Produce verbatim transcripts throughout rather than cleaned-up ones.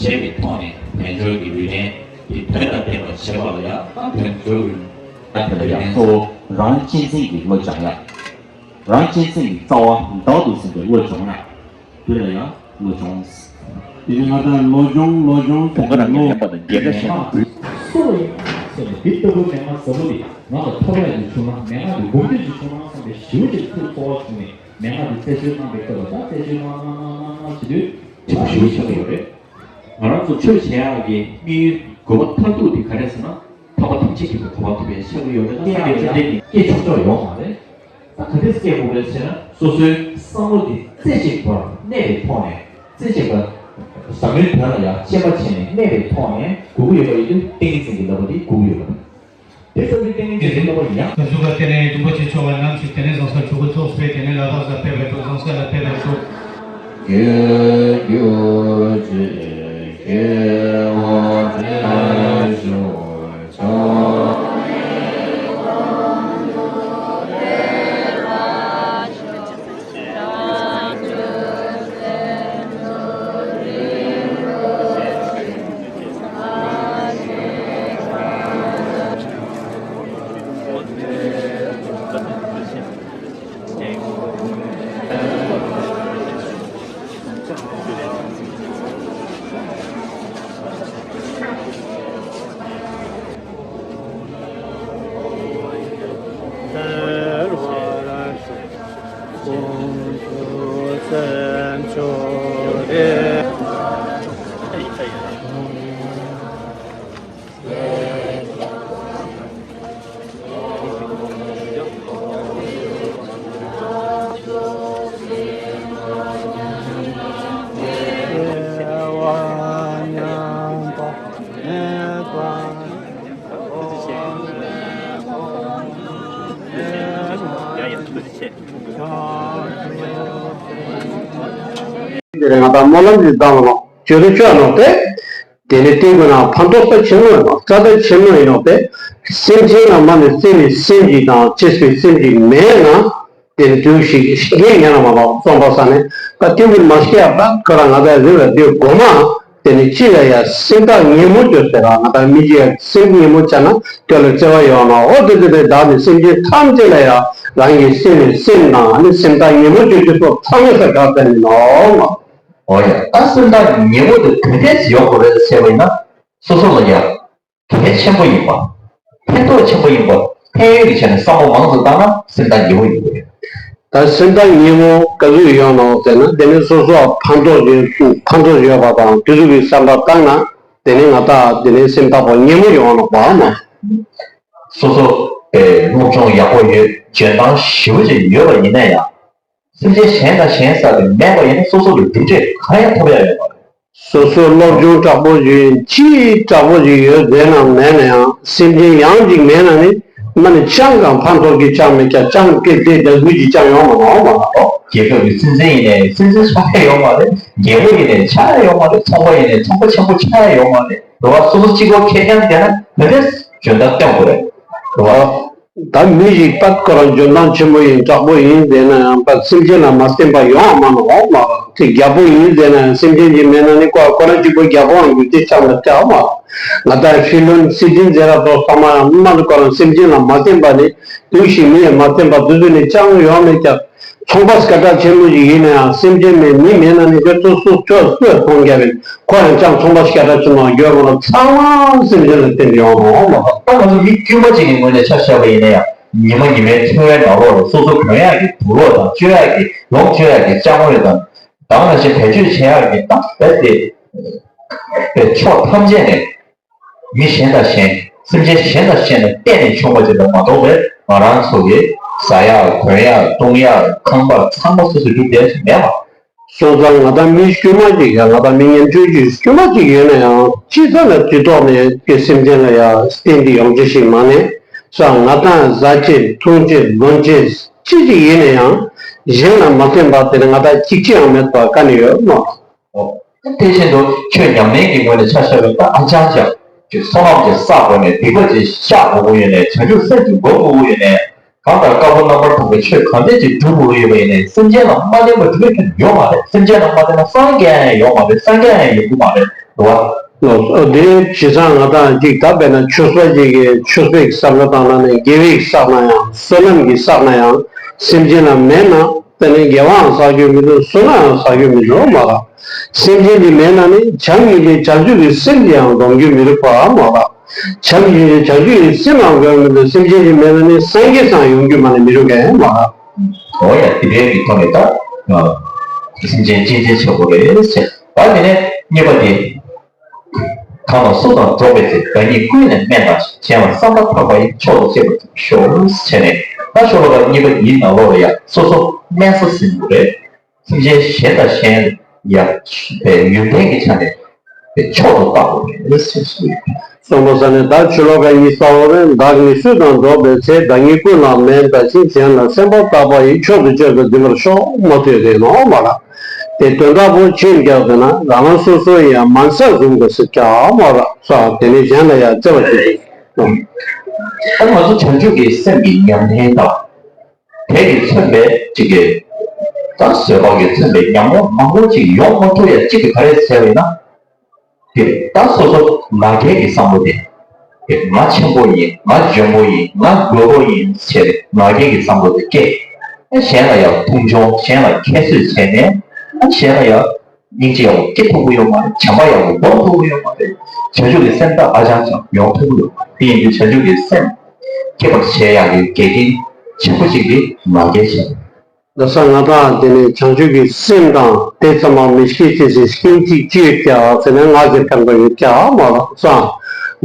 ཞེས་པའི་ཐོག་ནས་དལ་འབྱོར་གྱི་ལུས་རྟེན་དེ་དོན་དང་ལྡན་པར་བྱེད་པ་ལ་ཡང་དལ་འབྱོར་གྱི་ལུས་རྟེན། དེ་ལ་ཡང་གཙོ་བོ་རང་གཅེས་འཛིན་གྱི་བློ་སྦྱང་ཡ། རང་གཅེས་འཛིན་གྱི་རྩ་བ་བདག་ཏུ་འཛིན་པའི་བློ་སྦྱོང་ཡ། དེ་ལ་ཡང་བློ་སྦྱོང་། དེ་ནི་ང་དང་བློ་སྦྱོང་བློ་སྦྱོང་ཟེར་བ་རང་གི་བློ། མེད་པ་དང་རྒྱལ་ཁ་ཞེ་དྲག་འདུག་སུ་ལ་ཡིན་ཟེར་ནས་འདི་ལྟ་བུ་མན་ངག་ཟབ་པོ་འདི་ང་ལ་ཐོབ་ཡག་ཅིག་བྱུང་ན་མན་ངག་འདི་འབུམ་སྡེ་ཅིག་བྱུང་ན་བསམ་པའི་ཞེ་པོ་ཅིག་ཐུགས་ཚོར་བ་བྱུང་ནས། མན་ངག་འདི་རྩད་གཅོད་གནང་བའི་སྐབས་ལ་ད་རྩད་གཅོད་གནང་གནང་གནང་གནང་བྱེད་དུས་དྲན་པ་ཞེ་པོ་ཆགས་ཀྱི་ཡོད་རེད། ང་རང་ཚོ་ཆོས་བྱེད་ཡག་གི་དམིགས་ཡུལ་དགོས་པ་མཐར་ཐུག་དེ་ག་རེ་ཟེར་ན། ཐོབ་པ་ཐམས་ཅད་མཁྱེན་པའི་གོ་འཕང་ཐོབ་པའི་ཆེད་དུ་ཡོད་རེད། ད་སྐྱེ་ཡག་ཡོད་ན་སྐྱེ་ཆོག་ཆོག་ཡོད་མ་རེད། ད་ག་འདྲས་སྐྱེ་དགོས་རེད་ཟེར་ན། སོ་སོའི་བསམ་བློ་དེ་རྩེ་གཅིག་པར་གནས་པའི་ཐོག་ནས། རྩེ་གཅིག་པར་ཟབ་མོའི་དོན་ལ་ཡང་དཔྱད་པ་བྱས་ནས་གནས་པའི་ཐོག་ནས་དགོས་ཀྱི་ཡོད་པ་ཡིན་དུས་ཏིང་ངེ་འཛིན་གྱི་བསླབ་པ་དེ་དགོས་ཀྱི་ཡོད་པ་རེད། དེ་ལྟ་བུའི་ཏིང་ངེ་འཛིན་ལྟ་བུ་ཡིན་ཡང་། ཀུན་གཟིགས་པ་སྟེ་ནི་རིན་པོ་ཆེ་མཆོག་ལ་ནམ་ཞིག་དེ་ནས་བཟང་ས་ཆོས་སྐུ་ཚོགས་སྤེལ། དེ་ནས་ལ་དྭགས་ས་ཕེབས་པའི་གྲོགས། བཟང་ས་ལ་ཕེབས་པའི་གྲོགས། འདིར་ང་དང་སྨོན་ལམ་འདི་བཏང་ལ་བརྗོད་དུ་བཅུག་ནོ་སྟེ། དེ་ནི་སྟེང་དུ་ན་ཕན་ཐོགས་ས་ཆེན་མོ་ཡིན་ནོ། རྩ་བ་ཆེན་མོ་ཡིན་ནོ་སྟེ། སེམས་ཅན་ལ་མ་ནི་བརྩེ་བའི་སེམས་ཅིག་དང་གཅེས་པའི་སེམས་ཅིག་མེད་ན། དེ་ནི་དུས་ཤིག་འགན་ཉར་མ་ལོག་བཙོང་པ་ས་ནས་ད་ལྟེ་བུར་མ་སྐྱེས་པ་ཁོ་རང་ང་ཚོའི་རིགས་ལ་དེ་དགོས་མ། དེ་ནི་ཅི་ལ་ཡ་སེམས་ཐག་ཉེ་མོ་བཅོས་ཟེར་ར། ང་དང་མི་གཅིག་ཡ་སེམས་ཉེ་མོ་བྱས་ན་དེ་ལ་བརྩེ་བ་ཡོང་ན། འོ་དེ་དེ་དེ་བདག་ནི་སེམས་ཅན་ཐམས་ཅད་ལ་ཡ་རང་གི་སེམས་ནི་སེམས་དང་ཨ་ནི་སེམས་ཐག་ཉེ་མོ་བཅོས་རྒྱུ་སོགས་ཚང་མ་ས་ག་ཟེར་ནི་ནོ། འོ་ཡ་ད་སེམས་ཐག་ཉེ་མོ་དེ་ག་འདྲས་ཡོང་དགོས་རེད་ཟེར་བ་ཡིན་ན། སོ་སོ་ལ་ཡ་གལ་ཆེན་པོ་ཡིན་པ། ཕན་ཐོགས་ཆེན་པོ་ཡིན་པ། ཕན་ཡོན་གྱི་ཆ་ནས་བསམ་བློ་མང་ཙམ་བཏང་ན་སེམས་ཐག་ཉེ་པོ་ཡོང་གི་རེད། ད་སེམས་ཐག་ཉེ་མོ་ག་ཚོད་ཡོད་ནོ་ཟེར་ན། དེ་ནི་སོ་སོ་ཕན་ཐོགས་ཡོད་ཕན་ཐོགས་ཡོད་པ་དང་དེ་ཚོ་གི་བསམ་པ་བཏང་ན། དེ་ནི་ང་ད་དེ་ནི་སེམས་ཐག་པ་ཉེ་མོ་ཡོང་ནོ་བ་མ། སོ་སོ་པའི་སློབ་སྦྱོང་ཡག་པོ་ཡོད། འཇོན་ཐང་ཞེ་པོ་ཅིག་ཡོད་པ་ཡིན་ན་ཡང་། སེམས་ཅན་གཞན་དང་གཞན་བསགས་ཏེ་མེད་པ་ཡིན་ན་སོ་སོ་ལ་གྲུབ་འབྲས་གང་ཡང་ཐོབ་ཡ་ཡོད་མ་རེད། སོ་སོ་སློབ་སྦྱོང་དྲག་པོ་ཞིག་ཅི་དྲག་པོ་ཞིག་ཡོད་ཟེར་ན་མེད་ན་ཡང་སེམས་ཅན་ཡང་ཅིག་མེད་ན་ནི་མ་ནི་ཅང་གང་ཕན་ཐོགས་ཀྱི་ཅང་མེད་ཀྱང་ཅང་སྐད་དེ་དག་གུས་ཀྱི་ཅང་ཡོང་མ་ནོ་མ་ལ་ཨོ། རྒྱལ་ཁབ་ཀྱི་སྲིད་འཛིན་ཡིན་ནའི་སྲིད་འཛིན་ཆགས་ཡ་ཡོད་མ་རེད། རྒྱལ་པོ་ཡིན་ནའི་ཆགས་ཡ་ཡོད་མ་རེད། ཚོང་པ་ཡིན་ནའི་ཚོང་པ་ཆེན་པོ་ཆགས་ཡ་ཡོད་མ་རེད། རེད་བ། སོ་སོ་གཅིག་པོ་ཁེར་རྐྱང་བསྡད་ན་དེ་འདྲའི་འཇོན་ཐང་སྟོན་དགོས་རེད། རེད་བ། ད་མི་ཞིག་པད་ཁོ་རང་འཇོན་ཐང་ཆེན་པོ་ཡིན་དྲག་པོ་ཡིན་ཟེར་ན་ཡང་པད་སེམས་ཅན་ལ་མ་བརྟེན་པ་ཡོང་བ་མ་ནོ་མ་རེད། དེ་རྒྱལ་པོ་ཡིན་ཟེར་ན་ཡང་སེམས་ཅན་གྱི་མེད་ན་ནི་ཁོ་ཁོ་རང་གཅིག་པོ་རྒྱལ་པོའང་རྒྱུ་དེ་ཆགས་མ་ཆགས་མ་རེད། ང་ད་ཧྥི་ལོན་སྲིད་འཛིན་ཟེར་ར་ཐོག་ཚང་མ་ཡང་མ་ནི་ཁོ་རང་སེམས་ཅན་ལ་མ་བརྟེན་པ་ནི་དུག་ཞིག་མི་ཡང་མ་བརྟེན་པ་དུ་དུ་ནི་ཅང་ཡོང་མེད་ཀྱང་། ཚོང་པ་སྐད་གྲགས་ཆེན་པོ་ཞིག་ཡིན་ན་ཡང་སེམས་ཅན་མེད་མི་མེད་ན་ནི་ཁྱོད་ཚོ་སུ་ཁྱོད་སུས་མཐོང་རྒྱ་བས་ཁོ་ཡང་ཅང་ཚོང་པ་སྐད་གྲགས་ཆེན་པོ་ཡོད་མ་ལ་ཚང་མ་སེམས་ཅན་ལ་བརྟེན་ཡོང་ནོ་མ། ད་ང་ཚོ་མི་དཀྱུས་མ་ཅིག་གི་ངོས་ནས་ཆ་བཞག་པ་ཡིན་ན་ཡང་ཉི་མ་ཉི་མའི་འཚོ་བའི་ནང་ལོགས་ལ་སོ་སོ་གོན་ཡག་གི་དུག་ལོག་དང་སྤྱོད་ཡག་གི་ལོངས་སྤྱོད་ཡག་གི་ཅ་དངོས་དང་ད་ག་ནང་བཞིན་བེད་སྤྱོད་བྱེད་ཡག་གི་ད་རྦད་དེ་པའི་ཕྱོགས་ཐམས་ཅད་ནས། མི་གཞན་དང་གཞན། སེམས་ཅན་གཞན་དང་གཞན་ལ་གཏན་ནས་མཆོང་པ་ཅིག་ལ་མ་གཏོགས་པའི་ང་རང་ཚོ་གི་ཟ་ཡག་གོན་ཡག་བཏུང་ཡག་ཁང་པ་ཚང་མ་སོ་སོས་སྒྲུབ་བསྡད་ཀྱི་མེད་པ། སོང་ཙང་ང་དང་མི་དཀྱུས་མ་ཅིག་ཡང་ང་དང་མི་ཉམ་ཆུང་ཅིག་དཀྱུས་མ་ཅིག་ཡོད་ན་ཡང་སྤྱི་ཚོགས་ལ་སྤྱི་ཐོག་ནས་ཀྱི་སེམས་ཅན་ལ་ཡང་བརྟེན་ཏེ་ཡོང་ཅི་ཞིག་མ་ནས་ས་ང་དང་ཟ་ཅེས་འཐུང་ཅེས་འདོན་ཅེས་ཅི་ཅིག་ཡིན་ན་ཡང་གཞན་ལ་མ་བརྟེན་པ་དེ་ནི་ང་དང་གཅིག་ཅི་ཡང་མེད་པ་ག་ནས་ཡོད་མ། དེ་བཞིན་དུ་ཆོས་ཉམས་ལེན་གྱི་ངོས་ནས་ཆ་བཞག་པའི་སྐབས་ཨ་ཅང་ཅང་ཅིག་བསོད་ནམས་ཀྱི་བསགས་དགོས་ནས་སྡིག་པ་ཅིག་བཤགས་དགོས་ཀྱི་ཡོད་ནས་བྱང་ཆུབ་སེམས་ཀྱི་འགོག་དགོས་ཀྱི་ཡོད་ནས་གང་ལྟར་དཀར་པོ་རྣམ་པར་དག་པའི་ཆོས་གང་ཐད་ཅིག་སྒྲུབ་དགོས་ཀྱི་ཡོད་པ་ཡིན་ནས་སེམས་ཅན་ལ་མ་བརྟེན་པ་སྒྲུབ་ཡ་ཡོད་མ་རེད། སེམས་ཅན་ལ་མ་བརྟེན་ན་སངས་རྒྱས་ཡང་ཡོད་མ་རེད། སངས་རྒྱས་ཡང་ཡོང་གི་མ་རེད། རེད་བ། ལོ་སོ་དེ་བྱས་ཙང་ང་དང་ཅིག་ད་དཔེར་ན་ཆོས་པ་ཅིག་གིས་ཆོས་པའི་བསམ་བློ་བཏང་ན་ནས་དགེ་བའི་བསགས་ན་ཡང་བསོད་ནམས་ཀྱི་བསགས་ན་ཡང་སེམས་ཅན་ལ་མེད་ན། དེ་ནི་དགེ་བའང་བསགས་རྒྱུ་མི་འདུག་བསོད་ནམས་ཡང་བསགས་རྒྱུ་མི་འདུག་མ་རེད། སེམས་ཅན་གྱི་མེད་ན་ནི་བྱམས་སྙིང་རྗེ་བྱང་ཆུབ་ཀྱི་སེམས་ཀྱི་ཡང་འདོམས་རྒྱུ་མི་རུང་བ་མ་རེད། བྱམས་སྙིང་རྗེ་བྱང་ཆུབ་ཀྱི་སེམས་ཡང་འདོམས་མི་འདུག་སེམས་ཅན་གྱི་མེད་ན་ནི་སངས་རྒྱས་སང་ཡོང་རྒྱུ་མ་ནི་མི་རུང་གས་མ་རེད། འོ་ཡ་དེ་འདྲའི་གི་ཐོག་ནས་ད་སེམས་ཅན་གཅེས་འཛིན་བྱེད་དགོས་རེད་ཟེར། ད་དེ་ནས་གཉིས་པ་དེ། གང་ལ་སུ་དང་འགྲོགས་པའི་ཚེ། བདག་ཉིད་ཀུན་ནས་དམན་བཏགས་ཤིང་། གཞན་ལ་བསམ་པ་ཐག་པ་ཡིས། མཆོག་ཏུ་གཅེས་པར་འཛིན་པར་ཤོག་ཟེར་ནས་ད་ཤོ་ལོ་ཀ་གཉིས་པ་འདིའི་ནང་ལོགས་ལ་ཡང་སོ་སོ་དམན་ས་ཟིན་དགོས་རེད། སེམས་ཅན་གཞན་དང་གཞན་ཡང་པའི་ཡོན་ཏན་གྱི་ཆ་ནས་མཆོག་ཏུ་བལྟ་དགོས་རེད་ཟེར་གསུངས་ཡོད། གསུངས་པ་ས་ནས་ད་ཤོ་ལོ་ཀ་གཉིས་གསལ་བོ་རེད། བདག་ཉིད་སུ་དང་འགྲོགས་པའི་ཚེ། བདག་ཉིད་ཀུན་ལ་དམན་བལྟ་ཞིང་། གཞན་ལ་བསམ་པ་ཐག་པ་ཡིས། མཆོག་ཏུ་གཅེས་པར་འཛིན་པར་ཤོག་མ་ཐོས་རེད་ནོ་མ་ར། དེ་དོན་དག་པོ་ཕྱིན་ཀྱང་དེ་ན་རང་རང་སོ་སོ་ཡང་དམན་ས་བཟུང་དགོས་ཟེར་ཀྱང་མ་ར་ས་དེ་ནས་གཞན་ལ་ཡང་བརྩེ་བ་ཞིག་དང་། ད་ང་ཚོ་བྱང་ཆུབ་ཀྱི་སེམས་ཀྱི་ཉམས་ལེན་དང་། དེ་གིས་མཚོན་པའི་གཅིག་གི་ད་བཟོད་པ་གིས་མཚོན་པའི་ཉམས་མྱོང་མང་པོ་ཅིག་ཡོང་མ་ཐུབ་ཡ་གཅིག་གི་ག་རེ་ཟེར་བས་ན། དེ་ད་སོ་སོ་ང་རྒྱལ་གྱི་བསམ་བློ་དེ། དེ་ང་ཆེན་པོ་ཡིན། ང་འཇོན་པོ་ཡིན། ང་རྒོད་པོ་ཡིན་ཟེར་ང་རྒྱལ་གྱི་བསམ་བློ་དེ་སྐྱེ། གཞན་ལ་ཡང་མཐོང་ཆུང་། གཞན་ལ་ཁྱད་གསོད་བྱས་ནས་གཞན་ལ་ཡང་སྙིང་རྗེ་ཡག་པོ་སྐྱེ་ཐུབ་ཀྱི་ཡོད་མ་རེད། བྱམས་པ་ཡག་པོ་སྒོམ་ཐུབ་ཀྱི་ཡོད་མ་རེད། བྱང་ཆུབ་ཀྱི་སེམས་དག་ཨ་ཅང་ཅང་ཡོང་ཐུབ་ཀྱི་ཡོད་མ་རེད། དེ་ཡིན་དུས་བྱང་ཆུབ་ཀྱི་སེམས་སྐྱེ་བར་བྱེད་ཡག་གི་འགལ་རྐྱེན་ཆེན་པོ་གཅིག་དེ་ང་རྒྱལ་ཆེན་པོ། ད་ས་ང་དང་དེ་ནས་བྱང་ཆུབ་ཀྱི་སེམས་དང་དེ་ཙམ་མ་མི་སྐྱེ་ཅེས་སེམས་ཅིག་ཅི་ཡོད་ཀྱང་ཟེར་ན་ང་ཟེར་མཁན་པ་ཡོད་ཀྱང་མ་རེད་ས།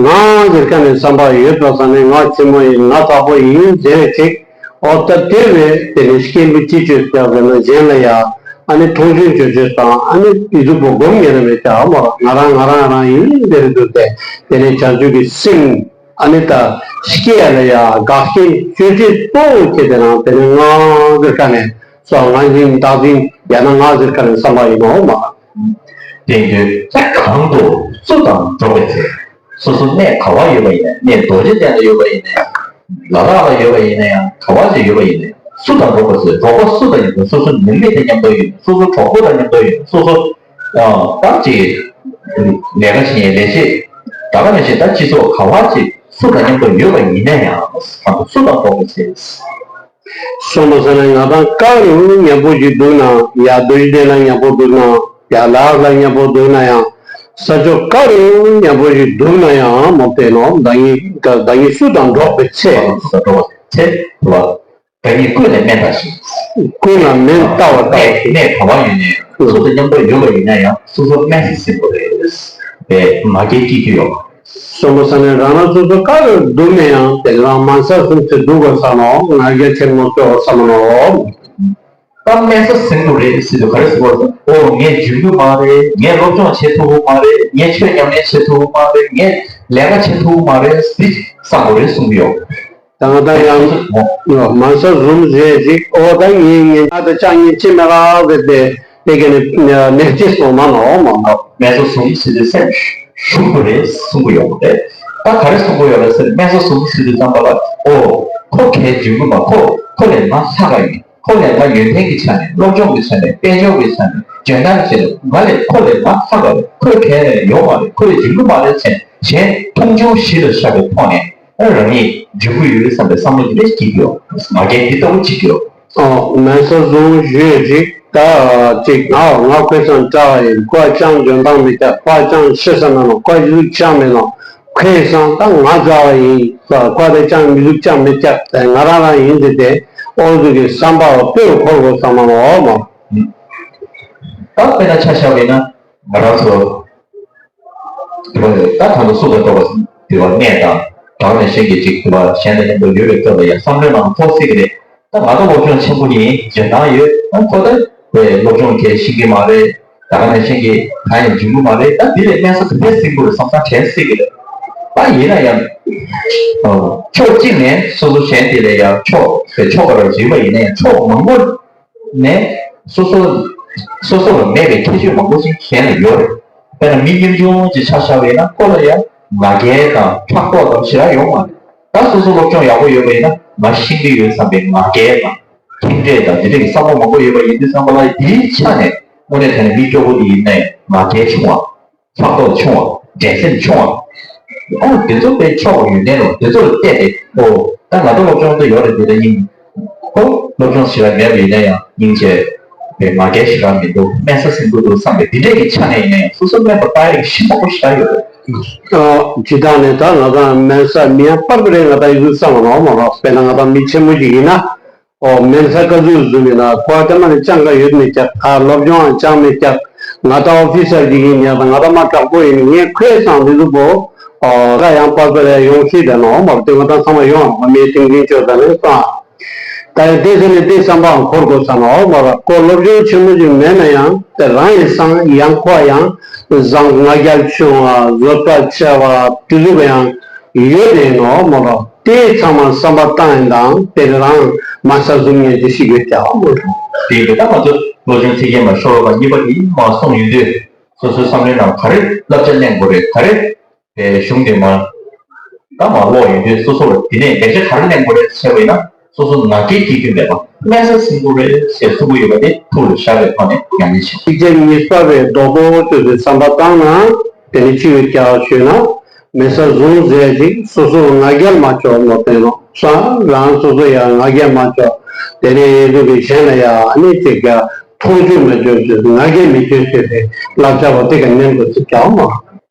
ང་ཟེར་མཁན་ནི་བསམ་པ་ཡོད་པ་ས་ནས་ང་ཆེན་མོ་ཡིན། ང་དྲག་པོ་ཡིན་ཟེར་བའི་ཚིག་འོ་ད་དེ་བས་དེ་ནས་སྐྱེས་བུ་ཅི་བྱོས་ཀྱང་ཟེར་ན་གཞན་ལ་ཡང་ཨ་ནི་མཐོང་ཆུང་བྱོས་བྱོས་དང་ཨ་ནི་དེ་ཚོ་པོ་སྒོམ་ཉེ་ར་མེད་ཀྱང་མ་རེད། ང་རང་ང་རང་རང་ཡིན་ཟེར་འདུག་སྟེ་དེ་ནས་བྱང་ཆུབ་ཀྱི་སེམས། ཨ་ནི་ད་སྐྱེ་ཡ་ལ་ཡ་འགག་རྐྱེན་གཅོད་བྱེད་གཙོ་བོ་ཁྱེད་དེ་རང་དེ་ནི་ང་ཟེར་ཁ་ནས་སོ་ང་འཛིན་བདག་འཛིན་ཡང་ན་ང་ཟེར་ཁ་ནས་བསམ་པ་ཡིན་ནོ་མ། དེ་ཡིན་དུས་གང་དུ་སུ་དང་འགྲོགས་པའི་ཚེ། སོ་སོ་གནས་ག་བ་ཡོད་པ་ཡིན་ནའི་གནས་རྡོ་རྗེ་གདན་ལ་ཡོད་པ་ཡིན་ནའི་ལ་དྭགས་ལ་ཡོད་པ་ཡིན་ན་ཡང་ག་བ་ཅིག་ཡོད་པ་ཡིན་ནའི་སུ་དང་འགྲོགས་པའི་ཚེ་རོགས་པ་སུ་དང་ཡིན་ན་སོ་སོ་ནུས་མེད་དང་མཉམ་དུ་ཡིན་སོ་སོ་གྲོགས་པོ་དང་མཉམ་དུ་ཡིན་སོ་སོ། ད་ཅིག་ལས་ཀ་བྱེད་ཡས་ལས་བྱེད་ད་ག་ནང་བཞིན་ད་སྤྱི་ཚོགས་ག་བ་ཅིག་སུ་དང་མཉམ་དུ་ཡོད་པ་ཡིན་ན་ཡང་ཧ་གོ་སུ་དང་འགྲོགས་པ་བྱེད། སོང་མ་སོང་ན་ང་དང་ག་རུ་མཉམ་པོ་ཞིག་འདུག་ན་ཡ་རྡོ་རྗེ་གདན་ལ་མཉམ་པོ་འདུག་ན་ཡ་ལ་དྭགས་ལ་མཉམ་པོ་འདུག་ན་ཡང་ས་ཕྱོགས་ག་རུ་མཉམ་པོ་ཞིག་འདུག་ན་ཡང་མོ་བལྟས་ནོ་བདག་ཉིད་བདག་ཉིད་སུ་དང་འགྲོགས་པའི་ཚེ། སུ་དང་འགྲོགས་པའི་ཚེ་ལ། བདག་ཉིད་ཀུན་ལས་དམན་ལྟ་ཞིང་། ཀུན་ལ་དམན་ལྟ་བ་ལྟ་བ་ཞིག་གནས་ག་བ་ཡོད་ནའི་སོ་སོ་མཉམ་དུ་ཡོད་པ་ཡིན་ན་ཡང་སོ་སོ་དམན་ས་ཟིན་པ་རེད། དེ་མ་སྐྱེས་སྐྱེ་རྒྱུ་ཡོད། གསུམ་པ་ས་ནས་རང་རང་སོ་སོ་ག་རུ་འདུག་ནས་ཡང་དེ་རང་མ་ས་གསུམ་ཚེ་འདུག་དགོས་ས་ནོ། ང་རྒྱལ་ཆེན་མོ་སྤྲོ་བ་ས་མ་ནོ། ད་དམན་ས་ཟིན་དགོས་རེད་ཟེར་དུས་ག་རེ་ཟེར་དགོས་རེད། ཨོ་ངས་འཇོན་གྱི་མ་རེད། ངས་སློབ་སྦྱོང་བྱེད་ཐུབ་ཀྱི་མ་རེད། ངས་ཆོས་ཉམས་ལེན་བྱེད་ཐུབ་ཀྱི་མ་རེད། ངས་ལས་ཀ་བྱེད་ཐུབ་ཀྱི་མ་རེད་ཟེར་བསམ་དགོས་རེད་གསུང་གི་ཡོད། ད་ང་ད་ཡང་མ་ས་ཟུམ་རེད་ཅིག་ཨོ་ད་ངས་ངས་ང་ད་ཅང་ངས་ཅི་མེད་ལ་ཟེར་ཏེ་དེ་ག་ནས་ནས་ཅི་སོང་མ་ནོ་མ་ནོ། དམན་ས་ཟུམ་ཟེར་དུས་སེམས་ཞུམ་པ་རེད་གསུང་གི་ཡོད་རེད། ད་ག་རེ་གསུང་གི་ཡོད་རེད་ཟེར། དམན་ས་ཟུམ་ཟེར་དུས་ཙམ་པ་ལ་ཨོ་ཁོ་གལ་འཇོན་གྱི་མ། ཁོ་ཁོ་ལས་ང་ལྷག་ག་ཡིན། ཁོ་ལས་ང་ཡོན་ཏན་གྱི་ཆ་ནས། སློབ་སྦྱོང་གི་ཆ་ནས། དཔལ་འབྱོར་གྱི་ཆ་ནས། འཇོན་ཐང་གི་ཆ་ནས་ང་ལས་ཁོ་ལས་ང་ལྷག་ག་རེད། ཁོས་གལ་ཡོད་མ་རེད། ཁོས་འཇོན་གྱི་མ་རེད་ཟེར་གཞན་མཐོང་ཆུང་ཞི་ལ་བཞག་པའི་ཐོག་ནས་ཨ་རང་ཉིད་འཇོན་གྱི་ཡོད་བསམ་པའི་བསམ་བློ་དེ་འདྲ་སྐྱེ་གི་ཡོད། ང་རྒྱལ་འདི་ལྟ་བུ་བྱེད་ཀྱི་ཡོད། ཨོ་དམན་ས་ཟུམ་ཞུས་ཅིག་ད་ཅིག་ང་ང་ཁོའི་སང་འདྲ་བ་ཡིན། ཁོ་ཅང་འཇོན་ཐང་མི་རྒྱག་ཁོ་ཅང་ཤེས་ས་མེད་ནོ། ཁོ་ཡུལ་ཅང་མེད་ནོ། ཁོའི་སང་ད་ང་འདྲ་བ་ཡིན་ཟེར། ཁོ་དེ་ཅང་མི་ལུགས་ཅང་མི་རྒྱག་དེ་ང་རང་རང་ཡིན་ཟེར་ཏེ་ཨོ་ཟུག་གི་བསམ་པ་ལ་ལྟོས་འཁོར་དགོས་བསམ་མ་ནོ་མ། ད་དཔེར་ན་ཆ་བཞག་པ་ཡིན་ན་ང་རང་ཚོ་དེ་བ་ད་ད་ལྟ་སུ་ལ་གཏོགས་པ་དེ་བ་གནས་དང་དག་ནས་གཞན་གྱི་ཅིག་དེ་བ་གཞན་དང་མཉམ་དུ་ཡོད་པའི་སྐབས་ལ་ཡང་བསམ་བློའི་ནང་ཕོག་སྲིད་ཀྱི་རེད། ད་ང་ཚོ་སློབ་སྦྱོང་ཆེན་པོ་ཡིན། འཇོན་ཐང་ཡོད། ཨ་ཁོ་ད་བའི་སློབ་སྦྱོང་གལ་ཤེས་ཀྱི་མ་རེད། ད་ག་ནང་བཞིན་གྱི་ད་ཡང་འཇོན་གྱི་མ་རེད། ད་འདི་ལས་དམན་ས་ག་འདྲས་ཟིན་དགོས་རེད་བསམ་བསམ་དྲན་སྲིད་ཀྱི་རེད། ད་ཡིན་ན་ཡང་ཕྱོགས་གཅིག་ནས་སོ་སོ་གཞན་དེ་ལས་ཡང་ཕྱོགས་པའི་ཕྱོགས་ག་རེ་རིགས་པ་ཡིན་ན་ཡང་ཕྱོགས་མང་པོ་ནས་སོ་སོ་སོ་སོ་ལ་མེད་པའི་ཁྱད་ཆོས་མང་པོ་ཞིག་གཞན་ལ་ཡོད་རེད། དཔེར་ན་མི་ཉམ་ཆུང་ཅིག་ཆ་བཞག་པ་ཡིན་ན་ཁོ་ལ་ཡང་ང་རྒྱལ་དང་ཕྲག་དོག་དང་ཞེ་དྲག་ཡོད་མ་རེད། ད་སོ་སོ་སློབ་སྦྱོང་ཡག་པོ་ཡོད་པ་ཡིན་ན་ང་ཤེས་ཀྱི་ཡོད་བསམ་པའི་ང་རྒྱལ་དང་ཁེངས་དྲེགས་དང་དེ་འདྲ་གི་བསམ་བློ་མང་པོ་ཡོད་པ་ཡིན་དུས་ཙམ་པ་ལ་དེའི་ཆ་ནས་དངོས་གནས་དྲང་གནས་མི་སྐྱོ་པོ་དེ་ཡིན་ནའི་ང་རྒྱལ་ཆུང་བ། ཕྲག་དོག་ཆུང་བ། འགྲན་སེམས་ཆུང་བ། ཨོ་དེ་ཚོ་དཔེ་ཕྱོགས་ཡོན་ཏན་རེད། དེ་ཚོ་ལ་བལྟས་ཏེ་ཨོ་ད་ང་ཚོ་སློབ་སྦྱོང་དེ་ཡོད་རེད། དེ་འདྲ་ཡིན། ཁོ་སློབ་སྦྱོང་ཞེ་དྲག་མེད་པ་ཡིན་ན་ཡང་སྙིང་རྗེ་བའི་ང་རྒྱལ་ཞེ་དྲག་མི་འདུག་དམན་ས་ཟིན་པོ་འདུག་བསམ་པའི་འདི་འདྲས་ཀྱི་ཆ་ནས་ཡིན་ན་ཡང་སོ་སོ་དམན་པ་ལྟ་ཡག་གི་གཞི་མང་པོ་ཞེ་དྲག་ཡོད་རེད། ཨ་སྤྱིར་བཏང་ནས་ད་ང་ཚང་དམན་ས་མི་ཡང་པར་པ་རེད། ང་ཚང་ཡིན་ཟེར་བསམ་པ་ནོར་མ་རོགས། དཔེར་ན་ང་ཚང་མི་ཆེན་མོ་ཞིག་ཡིན་ན་ཨོ་དམན་ས་ག་ཚོད་བཟུང་མིན་ན་ཁོ་ཨ་ད་མ་ནས་ཅང་ག་ཡོད་མི་རྒྱག་ཨ་སློབ་སྦྱོང་ཨ་ཅང་མི་རྒྱག་ང་ད་ཨོ་ཕི་སར་ཞིག་ཡིན་ཡང་ད་ང་ད་མ་དྲག་པོ་ཡིན། ངས་ཁོའི་སང་འདི་ཚོ་པོ་ཨོ་ད་ཡང་པར་པ་རེད་ཡོང་སྲིད་ད་ནོར་མ་རོགས། དེ་ང་ཚང་ཚང་མ་ཡོང་ཨ་མ་མིའི་ཏིང་ཏིང་ཅོ་ད་ནས་སང་། ད་ཡང་དེ་ཟེར་ནས་དེ་བསམ་པའང་འཁོར་དགོས་ས་ན་འོ་མ་ར་ཁོ་སློབ་སྦྱོང་ཆེན་མོ་ཞིག་མེད་ན་ཡང་དེ་རང་ཡིན་སང་ཡང་ཁོ་ཡང་བཟང་ང་རྒྱལ་ཆུང་བ་བཟོད་པ་ཆེ་བ་དེ་ཚོ་ག་ཡང་ཡོད་དེ་ཡིན་ནོ་མ་ར། དེ་ཚང་མ་བསམ་པ་བཏང་ཡིན་དང་དེ་རང་མ་ས་བཟུང་ངེས་དེ་ཞིག་ཡོད་ཀྱང་མ་ར། དེ་ཡིན་དུས་ད་ང་ཚོ་སློབ་སྦྱོང་ཚིག་རྒྱན་མ་ཤོར་བ་གཉིས་པ་དེ་མ་སོང་ཡོད་དུས་སོ་སོའི་བསམ་བློའི་ནང་ག་རེ་བསླབ་བྱ་ལེན་དགོས་རེད། ག་རེ་པའི་གཞུང་དེ་མ། ད་མ་ཀློག་ཡོང་དུས་སོ་སོ་ལ་དེ་ནས་ལེགས་ཆ་ག་རེ་ལེན་དགོས་རེད་ཟེར་བ་ཡིན་ན་སོ་སོ་ང་རྒྱལ་སྐྱེ་རྒྱུ་མེད་པ་དམན་ས་ཟིན་དགོས་རེད་ཟེར་གསུང་གི་ཡོད་པ་དེ་ཐུགས་ལ་བཞག་པའི་ཐོག་ནས་ཉམས་ལེན་བྱེད། ཚིགས་བཅད་གཉིས་པ་བའི་རྡོག་པོ་བཅོས་ཏེ་བསམ་པ་བཏང་ན་དེ་ནི་ཅི་ཡོད་ཀྱང་ཞུས་ན་དམན་ས་བཟུང་ཟེར་ཅིག་སོ་སོ་ང་རྒྱལ་མ་ཆོག་མོ་བསྟན་ལོ་ས་རང་སོ་སོ་ཡང་ང་རྒྱལ་མ་ཆོག་དེ་ནས་ཡེ་ཤུ་གི་གཞན་ལ་ཡང་ཨ་ནི་ཅིག་ཀྱང་མཐོང་ཆུང་མ་བྱོས་ཟེར་ང་རྒྱལ་མི་བྱོས་ཟེར་ཏེ་བསླབ་བྱ་བ་དེ་ག་ནན་དུ་ཅིག་ཀྱང་མ།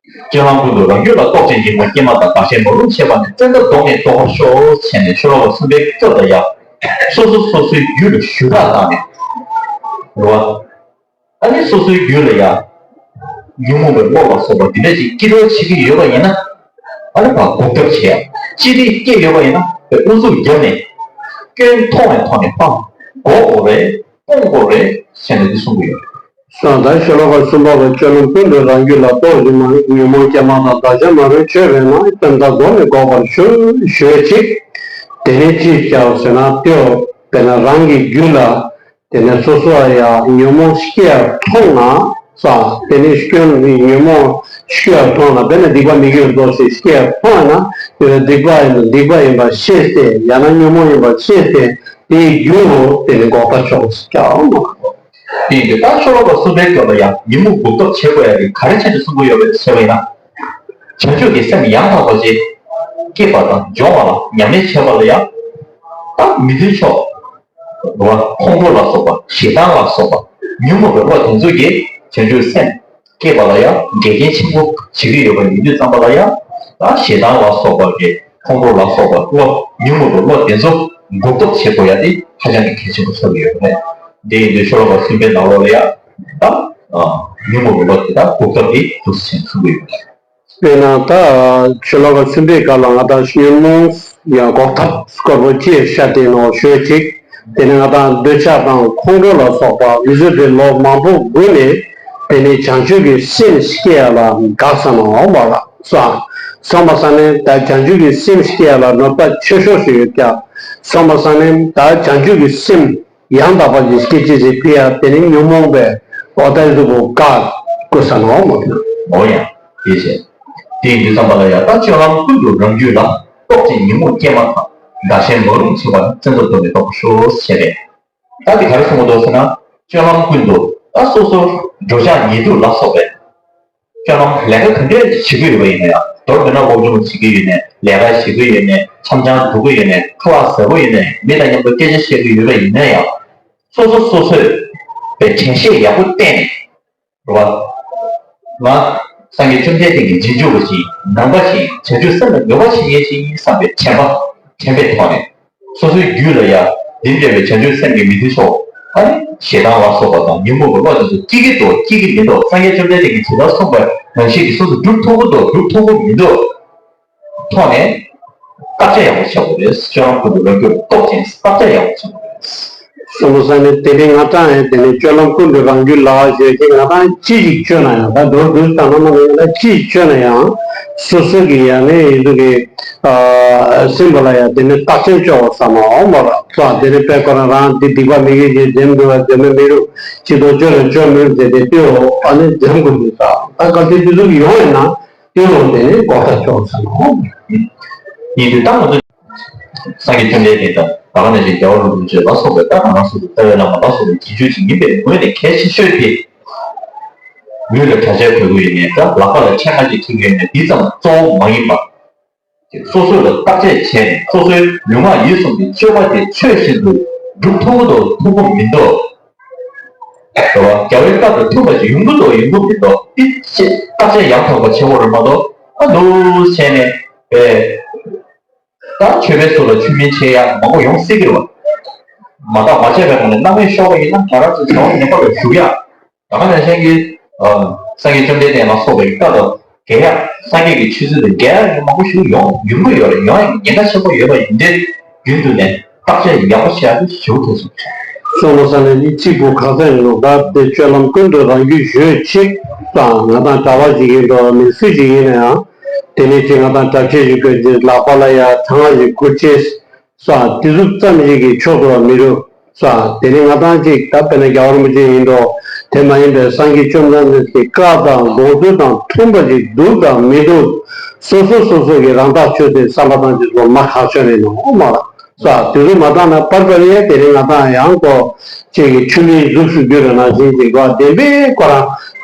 སྤྱིར་ལམ་ཀུན་ཏུ་རང་རྒྱུད་ལ་རྟོག་ཅན་གྱི་ངོ་སྐྱེས་མ་དང་བདག་གཞན་མ་ལུས་ཕྱེད་པ་ནི་བཙན་ཐབས་གདོང་ནས་བཟློག་པར་ཤོག་ཅེས་ནས་ཤོ་ལོ་ཀ་གསུམ་པའི་སྐབས་ལ་ཡང་། སོ་སོ་སོ་སོའི་རྒྱུད་ལ་ཞུ་དག་བཏང་ནས། རེད་བ། ཨ་ནི་སོ་སོའི་རྒྱུད་ལ་ཡང་། ཉོན་མོངས་པའི་བློ་ལ་སོགས་པ་འདི་འདྲ་ཞིག་སྐྱེ་འགྲོ་བྱེད་ཀྱི་ཡོད་པ་ཡིན་ན། ཨ་ནི་ཕར་འགོག་ཐབས་བྱེད་ཡ། ཅི་སྟེ་སྐྱེས་ཡོད་པ་ཡིན་ན་དབུ་འཛུགས་བརྒྱབ་ནས། སྐྱོན་མཐོང་བའི་ཐོག་ནས་སྤང་། འགོག་དགོས་རེད། སྤོང་དགོས་རེད་ཟེར་ནས་འདི་གསུང་གི་ཡོད། སོང་ད་ཤོ་ལོ་ཀ་གསུམ་པ་བ་སྤྱོད་ལམ་ཀུན་ཏུ་རང་རྒྱུད་ལ་རྟོག་ཞིང་མ་ཉོན་མོངས་སྐྱེས་མ་དང་བདག་གཞན་མ་ལུས་ཕྱེད་པས་ན་བཙན་ཐབས་གདོང་ནས་འགོག་པར་ཞུ་ཞུ་ཅིག་དེ་ནས་ཅི་བྱའོ་ཟེར་ན་ཏེའོ་དཔེར་ན་རང་གི་རྒྱུད་ལ་དེ་ནས་སོ་སོ་ཡ་ཉོན་མོངས་སྐྱེ་ཡ་མཐོང་ན་ས་དེ་ནས་སྐྱོན་ཉོན་མོངས་སྐྱེ་ཡ་མཐོང་ན་དཔེར་ན་སྡིག་པ་མི་དགེ་བ་ཟེར་སྐྱེ་ཡ་མཐོང་ན་དེ་ལ་སྡིག་པ་ཡིན་སྡིག་པ་ཡིན་པ་ཤེས་ཏེ་ཡང་ན་ཉོན་མོངས་ཡིན་པ་ཤེས་ཏེ་དེའི་རྒྱུ་དེ་ནས་འགོག་པ་ཤོག་ཀྱང་མ། དེ་ཡིན་དུས་ད་ཤོ་ལོ་ཀ་གསུམ་པའི་སྐབས་ལ་ཡང་ཉོན་མོངས་འགོག་ཐབས་བྱེད་དགོས་ཡ་དེ་ག་རེ་བྱས་ཏེ་གསུང་གི་ཡོད་པས་ཟེར་བ་ཡིན་ན། བྱང་ཆུབ་ཀྱི་སེམས་ཡང་དག་པ་ཅིག་སྐྱེས་པ་དང་འབྱུང་བ་ལ་ཉམས་ལེན་བྱེད་པ་ལ་ཡང་། ད་མི་མཐུན་ཕྱོགས། རེད་བ། ཁོང་ཁྲོ་ལ་སོགས་པ་ཞེ་སྡང་ལ་སོགས་པ་ཉོན་མོངས་པའི་བློ་དེ་ཚོ་གིས་བྱང་ཆུབ་སེམས་སྐྱེས་པ་ལ་ཡང་འགལ་རྐྱེན་ཆེན་པོ་བྱེད་ཀྱི་ཡོད་པ་ཡིན་དུས་ཙམ་པ་ལ་ཡང་། ད་ཞེ་སྡང་ལ་སོགས་པ་གི་ཁོང་ཁྲོ་ལ་སོགས་པ་བློ་ཉོན་མོངས་པའི་བློ་དེ་ཚོ། འགོག་ཐབས་བྱེད་དགོས་ཡ་དེ་ཧ་ཅང་གི་གལ་ཆེན་པོ་ཆགས་ཀྱི་ཡོད་རེད། དེ་ཡིན་དུས་ཤོ་ལོ་ཀ་གསུམ་པའི་ནང་ལོགས་ལ་ཡ་ད་ཉོན་མོངས་པའི་བློ་དེ་དག་འགོག་ཐབས་དེ་འདུག་སེ་གསུང་གི་ཡོད་རེད། དཔེར་ན་ད་ཤོ་ལོ་ཀ་གསུམ་པའི་སྐབས་ལ་ང་དང་ཉོན་མོངས་ཡང་འགོག་ཐབས་སྐོར་པོ་ཅིག་བཤད་དེ་ནོ་ཞོལ་ཅིག་དེ་ནས་ང་དང་འདོད་ཆགས་དང་ཁོང་ཁྲོ་ལ་སོགས་པ་མི་བཟོད་པའི་བློ་མང་པོ་བསྒོས་ནས། དེ་ནས་བྱང་ཆུབ་ཀྱི་སེམས་སྐྱེ་ཡ་ལ་དགའ་ས་ནོ་མ་ལ་སོ། སོང་བ་ས་ནས་ད་བྱང་ཆུབ་ཀྱི་སེམས་སྐྱེ་ཡ་ལ་གནོད་པ་ཆེ་ཤོས་ཤིག་ཡོད་ཀྱང་། སོང་བ་ས་ནས་ད་བྱང་ཆུབ་ཀྱི་སེམས་ཡང་དག་པ་ཞིག་སྐྱེ་ཅི་ཞིག་ཕི་ཡ་དེ་ནི་ཉོན་མོངས་པའི་འོ་ད་གཟུགས་པོ་དགའ་དགོས་ས་ནོ་མ་ལ། འོ་ཡང་དེ་བྱས། དེ་ཡིན་དུས་ཙམ་པ་ལ་ཡང་ད་སྤྱོད་ལམ་ཀུན་ཏུ་རང་རྒྱུད་ལ་རྟོག་ཅིང་ཉོན་མོངས་སྐྱེས་མ་ཐག་བདག་གཞན་མ་རུངས་ཆེ་བ་ནི་བཙན་ཐབས་སྡོམ་པའི་རྟོགས་པ་ཤོག་ཞེས་པས། ད་དེ་ག་རེ་གསུངས་འདུག་ཟེར་ན། སྤྱོད་ལམ་ཀུན་ཏུ་ད་སོ་སོར་འགྲོ་འཆག་ཉལ་འདུག་ལ་སོགས་པའི་སྤྱོད་ལམ་ལས་ཀ་ག་འདྲས་བྱེད་ཀྱི་ཡོད་པ་ཡིན་ན་ཡང་། མདོར་བསྡུ་ན་སློབ་སྦྱོང་བྱེད་ཀྱི་ཡོད་ནས། ལས་ཀ་བྱེད་ཀྱི་ཡོད་ནས། འཆམ་འཆམ་འདུག་གི་ཡོད་ནས། ཁ་ལག་ཟ་གི་ཡོད་ནས། མི་དང་མཉམ་དུ་སྐད་ཆ་བཤད་ཀྱི་ཡོད་པ་ཡིན་ན་ཡང་། སོ་སོ་སོ་སོས་པའི་དྲན་ཤེས་ཡག་པོ་བསྟེན་ནས། རེད་བ། ང་སངས་རྒྱས་བཅོམ་ལྡན་འདས་ཀྱི་རྗེས་འཇུག་པ་ཞིག་ནང་པ་ཞིག་བྱང་ཆུབ་སེམས་ལ་འགྱུར་བ་ཕྱིན་མཁན་ཞིག་ཡིན་བསམ་པའི་དྲན་པ་དྲན་པའི་ཐོག་ནས། སོ་སོའི་རྒྱུད་ལ་ཡང་འདི་འདྲ་བའི་བྱང་ཆུབ་སེམས་ཀྱི་མི་མཐུན་ཕྱོགས། ཨ་ནི་ཞེ་སྡང་ལ་སོགས་པ་དང་། ཉོན་མོངས་པའི་བློ་དེ་ཚོ་སྐྱེ་གི་འདུག་སྐྱེ་གི་མི་འདུག་སངས་རྒྱས་བཅོམ་ལྡན་འདས་ཀྱིས་ཇི་ལྟར་གསུངས་པ་ནང་བཞིན་གྱི་སོ་སོ་སྒྲུབ་ཐུབ་ཀྱི་འདུག་སྒྲུབ་ཐུབ་ཀྱི་མི་འདུག་ཐོག་ནས་བརྟག་དཔྱད་ཡག་པོ་བྱེད་དགོས་རེད། སྤྱོད་ལམ་ཀུན་ཏུ་རང་རྒྱུད་ལ་རྟོག་ཅིང་བརྟག་དཔྱད་ཡག་པོ་བྱེད་དགོས་རེད། སོ་མོ་ས་ནི་དེ་རིང་ང་ཏང་ཡང་དེ་ནི་སྤྱོད་ལམ་ཀུན་ཏུ་རང་རྒྱུད་ལ་ཞེས་ཀྱི་ང་ཏང་ཅི་ཞིག་སྤྱོད་ན་ཡང་། ད་མདོར་བསྡུས་བཏང་ན་མ་ནི་ང་ཏང་ཅི་ཞིག་སྤྱོད་ན་ཡང་། སོ་སོ་གི་ཡང་ནི་ཡིན་དུ་གི་སེམས་པ་ལ་ཡང་དེ་ནི་བརྟག་དཔྱད་བཅོ་བ་ས་མ་འོང་བ་ལ་སོ། དེ་ནི་དཔེ་ཁོ་རང་རང་འདི་སྡིག་པ་མི་དགེ་ཞིག་འཛེམ་དགོས་པ་འཛེམ་མི་མི་རུ་ཅི་དང་བཅོ་ལ་བཅོ་མི་རུ་ཟེར་ཏེ་ལྟོས་འོ། ཨ་ནི་འཛེམ་དགོས་འདུག་ས། ད་ག་དེ་དུས་ཚོད་ཡོང་ཡིན་ན། དེ་ལོ་དེ་ནས་གོ་ས་ཆོག་ས་ནོ། ཡིན་དུས་ད་ང་ཚོ་སངས་རྒྱས་བཅོམ་ལྡན་འདས་དང་། ད་ག་ནང་བཞིན་རྒྱལ་བ་རིན་པོ་ཆེ་ལ་སོགས་པའི་ད་ག་རང་སོ་སོའི་རྩ་བའི་བླ་མ་ལ་སོགས་པའི་རྗེས་འཇུག་ཅིག་ཡིན་པའི་ངོས་ནས་གལ་ཆེ་ཤོས་དེ། ལུས་ལ་གྲྭ་ཆས་གོན་གྱི་ཡོད་ནས། ད་ལག་པ་ལ་ཕྱེད་ཀ་ཅིག་འཁྱེར་གྱི་ཡོད་ནས། འདི་ཙམ་གཙོ་བོ་མ་ཡིན་པ། སོ་སོ་ལ་བརྟག་དཔྱད་བྱས་ནས། སོ་སོའི་ལུས་ངག་ཡིད་གསུམ་གྱི་སྤྱོད་པ་དེ་ཆོས་བཞིན་དུ་སྒྲུབ་ཐུབ་ཀྱི་འདུག་ཐུབ་ཀྱི་མི་འདུག་རེད་བ། རྒྱལ་བའི་བཀའ་དང་མཐུན་པ་ཞིག་ཡོང་གི་འདུག་ཡོང་གི་མི་འདུག་འདི་ཅེས་བརྟག་དཔྱད་ཡང་དག་པ་བྱེད་དགོས་རེད་མ་གཏོགས། ཨ་འདུག་བྱས་ནས་པས། ད་ཆོས་པའི་ཚུལ་ལ་ཆོས་མིན་བྱེད་ཡ་མང་པོ་ཡོང་སྲིད་ཀྱི་རེད་བ། མ་བརྟགས་མ་དཔྱད་པའི་ངང་ནས་སྣང་མེད་ཤོར་བ་ཡིན་ན་ག་རང་ཚོ་བྱ་བ་ངན་པ་ལ་ཞུགས་ཡ། ད་ག་ནང་བཞིན་གྱི་སངས་རྒྱས་བཅོམ་ལྡན་འདས་ལ་སོགས་པའི་བཀའ་དང་འགལ་ཡ། སངས་རྒྱས་ཀྱི་ཆོས་ཚུལ་དང་འགལ་ཡ་མང་པོ་ཞིག་ཡོང་ཡོང་གི་ཡོད་རེད། ཡོང་ཡ་ཉེན་ཁ་ཆེན་པོ་ཡོད་པ་ཡིན་དུས་རྒྱུན་དུ་ནས་བརྟག་དཔྱད་ཡག་པོ་བྱེད་ཡ་དེ་ཞེ་པོ་གལ་ཆེན་པོ་རེད། སོ་མོ་ས་ནས་ནི་གཅིག་པུ་ཁ་ཚ་ཡིན་ནོ། ད་དེ་སྤྱོད་ལམ་ཀུན་ཏུ་རང་རྒྱུད་ཞོལ་ཅིག་དང་། ང་དང་གྲྭ་པ་ཞིག་ཡིན་འགྲོ་མི་སུ་ཞིག་ཡིན་ན་ཡང་། དེ་ནས་ཅིག་ང་དང་གྲྭ་ཆས་ཞིག་གོན་ཅིག་ལག་པ་ལ་ཡ་ཐང་ང་ཞིག་ཁུར་ཅིག་ས། དེ་ཚོ་ཙམ་ཞིག་གིས་ཆོག་ཏུ་བ་མི་རུ་ས། དེ་ནས་ང་དང་ཅིག་ད་དཔེར་ན་རྒྱལ་བ་རིན་པོ་ཆེ་ཡིན་འགྲོ། དེ་མ་ཡིན་པའི་སངས་རྒྱས་བཅོམ་ལྡན་འདས་ཀྱི་བཀའ་དང་དགོངས་ཚུལ་དང་མཐུན་པ་ཞིག་འདུག་དང་མི་འདུག་སོ་སོ་སོ་སོ་གི་རང་ཐག་ཆོད་དེ་བསམ་པ་བཏང་ཅིག་ལོ་མ་ཁག་ཆོད་རེད་ནོ་མ་ལ། ས། དེ་ཚོ་མ་བཏང་ན་པར་པར་ཡས་དེ་རིང་ང་དང་ཡང་ཀོ་ཅིག་གི་ཆུ་མིག་གཟུགས་སུ་གྱུར་ར་ནང་བཞིན་གྱི་གོ་བདེན་པའི་ཀོ་ར་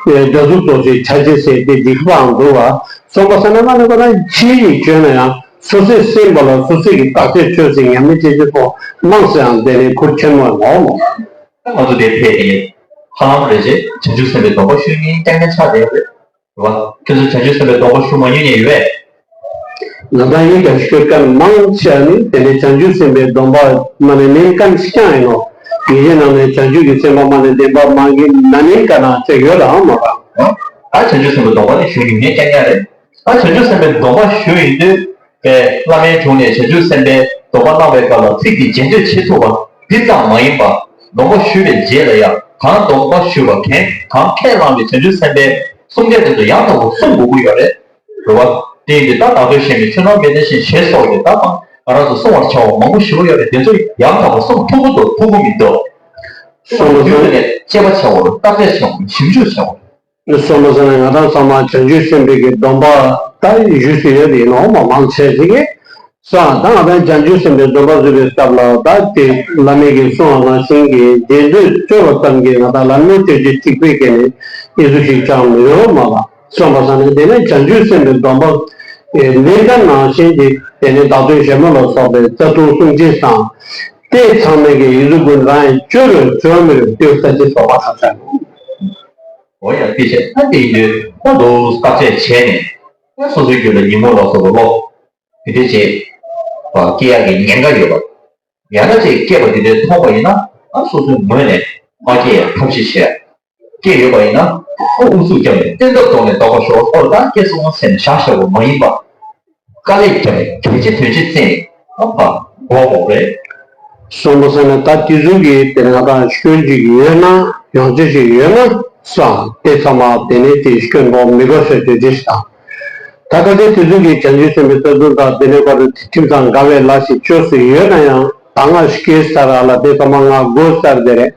འདྲ་གཟུགས་ཚོགས་ཤིག་ཆ་ཅེས་ཟེར་ཏེ་འཇིགས་པའང་འདུག་བ། སོང་པ་ས་ན་མ་ནི་ཀོ་ར་ཕྱི་ཡིས་བྱོན་ན་ཡང་སོ་སོའི་སེམས་པ་ལ་སོ་སོའི་གི་བརྟག་དཔྱད་ཆོས་ཟིན་ཉམས་ལེན་བྱེད་ཆེད་ཐོག་མང་སེའང་དེ་ནས་ཁུར་ཆེན་མོ་ནོ་མོ། ང་ཚོ་དེ་ཕེ་དེ་ཧ་ལམ་རེ་རྗེས་བྱང་ཆུབ་སེམས་དཔའི་སྡོམ་པ་ཞུ་མཁན་རྐྱང་རྐྱང་ཆགས་བསྡད་ཡོད་རེད། རེད་བ། ཁྱོད་ཚོས་བྱང་ཆུབ་སེམས་དཔའི་སྡོམ་པ་ཞུ་མ་མྱོང་མཁན་ཡོད་པས། ང་དང་ཡིན་ཀྱང་ཤོད་མཁན་མང་ཆེ་བ་ནི་དེ་ནས་བྱང་ཆུབ་སེམས་དཔའི་སྡོམ་པ་མ་ནས་ལེན་མཁན་ཞིག་ཀྱང་ཡིན་ནོ། ངེད་ཀྱི་ནང་ནས་བྱང་ཆུབ་ཀྱི་སེམས་དཔའ་མ་ནས་བདེན་པ་མ་གི་ན་ལེན་མཁན་ཅིག་ཡོད་དམ་མ་རེད། ད་བྱང་ཆུབ་སེམས་དཔའི་སྡོམ་པ་ནི་ཞུ་མྱོང་མཁན་རྐྱང་རྐྱང་རེད། ད་བྱང་ཆུབ་སེམས་དཔའི་སྡོམ་པ་ཞུ་ཡིན་དུས། པས་བླ་མའི་དྲུང་ནས་བྱང་ཆུབ་སེམས་དཔའི་སྡོམ་པ་གནང་བའི་སྐབས་ལ་ཚིག་འདི་རྗེས་ཟློས་བྱེད་ཐུབ་པ་འདི་ཙམ་མ་ཡིན་པར། སྡོམ་པ་ཞུས་པའི་རྗེས་ལ་ཡང་གང་སྡོམ་པ་ཞུས་པ་གང་གང་ཁས་བླངས་པའི་བྱང་ཆུབ་སེམས་དཔའི་གསུང་སྐད་དེ་ཚོ་ཡང་དག་པར་གསུང་དགོས་ཀྱི་ཡོད་རེད། རེད་བ། དེ་ཡིན་དུས་ད་བདག་བསྟོད་ཤེས་མིན་ཆོས་རྣམས་མི་བདེན་ཞེས་ཞེས་སོགས་ཀྱི་ད་གང་ང་རང་ཚོ་གསུང་བར་བྱ་བ་མང་པོ་ཞེ་པོ་ཡོད་རེད། དེ་ཚོ་ཡང་དག་པར་གསུང་ཐུབ་ཀྱི་འདུག་ཐུབ་ཀྱི་མི་འདུག་གསུང་བ་ཡུལ་དུ་ནས་དཔྱད་པ་བྱ་བ་རེད། བརྟག་དཔྱད་བྱ་བ་རེད། ཞིབ་འཇུག་བྱ་བ་རེད། སོང་པ་ས་ན་ང་རང་ཚང་མ་བྱང་ཆུབ་སེམས་དཔའི་གི་སྡོམ་པ་ད་ཞུས་སུ་ཡོད་ཡིན་ནོ་མ་མང་ཆེ་ཞིག་གིས། ས། ད་ང་རང་བྱང་ཆུབ་སེམས་དཔའི་སྡོམ་པ་བཟོད་པའི་སྐབས་ལ་ད་དེ་བླ་མའི་གི་གསུང་བ་ནང་བཞིན་གྱི་རྗེས་ཟློས་བཅོལ་བ་ཙམ་གྱིས་ང་ད་ལམ་ལྷོད་སྤྱོད་ཀྱི་གཅིག་པའི་གི་ནི་ཨི་ཟུ་ཞིག་ཅང་མི་ཡོང་མ་ལ། སོང་པ་ས་ན་དེ་ནས་བྱང་ཆུབ་སེམས་དཔའི་སྡོམ་པ་ལེན་མཁན་ནང་བཞིན་གྱི་དེ་ནས་བདག་དོན་གཞན་མ་ལ་སོགས་པའི་རྩ་ལྟུང་སྲུང་བྱེད་སང་། དེ་ཚང་མས་ཀྱི་ཡིག་གཟུགས་ཀུན་རང་ཡང་བཅོས་རུ་བཅོས་མི་རུ་ལྟོས་ས་ཅི་སོགས་པ་ཁ་ཚ་ནོ། འོ་ཡ་དེ་བྱས་ད་དེ་ཡིན་དུས་ཁོ་འདུག་བརྟག་དཔྱད་བྱས་ནས་ད་སོ་སོའི་རྒྱུད་ལ་ཉོན་མོངས་ལ་སོགས་པ་བློ་དེ་འདྲ་བྱས་པ་སྐྱེ་ཡག་གི་ཉེན་ཁ་ཡོད་པ། ཡང་ན་ཅིག་སྐྱེས་པ་དེ་འདྲའི་མཐོང་བ་ཡིན་ན། ཨ་སོ་སོའི་ངོས་ནས་མ་སྐྱེ་ཡ་ཐབས་ཤེས་བྱས། སྐྱེས་ཡོད་པ་ཡིན་ན་ཨ་ཨུ་ཚུགས་བརྒྱབ་ནས་གཏན་ཐབས་ཐོག་ནས་ལྡོག་པ་ཤོག་ཨོ་ད་སྐྱེས་སོང་ཟེར་ནས་བཞག་བཞག་པ་མ་ཡིན་པ། དཀའ་ལས་བརྒྱབ་ནས་གལ་ཆེ་དོན་ཆེ་བརྩིས་ནས་ཨ་ཕ་འགོག་དགོས་རེད། སོང་པ་ཟེར་ན་ད་དེ་ཚོ་གི་དེ་ང་དང་སྐྱོན་ཅིག་ཡོད་ན་ཡོང་ཆེ་ཞིག་ཡོད་ན་སོང་དེ་ཚང་མ་དེ་ནས་དེ་སྐྱོན་འགོག་མི་དགོས་ཟེར་དོན་ཆེ་ཞིག་དང་། ད་ལྟ་དེ་དེ་ཚོ་གི་བྱང་ཆུབ་སེམས་དཔའི་རྩ་ལྟུང་དང་དེ་ནས་བར་དུ་ཁྲིམས་དང་འགལ་བའི་ལས་ཤིག་བཅོས་སུ་ཡོད་ན་ཡང་ད་ང་སྐྱེས་ཚར་ཨ་ལ་དེ་ཚང་མ་ང་དགོས་ཚར་དེ་རེད།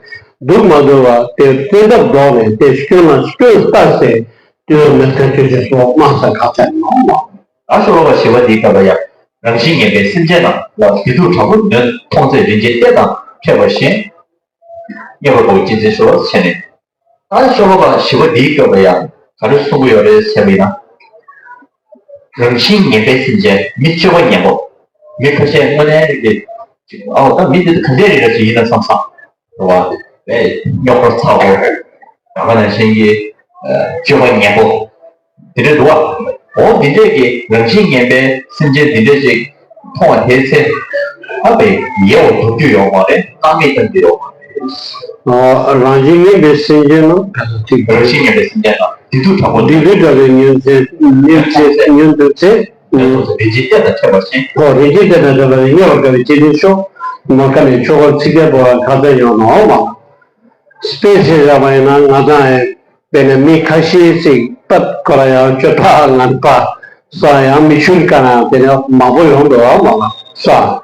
འདུག་མ་འདུག་བ་དེ་བཙན་ཐབས་ལྡོག་ནས་དེ་སྐྱོན་ལ་སྐྱོན་ལྟ་སྟེ་དེ་བས་མི་ཚེ་ཁྱོད་ཀྱི་སོགས་དམག་ས་ཁག་ཆ་ནང་མ། ཨ་ཤོ་ལོ་ཀ་བཞི་པ་འདིའི་སྐབས་ལ་ཡང་རང་བཞིན་ངན་པའི་སེམས་ཅན་རྣམས་ལ་བདེ་སྡུག་དྲག་པོ་ནོན་མཐོང་ཚེ་རིན་ཆེན་གཏེར་དང་ཕྲད་པ་བཞིན། རྙེད་པར་དགོས་ཅན་ཚེ་ཤོར་བྱས་ནས། ཨ་ཤོ་ལོ་ཀ་བཞི་པ་འདིའི་སྐབས་ལ་ཡང་ག་རེ་གསུང་གི་ཡོད་རེད་ཟེར་བ་ཡིན་ན། རང་བཞིན་ངན་པའི་སེམས་ཅན་མི་སྤྱོད་པ་ངན་པ། མི་ཁ་ཤས་དངོས་གནས་རིག་གི་ཨའོ་ད་མི་འདི་ག་འདྲས་རིག་ག་ཅིག་ཡིན་ན་བསམ་བསམ་རེད་བ། ཨེ་རྙོག་པ་ཚ་པོ། ད་ག་ནང་བཞིན་གྱི་སྤྱོད་པ་ངན་པོ། དེ་འདྲ་འདུག་བ། འོ་འདི་འདྲས་ཀྱི་རང་བཞིན་ངན་པའི་སེམས་ཅན་འདི་འདྲས་ཅིག་མཐོང་བ་དེའི་ཚེ། ཨ་པའི་ཡལ་བར་འདོར་རྒྱུ་ཡོད་མ་རེད། སྣང་མེད་བཏང་རྒྱུ་ཡོད་མ་རེད། ཨ་རང་བཞིན་ངན་པའི་སེམས་ཅན་རྣམས་ཕན་ཚུན་ཐིག་རང་བཞིན་ངན་པའི་སེམས་ཅན་རྣམས་བདེ་སྡུག་དྲག་པོ་བདེ་སྡུག་དྲག་པོ་ཉོན་ཚེ་ཉོན་ཚེ་ཉོན་ཐུབ་ཚེ། ཡང་དུ་ཚེ་རིན་ཆེན་གཏེར་དང་ཕྲད་པར་ཤེས། ཁོ་རིན་ཆེན་གཏེར་དང་ཕྲད་པར་རྙེད་པར་དཀའ་བའི་བྱེད་ལས་ཤོག་མ་ཁ་ནས་ཆོག་གར་ཚིག་རྒྱལ་པོ་ཁ་ཚ་ཡོང་ནོ་མ། དཔེ་བཞག་པ་ཡིན་ན་ང་དང་ཨེ། དཔེར་ན་མི་ཁ་ཤས་ཤིག་པད་ཁོ་ར་ཡང་སྤྱོད་པ་ངན་པ་ས་ཡང་མི་ཆུན་ཀ་ན་དེ་ནས་མང་པོ་ཡོང་འགྲོ་བ་མ་ལ་ས།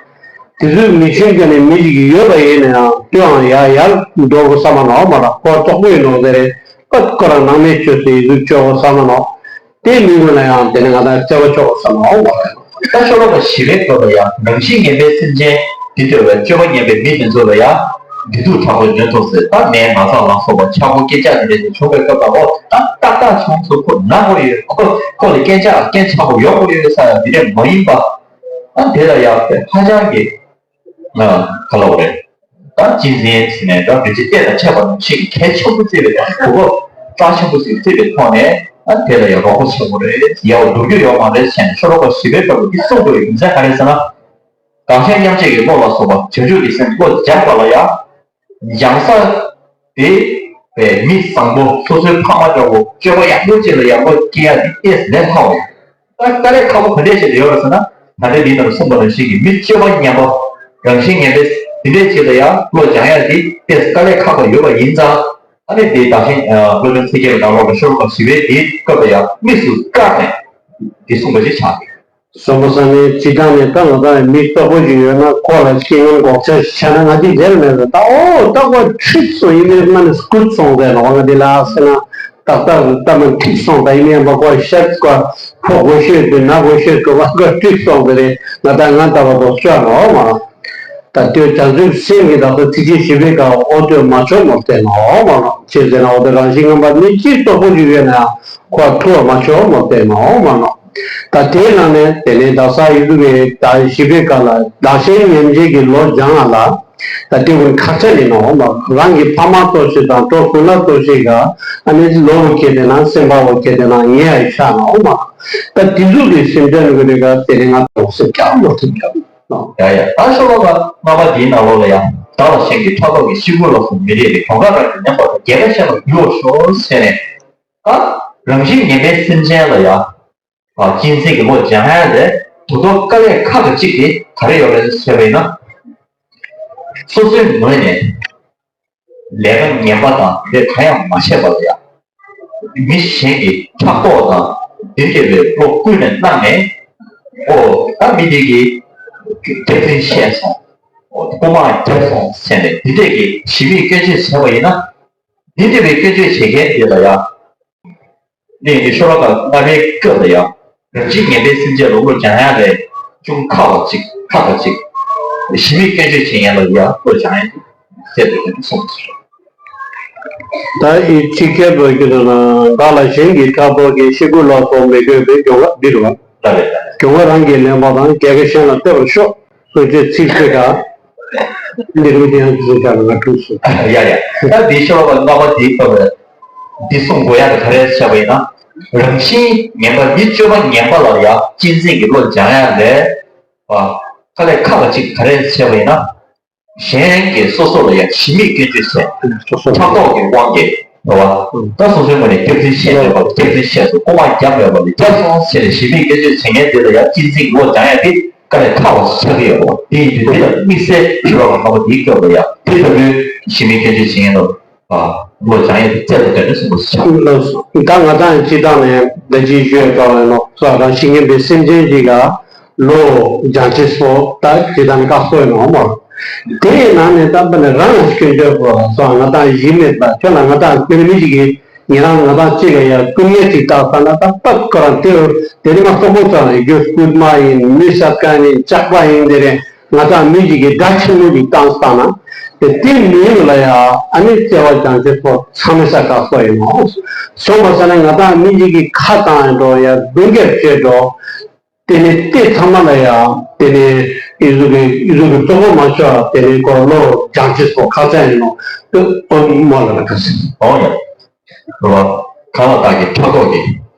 དེ་ཚོའི་མི་ཆུན་ཀ་ནས་མི་ཞིག་ཡོད་པ་ཡིན་ན་ཡང་སྤྱོད་ཡང་ཡར་ཡར་འགྲོ་དགོས་བསམ་པ་ནོ་མ་ལ་ཁོ་བཙོག་པོ་ཡིན་ནོ་ཟེར་རེད། པད་ཁོ་ར་ནང་མེད་སྤྱོད་སའི་ཡི་གུ་སྤྱོད་དགོས་བསམ་པ་ནོ། དེ་མི་དགོས་ན་ཡང་དེ་ནི་ང་དང་བརྩེ་བ་ཆོག་བསམ་འོང་བ་རེད། ད་ཤོ་ལོ་ཀ་བཞི་པའི་སྐབས་ལ་ཡང་རང་བཞིན་ངན་པའི་སེམས་ཅན་འདི་འདོད་པའི་སྤྱོད་པ་ངན་པའི་མི་དེ་ཚོ་ལ་ཡང་བདེ་སྡུག་དྲག་པོ་ཉོན་ཐུབ་ཟེར། ད་ནས་མ་ཚང་ལ་སོགས་པ་ཆག་སྒོ་སྐྱེ་ཆག་འདི་འདྲ་ཞིག་བྱུང་བའི་སྐབས་ལ་ཨོ་ད་ཏག་ཏག་བྱུང་ཚུལ་ཁོ་ན་གོ་ཡོད། ཁོ་ཁོ་ལ་སྐྱེ་ཆག་སྐྱེ་ཆག་པོ་ཡོད་གོ་ཡོད་ས་ཡང་འདི་འདྲ་མ་ཡིན་པ། ཨ་དེ་ལ་ཡང་ཧ་ཅང་གི་ང་ག་ལ་བ་རེད། ད་གཅན་གཟན་ཟེར་ནས་ད་རིན་ཆེན་གཏེར་དང་ཕྲད་པ་ནང་བཞིན་གྱི་གལ་ཆེན་པོ་བརྩི་བའི་དང་གོ་སྐབས་རྩ་ཆེན་པོ་ཞིག་བརྩི་བའི་ཐོག་ནས་ཨ་དེ་ལ་ཡང་རོགས་པ་ཆེན་པོ་རེད། ཡལ་བར་འདོར་རྒྱུ་ཡོད་མ་རེད་ཟེར་ནས་ཤོ་ལོ་ཀ་བཞི་པའི་སྐབས་ལ་འདི་གསུངས་དགོས་ཡོད་རྒྱུ་མཚན་ག་རེ་ཟེར་ན། གང་ཤར་མཉམ་རྗེས་ཀྱི་བློ་ལ་སོགས་པ་བྱང་ཆུབ་ཀྱི་སེམས་བློ་སྦྱངས་པ་ལ་ཡང་། སྦྱངས་ས་དེ་བས་མི་བཟང་པོ་སོ་སོའི་ཕ་མ་འདྲ་བོ་སྤྱོད་པ་ཡག་པོ་ཅིག་ལ་ཡག་པོ་སྐྱེ་ཡ་དེ་ཏོག་ཙམ་ལས་སླ་བ་ཡོད། ད་དཀའ་ལས་ཁག་པོ་ག་འདྲས་ཅིག་ལ་ཡོད་རེད་ཟེར་ན། ད་ལྟ་འདི་ནང་གསུངས་པ་ནང་བཞིན་གྱི་མི་སྤྱོད་པ་ངན་པ་རང་བཞིན་ངན་པའི་དེ་འདྲས་ཅིག་ལ་ཡང་བློ་སྦྱང་ཡ་དེ་ཏོག་ཙམ་དཀའ་ལས་ཁག་པོ་ཡོད་པ་ཡིན་ཙང་། ཨ་ནི་དེ་དག་ཞིང་བློ་སྦྱོང་ཚིག་བརྒྱད་ཀྱི་ནང་ལོགས་ལ་ཤོ་ལོ་ཀ་བཞི་པའི་དེའི་སྐབས་ལ་ཡང་དམིགས་སུ་བཀར་ནས་དེ་གསུངས་པ་ཞིག་ཆགས་ཡོད། སོང་པ་ས་ནས་སྤྱི་བཏང་ནས་ད་ང་དང་མི་སྟོབས་པོ་ཞིག་ཡོད་ན་ཁོ་ལ་རྐྱེན་ངན་འགོག་ཆ་ཞིག་ཆགས་ན་ང་འདི་རེད་མེད་རེད་ད་ཨོ་ད་ཁོ་ཁྲིད་སོང་ཡིན་མིན་ང་ནི་སྐུད་སོང་ཟེར་ནོ་ང་འདི་ལ་ཟེར་ན་ཏག་ཏག་ད་མ་ཁྲིད་སོང་ད་ཡིན་མིན་པ་ཁོ་ཤར་ཁོ་ཁོ་དགོས་ཤེས་དུ་ན་དགོས་ཤེས་དུ་བ་ཁོ་ཁྲིད་སོང་ཟེར་རེད་ང་ད་ང་ད་བ་དོ་ཤོར་ནོ་མ། ད་ལྟོས་བྱང་ཆུབ་སེམས་ཀྱི་བདག་ས་ཚིག་བཅད་བཞི་པའི་སྐབས་ཨོ་ལྟོས་མ་ཆོག་མོ་བསྟན་ནོ་མ་ནོ། ཅེས་ཟེར་ན་ཨོ་ལྟོས་རང་བཞིན་ངན་པ་མི་གཅིག་སྟོབས་པོ་ཞིག་ཡོད་ན་ཁོ་ཐུ་བ་མ་ཆོག་མོ་བསྟན་ནོ་མ་ནོ། ད་དེའི་ནང་ནས་དེ་ནས་བདག་ས་ཡི་གུ་བའི་ད་བཞི་པའི་སྐབས་ལ་བདག་གཞན་མཉམ་བརྗེ་གི་ལོ་སྦྱང་ང་ལ་ད་དེ་ཀུན་ཁག་ཆེ་ཡིན་ནོ་མ། རང་གི་ཕ་མ་གཙོ་ཆེ་དང་གྲོགས་སུ་ན་གཙོ་ཆེ་ག་ཨ་ནི་ལོ་བོ་ཁྱེད་དེ་ན་སེམས་པ་བོ་ཁྱེད་དེ་ན་ངས་ཡ་ཤ་ནོ་མ། ད་དེ་ཚོ་གི་སེམས་ཅན་གི་རེ་ག་དེ་ནས་ང་ཐོག་སེམས་ཀྱང་མ་ཐུབ་ཀྱང་། ཡ་ཡ། ད་ཤོ་ལོ་ཀ་ལྔ་པ་འདིའི་ནང་ལོགས་ལ་ཡང་བདག་ལ་གཞན་གྱི་ཕྲག་དོག་གིས་ཤི་དགོས་ལ་སོགས་མི་རིགས་ཏེ་གྱོང་ཁ་རང་གི་ཉམས་པ་དང་རྒྱལ་ཁ་ཤ་ལ་འགྱུར་བར་ཤོག་ཟེར་ནས། ད་རང་བཞིན་ངན་པའི་སེམས་ཅན་ལ་ཡང་གཅན་གཟན་གྱི་བློ་སྦྱང་ཡ་ལས་དུ་དོ་དཀའ་ལས་ཁག་གི་གཅིག་དེ་ག་རེ་ཡོད་རེད་ཟེར་བ་ཡིན་ན། སོ་སོའི་ངོས་ནས་ལས་ཀ་ངན་པ་དང་དེ་གང་ཡང་མ་བྱས་པ་ལ་ཡང་། མི་གཞན་གྱི་ཕྲག་དོག་དང་དེ་འདྲ་བའི་བློ་ཀུན་ནས་བཏང་ནས། ཨོ་ད་མི་དེ་གིས་དེ་འདྲ་བཤད་སོང་། ཨོ་རྐུ་མ་བརྒྱབ་སོང་ཟེར་ནས་དེ་འདྲས་ཀྱི་ཞི་མིས་སྐྱོན་བརྗོད་བྱས་པ་ཡིན་ན། དེ་འདྲ་བའི་སྐྱོན་བརྗོད་བྱེད་མཁན་དེ་ལ་ཡང་། གནས་འདི་ཤོ་ལོ་ཀ་ལྔ་པའི་སྐབས་ལ་ཡང་རང་བཞིན་ངན་པའི་སེམས་ཅན་ལ་བློ་སྦྱང་ཡ་ལས་ཅུང་ཁག་པ་ཅིག་ཁག་པ་ཅིག་ཞི་མིས་སྐྱོན་བརྗོད་བྱེད་མཁན་ལ་ཡང་བློ་སྦྱང་ཡ་ཟེར་ཏེ་གསུངས་སོ། ད་ཨི་ཚིག་ཁྱད་པར་གྱི་ནང་ན་བདག་ལ་གཞན་གྱི་ཕྲག་དོག་གིས་ཤི་དགོས་ལ་སོགས་མི་དགོས་པའི་སྐྱོ་བ་འདི་རུ་བ། ལྟ་རེད་ལྟ་རེད། སྐྱོ་བ་རང་གིས་ལེན་པ་དང་རྒྱལ་ཁ་གཞན་ལ་སྟེར་བར་ཤོག་སོ་ཅེས་ཚིག་ཚིག་ག་འདི་རུ་དེ་ཡང་ཚིག་ཚིག་ག་ང་དྲུག་སོ། ཡ་ཡ། ད་འདི་ཤོ་ལོ་ཀ་ལྔ་པ་དེའི་སྐབས་ལ་འདི་གསུང་དགོས་ཡ་དེ་ག་རེ་བྱས་པ་ཡིན་ན། རང་བཞིན་ངན་པ་མི་སྤྱོད་པ་ངན་པ་ལ་ཡང་གཅན་གཟན་གྱི་བློ་སྦྱང་ཡ་ལས་དཀའ་ལས་ཁག་པ་ཅིག་ག་རེ་བྱས་པ་ཡིན་ན། གཞན་གྱིས་སོ་སོ་ལ་ཡང་ཞི་མོལ་སྐྱོན་བརྗོད་བྱས། སོ་སོ་ཕྲག་དོག་གི་དབང་གིས་རེད་བ། ད་སོ་སོའི་ངོས་ནས་སྐྱག་རྫུན་བཤད་འདོད་པ་ལ་སྐྱག་རྫུན་བཤད་སོང་། རྐུ་མ་བརྒྱབ་འདོད་པ་ལ་བརྒྱབ་སོང་ཟེར་ནས་ཞི་མོལ་སྐྱོན་བརྗོད་བྱེད་མཁན་དེ་ལ་ཡང་གཅེས་འཛིན་གྱི་བློ་སྦྱང་ཡ་དེ་དཀའ་ལས་ཁག་པོ་ཞིག་ཆགས་ཀྱི་ཡོད་རེད་བ། དེ་ཡིན་དུས་དེ་ལ་དམིགས་བསལ་ཕྱི་རོལ་གྱི་རྣམ་པ་དེའི་སྐབས་ལ་ཡང་དེ་ལྟ་བུའི་ཞི་མོལ་སྐྱོན་བརྗོད་བྱེད་མཁན་དང་བློ་སྦྱང་ཡ་དེ་རྩལ་དང་འགྲན་ཟླ་ཆེན་པོ་ཞིག་ཆགས། ད་ང་ཚང་སྤྱིར་བཏང་ནས་ད་ཅི་ཞུས་ཡོད་པ་ཡིན་ནོ། སོ་རང་ཤི་མཁན་པའི་སེམས་ཅན་ཅིག་ལ་བློ་སྦྱང་བྱེད་སོགས་ད་ཇི་ལྟར་བཀག་སོགས་ཡིན་ནོ་མ། དེའི་ནང་ནས་ད་ཕ་ནས་རང་ལ་སྐྱོན་བརྗོད་པོ་སོགས་ང་ཚང་ཡིན་མེད་པ་ཁྱོད་ལ་ང་ཚང་སྐྱོན་མི་ཞིག་གིས་ཉེ་རང་ང་ཚང་གཅིག་ལ་ཡང་སྐུ་ངལ་ཅིག་བཏགས་ས་ན་ད་ཕ་ཁོ་རང་དེ་དེ་ནི་མ་སོག་པོ་ཚང་རེད། རྒྱུ་སྐུད་མ་ཡིན། མི་སྲབ་མཁན་ཡིན། ལྕགས་པ་ཡིན། དེ་རེད། ང་ཚང་མི་ཞིག་གིས་དགྲ་ཆེན་མོ་ཞིག་བཏང་ས་ན་དེ་དེ་མི་ཡིན་ལ་ཡང་ཨ་ནི་བརྩེ་བ་སྦྱང་བྱེད་སོགས་ཚང་མའི་ས་བཀག་སོགས་ཡིན་ནོ། སོང་བ་ས་ན་ང་ཚང་མི་ཞིག་གིས་ཁ་བཏང་ཡང་འགྲོ་ཡང་རྡུང་རྒྱབ་བྱས་འགྲོ། དེ་ནས་དེ་ཚང་མ་ལ་ཡང་དེ་ནས་ཨི་ཟུག་གི་ཨི་ཟུག་གི་གཙོ་བོ་མ་ཆོག་དེ་ནས་ཁོ་བློ་སྦྱང་བྱེད་སོགས་ཁག་ཅན་ཡིན་ནོ། ཨོ་མོ་ལ་ལ་ཁ་སི། ཨོ་ཡ། རོ། གང་ལ་བདག་གིས་ཕྲག་དོག་གིས།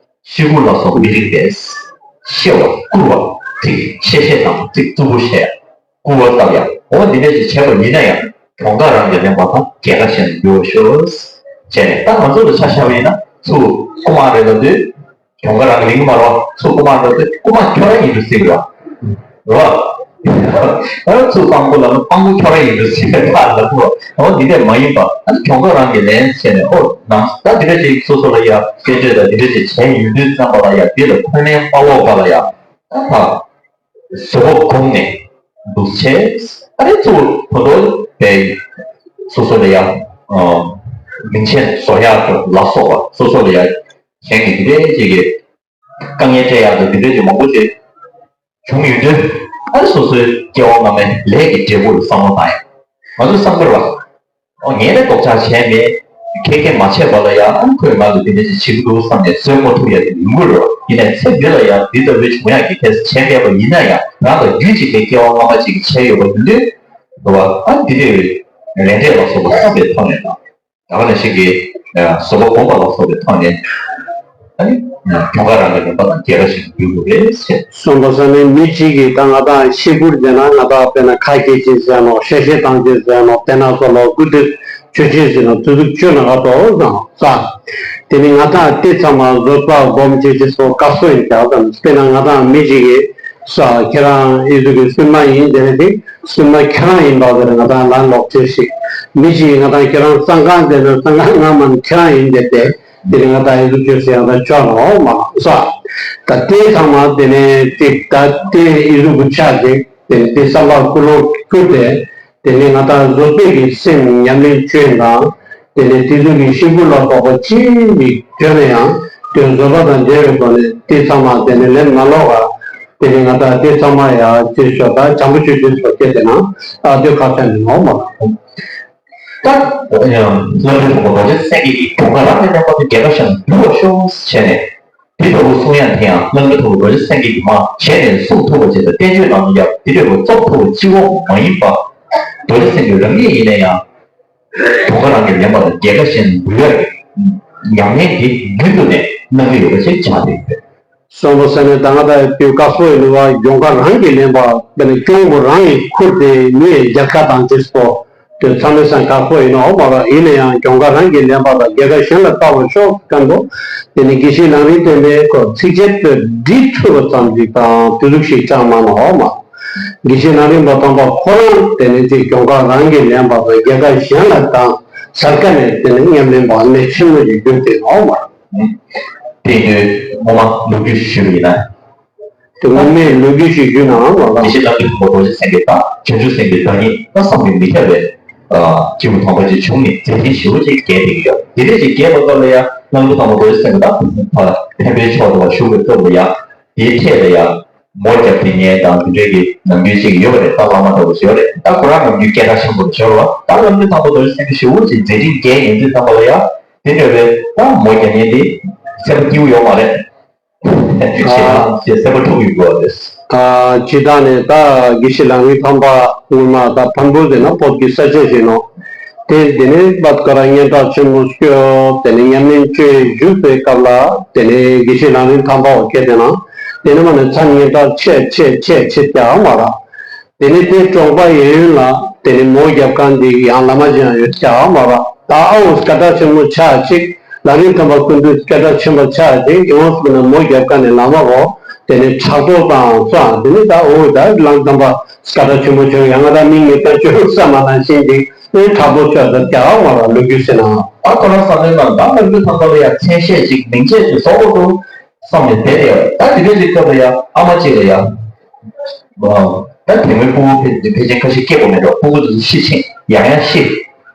ཤི་བོ་ལ་སོགས་མི་རིགས་པས། ཤེ་བ་བཀུར་བ་ཚིག་ཤེ་ཤེ་དང་ཚིག་རྩུབ་པོ་བཤད། བཀུར་བ་བཏབ་ཡ། འོ་འདི་འདྲ་ཞིག་བྱས་པ་ཡིན་ན་ཡང་གྱོང་ཁ་རང་གིས་ལེན་པ་དང་རྒྱལ་ཁ་གཞན་ལ་འབུལ་བ་ཤོག་བྱས་ནས་ད་ང་ཚོ་ལ་ཆ་བཞག་པ་ཡིན་ན་ཚུར་རྐུ་མ་རེད་ལབ་དུས། གྱོང་ཁ་རང་གི་ལེན་གྱི་མ་རེད་བ། ཚུར་རྐུ་མ་འགྲོ་དུས་རྐུ་མ་ཁྱོད་རང་ཡིན་འགྲོ་ཟེར་གི་རེད་བ། རེད་བ། ཨ་ཚུར་དཔང་པོ་ལབ་ན་དཔང་པོ་ཁྱོད་རང་ཡིན་འགྲོ་ཟེར་གི་རེད་བ་ལབ་དུས། འོ་འདི་འདྲས་མ་ཡིན་པ། ཨ་ནི་གྱོང་ཁ་རང་གིས་ལེན་བྱས་ནས། ཨོ་ནམ་ད་འདི་འདྲས་ཅིག་སོ་སོ་ལ་ཡ་སྐྱོན་བརྗོད་དང་འདི་འདྲས་ཅིག་བྱས་ཡོང་དུས་ཙམ་པ་ལ་ཡ་འདི་ལ་འཁོན་ལན་སྤར་ལོག་པ་ལ་ཡ་ད་བ། བཟོ་བོ་གོམས་ནས་འདུག་བྱས། ཨ་ནི་ཚུར་ཕོ་ཏོ་པའི་སོ་སོ་ལ་ཡ་མིང་ཆེན་བཟོ་ཡག་ལ་སོགས་པ་སོ་སོ་ལ་ཡ་གཞན་གྱིས་འདི་འདྲས་ཅིག་གི་དཀའ་ངལ་སྤྲད་ཡག་དང་འདི་འདྲས་ཀྱི་མང་པོ་ཞིག་བྱུང་ཡོད་དུས། ཨ་ནི་སོ་སོའི་སྐྱེ་བ་སྔ་མའི་ལས་ཀྱི་འབྲས་བུ་ལ་བསམ་བློ་བཏང་ཡག་ང་ཚོས་བསམ་དགོས་རེད་བ། ཨོ་ངས་ནི་རྟོག་འཆར་བྱས་མེད། ཁྱེད་ཀྱིས་མ་བྱས་པ་ལ་ཡང་ཨ་ནི་ཁོས་ང་ལ་འདི་འདྲ་ཞིག་བྱེད་ཀྱི་འདུག་བསམ་ནས་བཟོད་མ་ཐུབ་ཡག་དེ་ཡོང་གི་རེད་བ། ཡིན་ནའི་ཚེ་འདི་ལ་ཡང་འདི་ལྟ་བུའི་བྱུང་ཡག་གི་ཐད་བྱས་མེད་པ་ཡིན་ན་ཡང་རང་དང་རྒྱུད་གཅིག་པའི་སྐྱེ་བ་སྔ་མ་གཅིག་གིས་བྱས་ཡོད་པ་ཡིན་དུས། རེད་བ། ཨ་ནི་འདི་འདྲའི་ལས་འབྲས་ལ་སོགས་པ་བསམ་པའི་ཐོག་ནས་དང་། ད་ག་ནང་བཞིན་གྱི་བཟོད་པ་སྒོམ་པ་ལ་སོགས་པའི་ཐོག་ནས། ཨ་ནི་གྱོང་ཁ་རང་གི་ལེན་པ་དང་རྒྱལ་ཁ་ཞིག་འབུལ་དགོས་རེད་ཟེར། སོང་པ་ས་ནས་མི་གཅིག་གིས་ད་ང་དང་ཤི་བཀུར་བྱས་ན་ང་དང་དཔེར་ན་ཁ་སྐད་ཅིག་ཟེར་ནོ། ཤེ་ཤེ་བཏང་ཅིག་ཟེར་ནོ། དཔེར་ན་སོ་ལོ་སྐུ་དུས་ཆོས་ཅན་ཟེར་ནོ། དུས་ཚོད་ཆོས་ན་ག་ཏོ་ཟང་ས། དེ་ནི་ང་དང་དེ་ཚང་མ་བཟོད་པ་སྒོམ་བྱེད་ཅིག་སོགས་བཀག་སོ་ཡིན་ཀྱང་ཙམ། དཔེར་ན་ང་དང་མི་གཅིག་གིས་ས་ཁྱེད་རང་ཨི་ཟུག་གི་སུན་མ་ཡིན་དེ་ནི་དེ། སུན་མ་ཁྱེད་རང་ཡིན་པ་ཟེར་ང་དང་ལ་ལོག་ཅེས་ཤིག་མི་ཞིག་ང་དང་ཁྱེད་རང་སང་གང་བསྡད་ན་སང་གང་ང་མ་ཁྱེད་རང་ཡིན་བསྡད་དེ། དེ་ནི་ང་དང་ཨི་ཟུག་བྱོས་ཟེར་ཡང་ད་ཆོག་ནོ་མ་ས། ད་དེ་ཚང་མ་དེ་ནས་དེ་ད་དེ་ཨི་ཟུག་གི་ཆ་དེ་དེ་ནི་དེ་བསམ་པ་ཀུན་སློང་བསྐུར་ཏེ། དེ་ནི་ང་དང་བཟོད་པའི་གི་སེམས་ཉམས་ལེན་བྱོས་དང་། དེ་ནས་དེ་ཚོ་གི་ཤི་བོ་ལ་སོགས་པ་ཅི་ཞིག་བྱོས་ན་ཡང་དེ་བཟོད་པ་དང་འབྲེལ་བའི་སྒོ་ནས་དེ་ཚང་མ་དེ་ནས་ལེན་མ་ལོག་ག་དེ་ནས་ང་དང་དེ་ཚང་མ་ཡང་ཅེས་ཤོག་ད་བྱང་བུ་ཆོས་ཅན་སོགས་སྐད་དེ་ན་ཨ་དེ་ཁ་ཚན་ནི་ནོ་མ། ད་ལམ་རིམ་གོང་མ་རྡོ་རྗེ་སེང་གེ་གི་གྱོང་ཁ་རང་ནས་ལེན་པ་དེ་རྒྱལ་ཁ་ཞིག་འབུལ་བར་ཤོག་བྱས་ནས། དེ་ལྟ་བུ་གསུང་ཡག་དེ་ཡང་ལམ་རིམ་གོང་མ་རྡོ་རྗེ་སེང་གེ་གིས་མ་བྱས་ནས་གསུང་ཐུབ་པ་ཅིག་དང་བསྟན་བཅོས་ནང་ཡང་དེ་འདྲ་བའི་རྩོམ་ཐུབ་པ་གཅིག་པོ་མ་ཡིན་པ། རྡོ་རྗེ་སེང་གེ་རང་ཉིད་ཡིན་ན་ཡང་། གྱོང་ཁ་རང་གིས་ལེན་པ་དང་རྒྱལ་ཁ་གཞན་འབུལ་ཡག་གི་ཉམས་ལེན་དེ་རྒྱུན་དུ་ནས་གནང་གི་ཡོད་པ་ཞིག་ཆགས་བསྡད་ཡོད། སོང་པ་ས་ནས་ད་ང་དང་དུས་སྐབས་སུ་ཡིན་བ་གྱོང་ཁ་རང་གིས་ལེན་པ་དེ་ནི་གྱོང་པོ་རང་གིས་ཁུར་ཏེ་མི་ཡི་རྒྱལ་ཁ་དང་ཅིག་སོགས་དེ་ཚང་མའི་སང་ཁ་སོ་ཡིན་ནོ་མ་ར། ཡིན་ན་ཡང་གྱོང་ཁ་རང་གིས་ལེན་པ་དང་རྒྱལ་ཁ་གཞན་ལ་བསྐུར་བར་ཤོག་བཀའ་འདུག་དེ་ནི་དགེ་བཤེས་ལམ་རིམ་བསྟན་པའི་སྐོར་ཚིགས་བཅད་དེ་འབྲི་ཐུབ་པ་ཙམ་ཞིག་དང་དེ་ཟུག་ཞིག་ཀྱང་མ་ནོ་མ། དགེ་བཤེས་ལམ་རིམ་པ་དམ་པ་ཁོ་རང་དེ་ནི་དེ་གྱོང་ཁ་རང་གིས་ལེན་པ་དང་རྒྱལ་ཁ་གཞན་ལ་བཏང་ཚར་ཀ་ནས་དེ་ནི་ཉམས་ལེན་པ་གནད་ཆེན་པོ་ཞིག་གྱུར་ཏེ་ནོ་མ། དེ་ཡིན་དུས་སྔོན་མ་ལོ་རྒྱུས་ཞུས་པ་ཡིན་ན། དེ་སྔོན་མའི་ལོ་རྒྱུས་ཤིག་ཞུས་ན་ང་ལ། དེ་བཞིན་བླ་མའི་ཕུང་པོ་རྡོ་རྗེ་སེང་གེ་དང་བྱང་ཆུབ་སེམས་དཔའི་བདག་ཉིད་ད་བསམ་གྱིས་མི་ཁྱབ་པའི་སྐྱེས་བུ་དམ་པ་ཅིག་བྱུང་ནས་མཛད་འཕྲིན་ཞེ་པོ་ཅིག་རྒྱས་བསྡད་ཀྱི་ཡོད། དེ་འདྲ་ཅིག་རྒྱས་པ་ཙམ་ལ་ཡང་བླ་མའི་ཕུང་པོ་རྡོ་རྗེ་སེང་གེ་དང་ཕ་ཕན་པའི་མཆོག་ཏུ་བཞུགས་པའི་སྐབས་ལ་ཡང་དེའི་འཕྲེད་ལ་ཡང་མོ་རྒྱབ་དེ་ཉལ་དང་དེ་འདྲའི་གི་ནམ་རྒྱུན་ཅིག་ཡོད་པ་རེད། ད་བླ་མ་འདྲ་བོ་ཞིག་ཡོད་རེད། ད་ཁོ་རང་ནམ་རྒྱུན་སྐད་གྲགས་ཆེན་པོ་ཞིག་ཡོད་རེད་བ། ད་བླ་མའི་ཕུང་པོ་རྡོ་རྗེ་སེང་གེ་ཞེ་པོ་ཅིག་མཛད་འཕྲིན་རྒྱས་ཡོང་དུས་ཙམ་པ་ལ་ཡང་དེ་འདྲ་བའི་ད་མོ་རྒྱབ་ཉལ་དེ་སེམས་སྐྱིད་པོ་ཡོད་མ་རེད། ཞེས་ཨ། ཞེས་སེམས་པ་འཁྲུག་ཡོང་གི་ཡོད་རེད། ད་ཇི་ལྟར་ནས་ད་དགེ་བཤེས་ལམ་རིམ་དམ་པ་སྔོན་མ་ད་བམ་པོ་ཟེར་ན་བོད་ཀྱི་ས་བཅད་ཅིག་ནོ། དེ་དེ་ནས་བད་ཀ་ར་སྙན་གྲགས་ཆེན་པོ་སྐྱོ། དེ་ནས་ཉམས་ལེན་བཅོས་བཞུགས་པའི་སྐབས་ལ་དེ་ནས་དགེ་བཤེས་ལམ་རིམ་དམ་པ་བ་ཁྱེད་དེ་ན་དེ་ནས་མ་ནས་མཚན་སྙན་གྲགས་ཆེ་ཆེ་ཆེ་ཆེ་རྒྱག་མ་ར། དེ་ནས་དེ་གྲོང་པ་གཡས་གཡོན་ལ་ དེ་ནི་མོ་རྒྱབ་མཁན་འདི་ཡང་བླ་མ་ཅིག་ཡང་ཡོད་ཀྱག་མ་ར། ད་ཨ་འོ་སྐད་གྲགས་ཆེན་པོ་ཆགས་ཅིག་ལམ་རིམ་དམ་པ་ཀུན་འདུས་སྐད་གྲགས་ཆེན་པོ་ཆགས་ཅིག་ཡོངས་སུ་ན་མོ་རྒྱབ་མཁན་ནི་བླ་མ་གོ། དེ་ནི་ཕྲག་དོག་དང་སོགས་དེ་ནི་ད་འོ་ད་ལམ་དམ་པ་སྐད་གྲགས་ཆེན་པོ་ཆགས་ཡང་ང་ད་མིང་མི་བཏགས་ཆོག་ས་མ་ནང་བཞིན་ཅིག་ཨེ་ཕྲག་དོག་ཆགས་ད་ཀྱག་མ་ར་ལོ་རྒྱུས་ཟེར་ན། ཨ་ཁོ་རང་བསམ་བློའི་ནང་ད་ལམ་རིམ་དམ་པ་ལ་ཡང་མཚན་ཤས་ཅིག་མིང་ཆད་ཅིག་བཟོ་དགོས་འདུག་བསམ་ནས་བསྡད་དེ་ཡོད། ད་དེ་འདྲའི་རིགས་སྐབས་ལ་ཡང་ཨ་མ་གཅིག་ལ་ཡང་། ད་དེ་མོའི་ཕྲུ་གུ་ཕལ་ཕལ་ཆེར་ཁ་ཤས་སྐྱེ་དགོས་མེད་འགྲོ། ཕྲུ་གུ་དེ་ཚོ་ཤི་ཕྱིན་ཡང་ཡང་ཤི།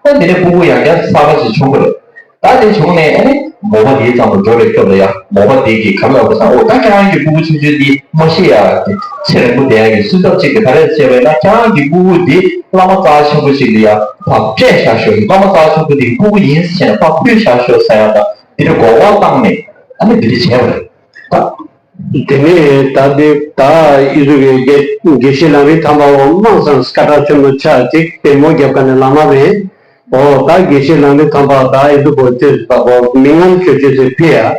ད་དེ་ནས་ཕྲུ་གུ་ཡང་བསྐྱར་གསར་པ་ཞིག་བྱུང་གི་རེད། ད་དེ་བྱུང་ནས་ཨ་ནི་མོ་པ་དེའི་ཚང་དུ་འགྲོ་བའི་སྐབས་ལ་ཡང་མོ་པ་དེ་གིས་ག་རེ་ལབ་པ་སང་། ཨོ་ད་ཁྱེད་རང་གི་ཕྲུ་གུ་ཆུང་ཆུང་འདི་མ་ཤི་ཡ་གི་ཚེ་རིང་པོ་བསྡད་ཡ་གི་སུས་ཐབས་ཅིག་གིས་ག་རེ་བྱས་པས་ན། ཁྱེད་རང་གི་ཕྲུ་གུ་འདི་བླ་མ་རྩ་ཆེན་པོ་ཞིག་ལ་ཡང་ཕར་སྤྲད་བཞག་ཤོག་བླ་མ་རྩ་ཆེན་པོ་དེ་ཕྲུ་གུ་ཡིན་ཟེར་ནས་ཕར་ཕུལ་བཞག་ཤོག་ཟེར་ཡ་ད་དེ་འདྲ་གོ་བ་བཏང་ནས་ཨ་ནི་འདི་འདྲ་བྱས་པ་རེད་ད། དེ་ནས་ད་དེ་ད་ཨི་ཟུག་གི་དགེ་དགེ་བཤེས་ལམ་རིམ་དམ་པ་འོ་མང་སང་སྐད་གྲགས་ཆེན་པོ་ཆགས་ཅིག་དེ་མོ་རྒྱབ་ཀ་ནས་བླ་མ་རེད། འོ་ད་དགེ་བཤེས་ལམ་རིམ་དམ་པ་ད་ཨི་ཟུག་གོ་ཅེས་ད་གོ་མི་ངན་ཆོས་ཅེས་སེ་ཕི་ཡ།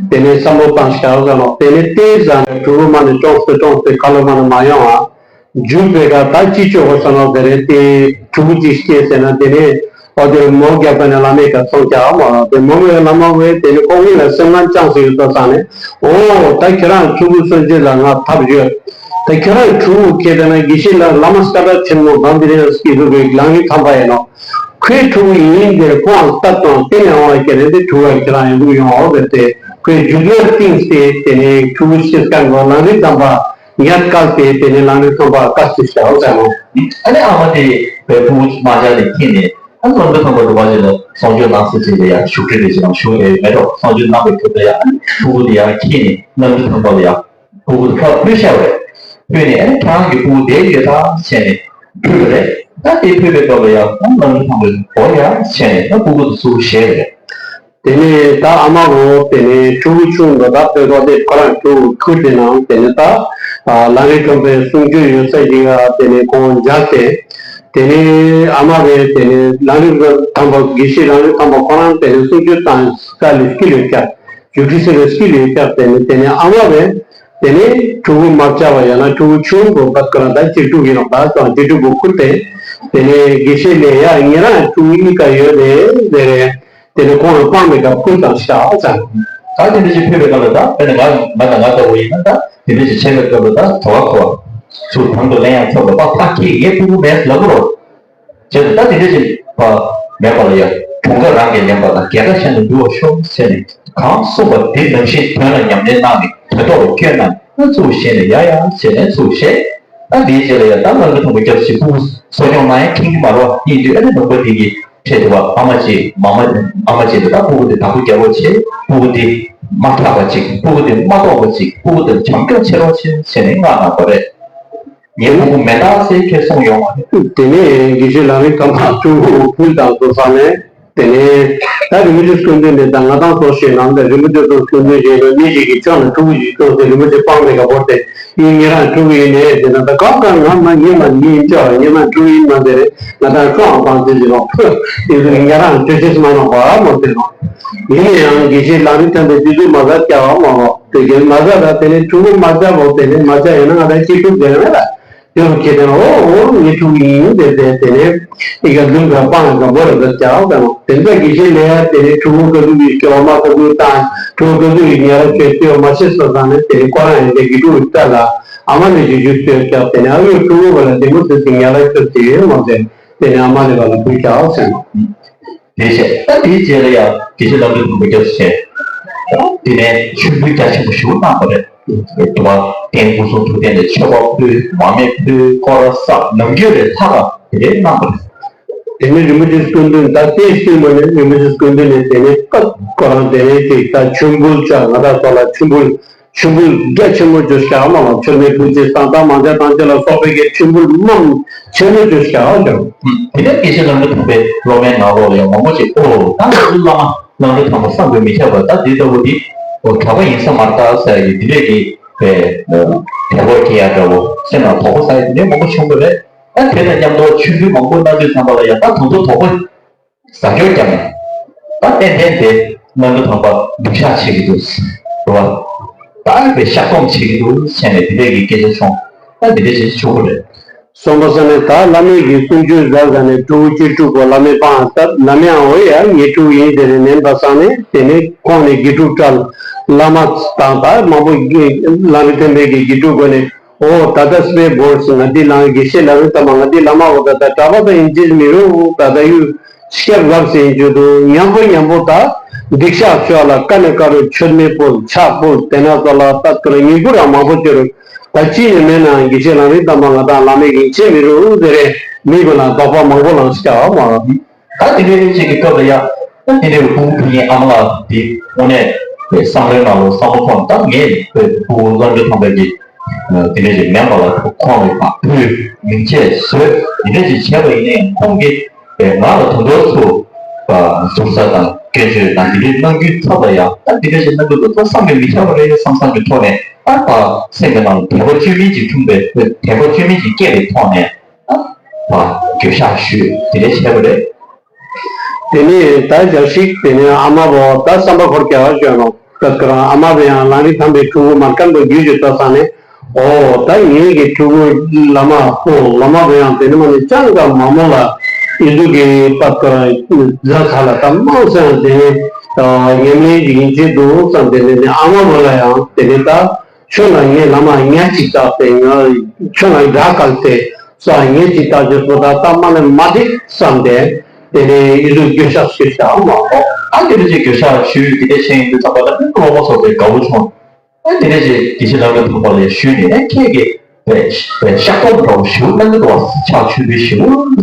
དེ་ནས་བསམ་བློ་བཏང་ཤག་ཟ་ནོ། དེ་ནས་ལྟས་ཟ་ནས་གྲུ་གུ་མ་ནས་ཅོང་སྟེ་ཅོང་སྟེ་ཁ་ལོ་མ་ནས་མ་ཡོང་ཨ། རྒྱུག་པའི་ཁ་ད་ཅི་ཆོག་གོ་ས་ནོ་དེ་རེད། དེ་ཕྲུ་གུ་ཅིག་སྐྱེས་ཟེར་ན་དེ་ནས་ཨོ་དེ་མོ་རྒྱབ་ཀ་ནས་བླ་མའི་ཁ་ཚོང་རྒྱག་མ་ར། དེ་མོ་མོའི་བླ་མ་བས་དེ་ནས་ཁོང་གཉིས་ལ་སེམས་ཁམས་ཅང་ཟེར་ཡོད་ས་ས་ནས། ཨོ་ད་ཁྱེད་རང་ཕྲུ་གུ་སོན་ཆེ་ལ་ང་ཐབས་ཡོད། ད་ཁྱེད་རང་ཕྲུ་གུ་ཁྱེད་དེ་ན་དགེ་བཤེས་ལ་བླ་མ་སྐད་གྲགས་ཆེན་མོ་གང་དེ་རིང་སྐྱེས་ཐུབ་པའི་ལམ་རིམ་དམ་པ་ཡིན་ནོ། ཁོའི་ཕྲུ་གུ་ཡིན་དེ་ཁོང་སྟབས་དང་བསྟན་ཡང་བ་ཁྱེད་རང་དེ་ཕྲུ་གུ་ཁྱེད་རང་ཡིན་དུ་ཡོང་ཨོ་བས་དེ་ཁོའི་རྒྱུགས་ལ་བཏིང་སྟེ་དེ་ནས་ཕྲུ་གུ་ཤེས་མཁན་གོ་ལམ་རིམ་དམ་པ། ཉར་བཀལ་ཏེ་དེ་ནས་ལམ་རིམ་ཐོན་པ་བཀའ་སྩལ་བྱའོ་ཟེར་མོ། ཨ་ནི་ཨ་མ་དེ་བའི་ཕྲུ་གུ་མ་བྱ་ནས་ཁྱེད་ནས་ཨ་ནི་ལམ་རིམ་ཐོན་པ་འགྲོ་བ་ཅིག་ལ་གསུང་ཆོས་གནང་ཟེར་ཅིག་ལ་ཡང་བཞུགས་ཁྲི་རེ་ཅིག་ལ་བཞུགས་ཨེ་མེད་འགྲོ། གསུང་ཆོས་གནང་བའི་ཁྲོད་དུ་ཡང་ཨ་ནི་ཕྲུ་གུ་དེ་ཡང་ཁྱེད་ནས་ལམ་རིམ་ཐོན་པ་ལ་ཡང་ཕྲུ་གུ་དེ་ཕར་ཕུལ་བཞག་པ་རེད། ཕུལ་ནས་ཨ་ནི་ཁྱེད་རང་གི་ཕྲུ་གུ་བསྡད་ཡོད་ད་བྱས་ནས་ཕུལ་བ་རེད། ད་དེ་ཕུལ་བའི་སྐབས་ལ་ཡང་ཨ་ནི་ལམ་རིམ་ཐོན་པ་ལ་འགྲོ་ཡ་བྱས་ནས་ད་ཕྲུ་གུ་དེ་ཚུར་བཞེས་པ་རེད། དེ་ནས་ད་ཨ་མ་རོ་དེ་ནས་ཕྲུ་གུ་ཆུང་འགྲོ་ད་ཕེབས་རོགས་དེ་ཁོ་རང་ཕྲུ་གུ་ཁུར་དེ་ནང་དེ་ནས་ད་ལམ་རིམ་ཁྲོམ་པའི་གསུང་ཆོས་ཡོད་ས་ཞིག་ཨ་དེ་ནས་ཁོང་མཇལ་ཏེ། དེ་ནས་ཨ་མ་རེ་དེ་ནས་ལམ་རིམ་དམ་པ་དགེ་བཤེས་ལམ་རིམ་དམ་པ་ཁོ་རང་དེ་ནས་གསུང་ཆོས་དང་ས་ལས་སྐྱིད་ལས་བསྐྱར་རྒྱུ་ཁྲི་སེ་རེ་སྐྱིད་ལས་བསྐྱར་དེ་ནས་དེ་ནས་ཨ་མ་རེ་དེ་ནས་ཕྲུ་གུ་མ་བྱ་བ་ཡང་ན་ཕྲུ་གུ་ཆུང་གོ་བད་ཁོ་རང་ད་གཅིག་ཕྲུག་ཡིན་ནོ་ད་དང་གཅིག་ཕྲུག་གོ་ཁུར་ཏེ་དེ་ནས་དགེ་བཤེས་ལས་ཡ་ཉེ་རང་ཕྲུ་གུ་གཉིས་ཀ་ཡོད་རེད་ཟེར་རེད། དེ་ནས་ཁོང་ལ་སྤང་བའི་སྐབས་ཁུར་དང་ཤ་ཨོ་ཚང་། ད་དེ་འདྲ་ཞིག་ཕུལ་བའི་སྐབས་ལ་ད་དཔེར་ན་ང་ང་དང་ང་ལྟ་བུ་ཡིན་ན་ད་དེ་འདྲ་ཞིག་བྱེད་པའི་སྐབས་ལ་ད་དོ་བ་གོ་བ་ཚུར་དང་དུ་ལེན་ཡང་ཚབ་ལ་པ་ཕ་ཁྱེད་ངའི་ཕྲུ་གུ་མེད་ལབ་རོགས། བྱས་ཙང་ད་དེ་འདྲ་ཞིག་པ་མེད་པ་ལ་ཡ་གྲོང་ཁ་རང་གིས་ལེན་པ་དང་རྒྱལ་ཁ་གཞན་དུ་འབུལ་བར་ཤོག་ཟེར་ནས་གང་གསུངས་པ་དེ་ནང་བཞིན་དོན་ལ་ཉམས་ལེན་གནང་ནས་དོན་ཐོག་ལ་བསྐྱོན་གནང་ནས་ཚུར་བཞེས་ནས་ཡ་ཡ་ཟེར་ནས་ཚུར་བཞེས། ད་འདིའི་རྗེས་ལ་ཡང་ད་ལམ་རིམ་ཐོན་པ་སྐྱབས་སུ་མཆི་ཕྲུ་གུ་གསོ་སྐྱོང་གནང་ཡ་མཁྱེན་གྱི་མ་རེད་བ། ཡིན་དུས་ཨ་ནི་ལུང་པ་འདི་གི་འཕྲལ་དུ་བ་ཨ་མ་ཅིག་མ་མ་ཨ་མ་ཅིག་ལ་ད་ཕྲུ་གུ་དེ་བདག་པོ་རྒྱག་རོགས་བྱེད། ཕྲུ་གུ་དེ་མ་ཐག་པ་ཅིག་ཕྲུ་གུ་དེ་མ་ལྟོགས་པ་ཅིག་ཕྲུ་གུ་དེ་བྱམས་སྐྱོང་བྱེད་རོགས་བྱེད་ཟེར་ནས་མངགས་གནང་བ་རེད། ངའི་ཕྲུ་གུ་མེད་ད་ཟེར་ཁྱེད་གསུངས་ཡོང་བ་རེད། དེ་ནས་དགེ་བཤེས་ལམ་རིམ་དམ་པ་ཕྲུ་གུ་ཕུལ་དང་དུ་ས་ནས། དེ་ནས་ད་རིན་པོ་ཆེ་སྐུ་མདུན་ནས་ད་ང་དང་སོགས་ཞེས་ནང་དུ་རིན་པོ་ཆེ་སྐུ་མདུན་ཞེས་ནང་མི་ཞིག་གིས་ཁྱོད་ལ་ཕྲུ་གུ་ཞིག་སྐྱོང་ཟེར་རིན་པོ་ཆེ་སྤང་བའི་ག་བོར་ཏེ་ཡིན་ཉེ་རང་ཕྲུ་གུ་ཡིན་ནས་ཟེར་ན་ད་ག་ག་ང་མ་ངེད་མ་ངེད་ཡིན་ཅོག་ངེད་མ་ཕྲུ་གུ་ཡིན་མ་ཟེར་ང་དང་ཁྲོ་ཨང་སྤང་ཟེར་ཟེར་རོགས་ཕུ་དེ་ཚོ་ཉེ་རང་ཆོས་ཤེས་མ་ནོག་པ་མོ་ཟེར་རོགས། ཡིན་ན་ཡང་དགེ་བཤེས་ལམ་རིམ་ཐམས་ཅད་དེ་ཚོ་མ་ཟ་སྐྱ་བ་མ་རོགས་དེ་གའི་མ་ཟ་ད་དེ་ནས་ཕྲུ་གུ་མ་ཟ་བོ་དེ་ནས་མ་ཟ་ཡོད་ན་ང་དང་སྐྱིད་སྡུག་ཟེར་ན་ལ། དེ་རུ་ཁྱེད་དེ་ཨོ་ཨོ་ངའི་ཕྲུ་གུ་ཡིན་ཟེར་ཏེ་དེ་ནས་ཨི་ཀ་ལུང་ག་སྤང་ལ་ག་བོ་ར་ཟེར་བྱ་བ་དང་དེ་འདྲ་གི་ཤེས་ལས་དེ་ནས་ཕྲུ་གུ་ག་ཟུག་གི་སྐྱོ་མ་ག་ཟུག་དང་ཕྲུ་གུ་ག་ཟུག་གི་ཉལ་ར་ཆོས་སྟོན་མ་ཤེས་སོ་ཙང་ནས་དེ་ནས་ཁོ་རང་ཡང་དེ་གི་ཕྲུ་གུ་ལྟ་ལ་ཨ་མ་ནས་ཞུ་ཞུ་ཟེར་བྱ་དེ་ནས་ཨ་ཡོད་ཕྲུ་གུ་བ་ལ་དེ་མོ་ཟེར་ཏེ་ཉལ་ར་ཆོས་ཟེར་ཡོད་མ་ཟེར་དེ་ནས་ཨ་མ་ནས་བ་ལ་བུ་བྱ་ཟེར་ནོ། དེ་བྱས་ད་དེའི་རྗེས་ལ་ཡང་དགེ་བཤེས་ལམ་རིམ་དུ་མི་སྐྱབས་བྱས། དེ་ནས་མཆོད་འབུལ་རྒྱ་ཆེན་པོ་ཞིག་གནང་བ་རེད། དུ་བ་རྟེན་སྐུ་གསུང་ཐུགས་རྟེན་ལས་མཆོད་པ་ཕུལ་མར་མེ་ཕུལ་སྐོར་ར་བསགས་ནམ་རྒྱུན་རེ་ལྷ་ཁང་དེ་འདྲའི་གནང་བ་རེད། དེ་ནས་རིན་པོ་ཆེ་སྐུ་མདུན་ད་ལྟའི་སྲིད་མ་ནས་རིན་པོ་ཆེ་སྐུ་མདུན་ནས་དེ་ནས་སྐབས་ཁོ་རང་དེ་ནས་ཅིག་ད་མཆོད་འབུལ་བྱ་ང་རང་ཚོ་ལ་མཆོད་འབུལ། མཆོད་འབུལ་རྒྱ་ཆེན་མོ་བྱོས་ཤག་མ་མ་མཆོད་མེ་ཕུལ་རྗེས་བསང་གཏང་མང་ཇ་བཏང་རྗེས་ལ་སོགས་པའི་གི་མཆོད་འབུལ་མང་ཆེན་མོ་བྱོས་ཤག་ཀྱང་། དེ་ནས་དགེ་བཤེས་ལམ་འགྲོ་ཐུབ་པའི་སློབ་མའི་ནང་ལོགས་ལ་ཡང་མང་པོ་ཅིག་ཨོ་ད་ང་ཚོའི་བླ་མ་ལམ་འགྲོ་ཐུབ་པ་བསམ་གྱིས་མི་ཁྱབ་པ་ད་འདི་ལྟ་བུ་འདི་ཨོ་གྲྭ་པ་ཡིན་ས་མ་རེད་ད་ཟེར་གི་འདི་འདྲས་ཀྱི་དད་པ་སྐྱེ་ཡ་འདྲ་བོ་སེམས་ལ་དོགས་པ་ཟ་ཡ་འདི་འདྲས་མང་པོ་བྱུང་བ་རེད། ད་དེ་དང་མཉམ་དུ་མཆོད་འབུལ་མང་པོ་གནང་དུས་ཙམ་པ་ལ་ཡང་ད་དུང་དུ་དོགས་པ། ཟ་སྐྱོར་བརྒྱབ་ནས། ད་ཏན་ཏན་དེ་ལམ་འགྲོ་ཐུབ་པ་སྡུག་ཤག་བྱེད་ཀྱི་འདུག་རེད་བ། ད་ཨ་ནི་པའི་བཤགས་སྡོམ་བྱེད་ཀྱི་འདུག་བྱས་ནས་དེ་འདྲས་ཀྱི་སྐད་ཆ་བྱུང་། ད་དེ་འདྲས་བྱེད་ཆོག་གི་རེད། སོང་པ་ས་ནས་ད་བླ་མའི་གི་གསུང་ཆོས་ཟ་ཟ་ནས་ཕྲུ་གུ་བཅུ་དྲུག་པོ་བླ་མའི་པང་ལྟ་བླ་མའང་འོ་ཡ་ངའི་ཕྲུ་གུ་ཡིན་ཟེར་ནས་ནན་པ་ས་ནས་དེ་ནས་ཁོང་ནས་དགེ་ཕྲུག་བཀྲ་བླ་མ་དང་ད་མང་པོ་བླ་མའི་ཐེམ་པའི་གི་དགེ་ཕྲུག་གོ་ནས། ཨོ་ད་ལྟ་སྤེ་བོར་སི་ང་འདི་ལང་དགེ་བཤེས་ལ་རིང་ལྟ་མ་ང་འདི་བླ་མ་འོ་ད་ད་གྲྭ་པ་ད་ཡིན་ཅིག་མི་རུང་ད་ད་ཡུ་ཤར་བབས་སེ་ཡིན་ཅུ་དུ་མཉམ་པོ་མཉམ་པོ་ད་སྡིག་བཤགས་ཆོག་ལ་ཀ་ནས་ཀ་རུ་མཆོད་མེ་ཕུལ་ཕྱག་ཕུལ་དེ་ན་ཙོ་ལ་ད་ཀ་རུ་ཉིན་གུ་ར་མང་པོ་ཅོ་རུ་ད་ཅི་ནས་མེད་ན་དགེ་བཤེས་ལ་རིང་ལྟ་མ་ང་ད་བླ་མའི་གི་ཡིན་ཅེ་མི་རུང་ཟེར་རེ་མི་གུ་ལ་དོགས་པ་མང་པོ་ལངས་ཤག་མ། ད་དེ་འདྲའི་ཅིག་གི་སྐབས་ལ་ཡ། ད་དེ་འདྲའི་ཕྲུ་གུ་ཕྲུག་གཉིས་ཨ་མ་ལགས་དེ་དངོས་གནས་པའི་བསམ་བློའི་ནང་ལ་བསམ་བློ་ཐོངས་ད་ངས་པའི་ཕྲུ་གུ་བློ་འདྲི་ཐོངས་པའི་གི་དེ་འདྲའི་ཅིག་མེད་པ་ལ་ཁོང་གི་བ་ཕུལ་མིང་ཆད་བཟོས་དེ་འདྲའི་ཅིག་བྱས་པ་ཡིན་ནའི་ཁོང་གིས་པའི་ང་ལ་དོན་དོན་ཚུ་ཟུར་ཟ་དང་སྐད་ཆ་དང་དེ་འདྲའི་གནང་རྒྱུའི་ཚབ་ལ་ཡ་ད་དེ་འདྲའི་ཅིག་གནང་རྒྱུ་དེ་ཚོ་བསམ་གྱིས་མི་ཁྱབ་པ་རེད་བསམ་བསམ་གྱི་ཐོག་ནས་ད་བ་སེམས་ཀྱི་ནང་ལ་དད་པ་བཅོས་མིན་ཅིག་འཁྲུངས་པའི་དད་པ་བཅོས་མིན་ཅིག་སྐྱེས་པའི་ཐོག་ནས། བ་འགྱོད་བཤགས་ཞུས་དེ་འདྲ་བྱས་པ་རེད། དེ་ནས་ད་རྒྱལ་སྲིད་དེ་ནས་ཨ་མ་བོ་ད་བསམ་པ་འཁོར་རྒྱ་བ་བྱོན་ནོ་སྐབས་ཁོ་རང་ཨ་མ་བོ་ཡང་ལང་རི་ཐང་པའི་ཕྲུ་གུ་མར་ཀན་པོ་རྒྱུད་ཀྱི་ལྟ་ས་ནས་ཨོ་ད་ངེད་ཀྱི་ཕྲུ་གུ་བླ་མ་ཁོ་བླ་མ་བོ་ཡང་དེ་ནས་མ་ནས་ཅང་ག་མ་མོ་ལ་ཨི་འདུ་གི་པ་ཁོ་རང་རྫ་ཁ་ལ་ད་མང་སེ་ཡང་དེ་ནས་ཉམས་ལེན་ཡིན་གྱི་འདུག་བསམ་དེ་ནས་ཨ་མ་བོ་ལ་ཡང་དེ་ནས་ད། ཁྱོད་ལ་ངས་བླ་མ་ཉ་གཅིག་བཏགས་ཏེ་ང་ཁྱོད་ལ་དགྲ་བཀལ་ཏེ་ས་ཉ་གཅིག་བཏགས་ཀྱི་སོ་ད་ལྟ་མ་ལས་མ་བསྡད་བསམ་སྟེ་དེ་ནས་ཡིད་དུ་འགྱོད་བཤགས་ཞུས་བཞག་མ་གཏོགས། ཨ་དེ་འདྲ་ཅིག་འགྱོད་བཤགས་ཞུས་དེ་འདྲ་བྱས་ཡིན་དུས་ཙམ་པ་ལ་ནི་སློབ་མ་ཚོ་དེ་དགའ་བོ་བྱུང་། ཨ་དེ་འདྲ་ཅིག་དགེ་བཤེས་ལགས་ལ་ཐུག་པ་ལ་ཞུས་ནས་ཨ་ཁྱེད་ཀྱིས་པའི་པའི་ཤག་སྟོང་འདྲ་བོ་ཞིག་གནང་གི་འདུག་བ། ཕྱག་མཆོད་འབུལ་ཞིག་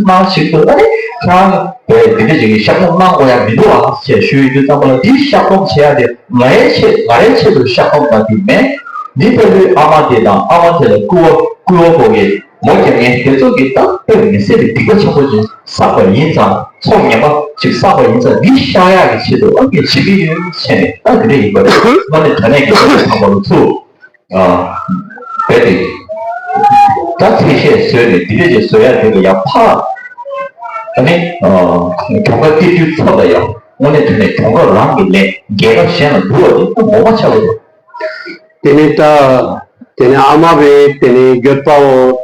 གནང་ཞིག་འདུག་ཨ་ནི་ཁྱེད་རང་པའི་དེ་འདྲ་ཅིག་གི་ཤག་སྟོང་གནང་དགོས་ཡ་མི་འདུག་ཨ་ཞེས་ཞུས་ཡོད་དུས་ཙམ་པ་ལ་འདིའི་ཤག་སྟོང་བྱེད་ཡ་དེ་ང་ཡའི་ཆེད་ང་རའི་ཆེད་དུ་ཤག་སྟོང་གནང་རྒྱུ་མེད། འདི་ཕ་ལུའི་ཨ་མ་དེ་དང་ཨ་མ་དེ་ལ་སྐུ་བ་སྐུ་བ་པོ་གིས་མོ་རྒྱབ་མཁན་དེ་ཚོ་གིས་ད་དཔེ་མི་སྲིད་པའི་སྡིག་པ་ཆེན་པོ་ཅིག་བསགས་པ་ཡིན་ཙང་ཚོགས་ངན་པ་ཅིག་བསགས་པ་ཡིན་ཙང་འདི་བཤགས་ཡག་གི་ཆེད་དུ་ཨ་ནི་བྱེད་ཀྱི་ཡོད་བྱས་ནས་ད་དེ་འདྲ་ཡིན་པ་རེད། དངོས་གནས་དྲང་གནས་ཀྱི་ཐོག་ནས་ཚང་མ་ལ་ཐུགས། རྦད་དེ། ད་ཚད་གཞི་བཟོས་ནས་འདི་འདྲ་ཅིག་བཟོ་ཡ་དེ་ལ་ཡང་ཕར། ཨ་ནི། གྱོང་ཁ་སྟེར་རྒྱུའི་ཚབ་ལ་ཡང་དངོས་གནས་དྲང་གནས་གྱོང་ཁ་རང་གིས་ལེན་རྒྱལ་ཁབ་གཞན་ལ་འབུལ་བ་དེ་ངོ་མ་ཆགས་པ་རེད། དེ་ནས་ད། དེ་ནས་ཨ་མ་བས་དེ་ནས་འགྱོད་པའོ་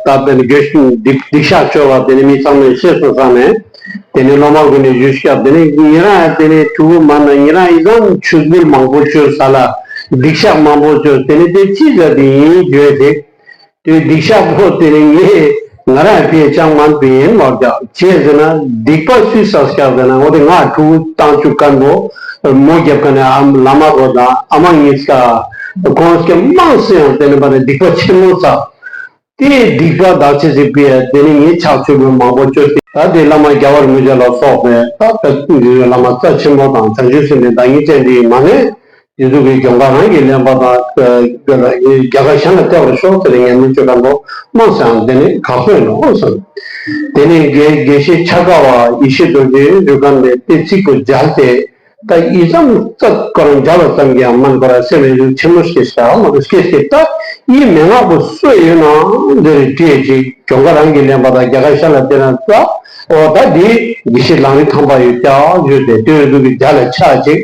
ད་དེ་ནས་འགྱོད་སྡིག་སྡིག་བཤགས་བཅོལ་བ་དེ་ནས་མི་ཚང་མས་ཤེས་སོང་ས་ནས། དེ་ནས་སློབ་མ་ཀུན་ནས་ཞུས་སྐབས་དེ་ནས་ཉེ་རང་དེ་ནས་ཕྲུ་གུ་མ་ན་ཉེ་རང་ཡི་ཙམ་ཆུ་འབུལ་མང་པོ་བཅོལ་ས་ལ་སྡིག་བཤགས་མང་པོ་བཅོལ་དེ་ནས་དེ་ཅི་ཟེར་དེ་ཡིན་བརྗོད་དེ། དེ་སྡིག་བཤགས་པོ་དེ་ནི་ངས་ང་རང་ཕན་ཅང་མ་ཕན་ཡིན་མ་བྱ་བྱས་ཟེར་ན་སྡིག་པ་སུས་བསགས་བཞག་ཟེར་ན་འོ་དེ་ང་ཕྲུ་གུ་བཏང་བཅུག་མཁན་པོ་མོ་རྒྱབ་མཁན་ནས་ཨ་བླ་མ་པོ་དང་ཨ་མ་གཉིས་ཀ་ཁོང་སྐད་མང་སེ་ཡང་དེ་ནི་པ་ནི་སྡིག་པ་ཆེན་མོ་བསགས། དེ་སྡིག་པ་བདག་ཆེ་ཟིག་པས་དེ་ནི་ངས་ཕྱག་མཆོད་པ་མང་པོ་བཅོལ་ཏེ་ད་དེ་བླ་མ་རྒྱལ་བ་རིན་པོ་ཆེ་ལ་སོགས་པའི་ད་ལྟ་བླ་མ་རྩ་ཆེན་པོ་དང་བྱང་ཆུབ་སེམས་དཔའི་བདག་ཉིད་ཅན་དེའི་མ་ནས། དེ་ཚོ་གི་གྱོང་ཁ་རང་གིས་ལེན་པ་དང་། རྒྱལ་ཁ་གཞན་ལ་སྟེར་བར་ཤོག་ཟེར་ནས་ཉམས་ལེན་བྱེད་མཁན་པོ་དམངས་སུའང་དེ་ནི་ཁག་པོ་ཡིན་ནོ་གསུངས། དེ་ནས་དགེ་དགེ་བཤེས་ཆ་ག་བ་ཡེ་ཤེས་རྡོ་རྗེ་འཇུག་སྒར་ནས་དེ་ཚིག་པོ་མཇལ་ཏེ། ད་ཡིད་ཙམ་ཙག་ཁོ་རང་མཇལ་བ་ཙམ་གྱིས་ཡང་མ་ཁོ་ར་སེམས་ལ་ཡིད་ཆེན་མོ་སྐྱེས་ཤག་མ་གཏོགས་སྐྱེས་ཏེ་ད་ཡིད་མན་ངག་པོ་སུ་ཡོད་ན་འདིར་བྲིས་ཅིག་གྱོང་ཁ་རང་གིས་ལེན་པ་དང་རྒྱལ་ཁ་གཞན་ལ་སྟེར་ན་ཙག་ཨོ་ད་འདི་དགེ་བཤེས་ལང་རི་ཐང་པ་ཡོད་ཀྱག་ཡོད་དེ་ལྟོས་ཟུག་གི་རྒྱ་ལ་ཆགས་ཅིག་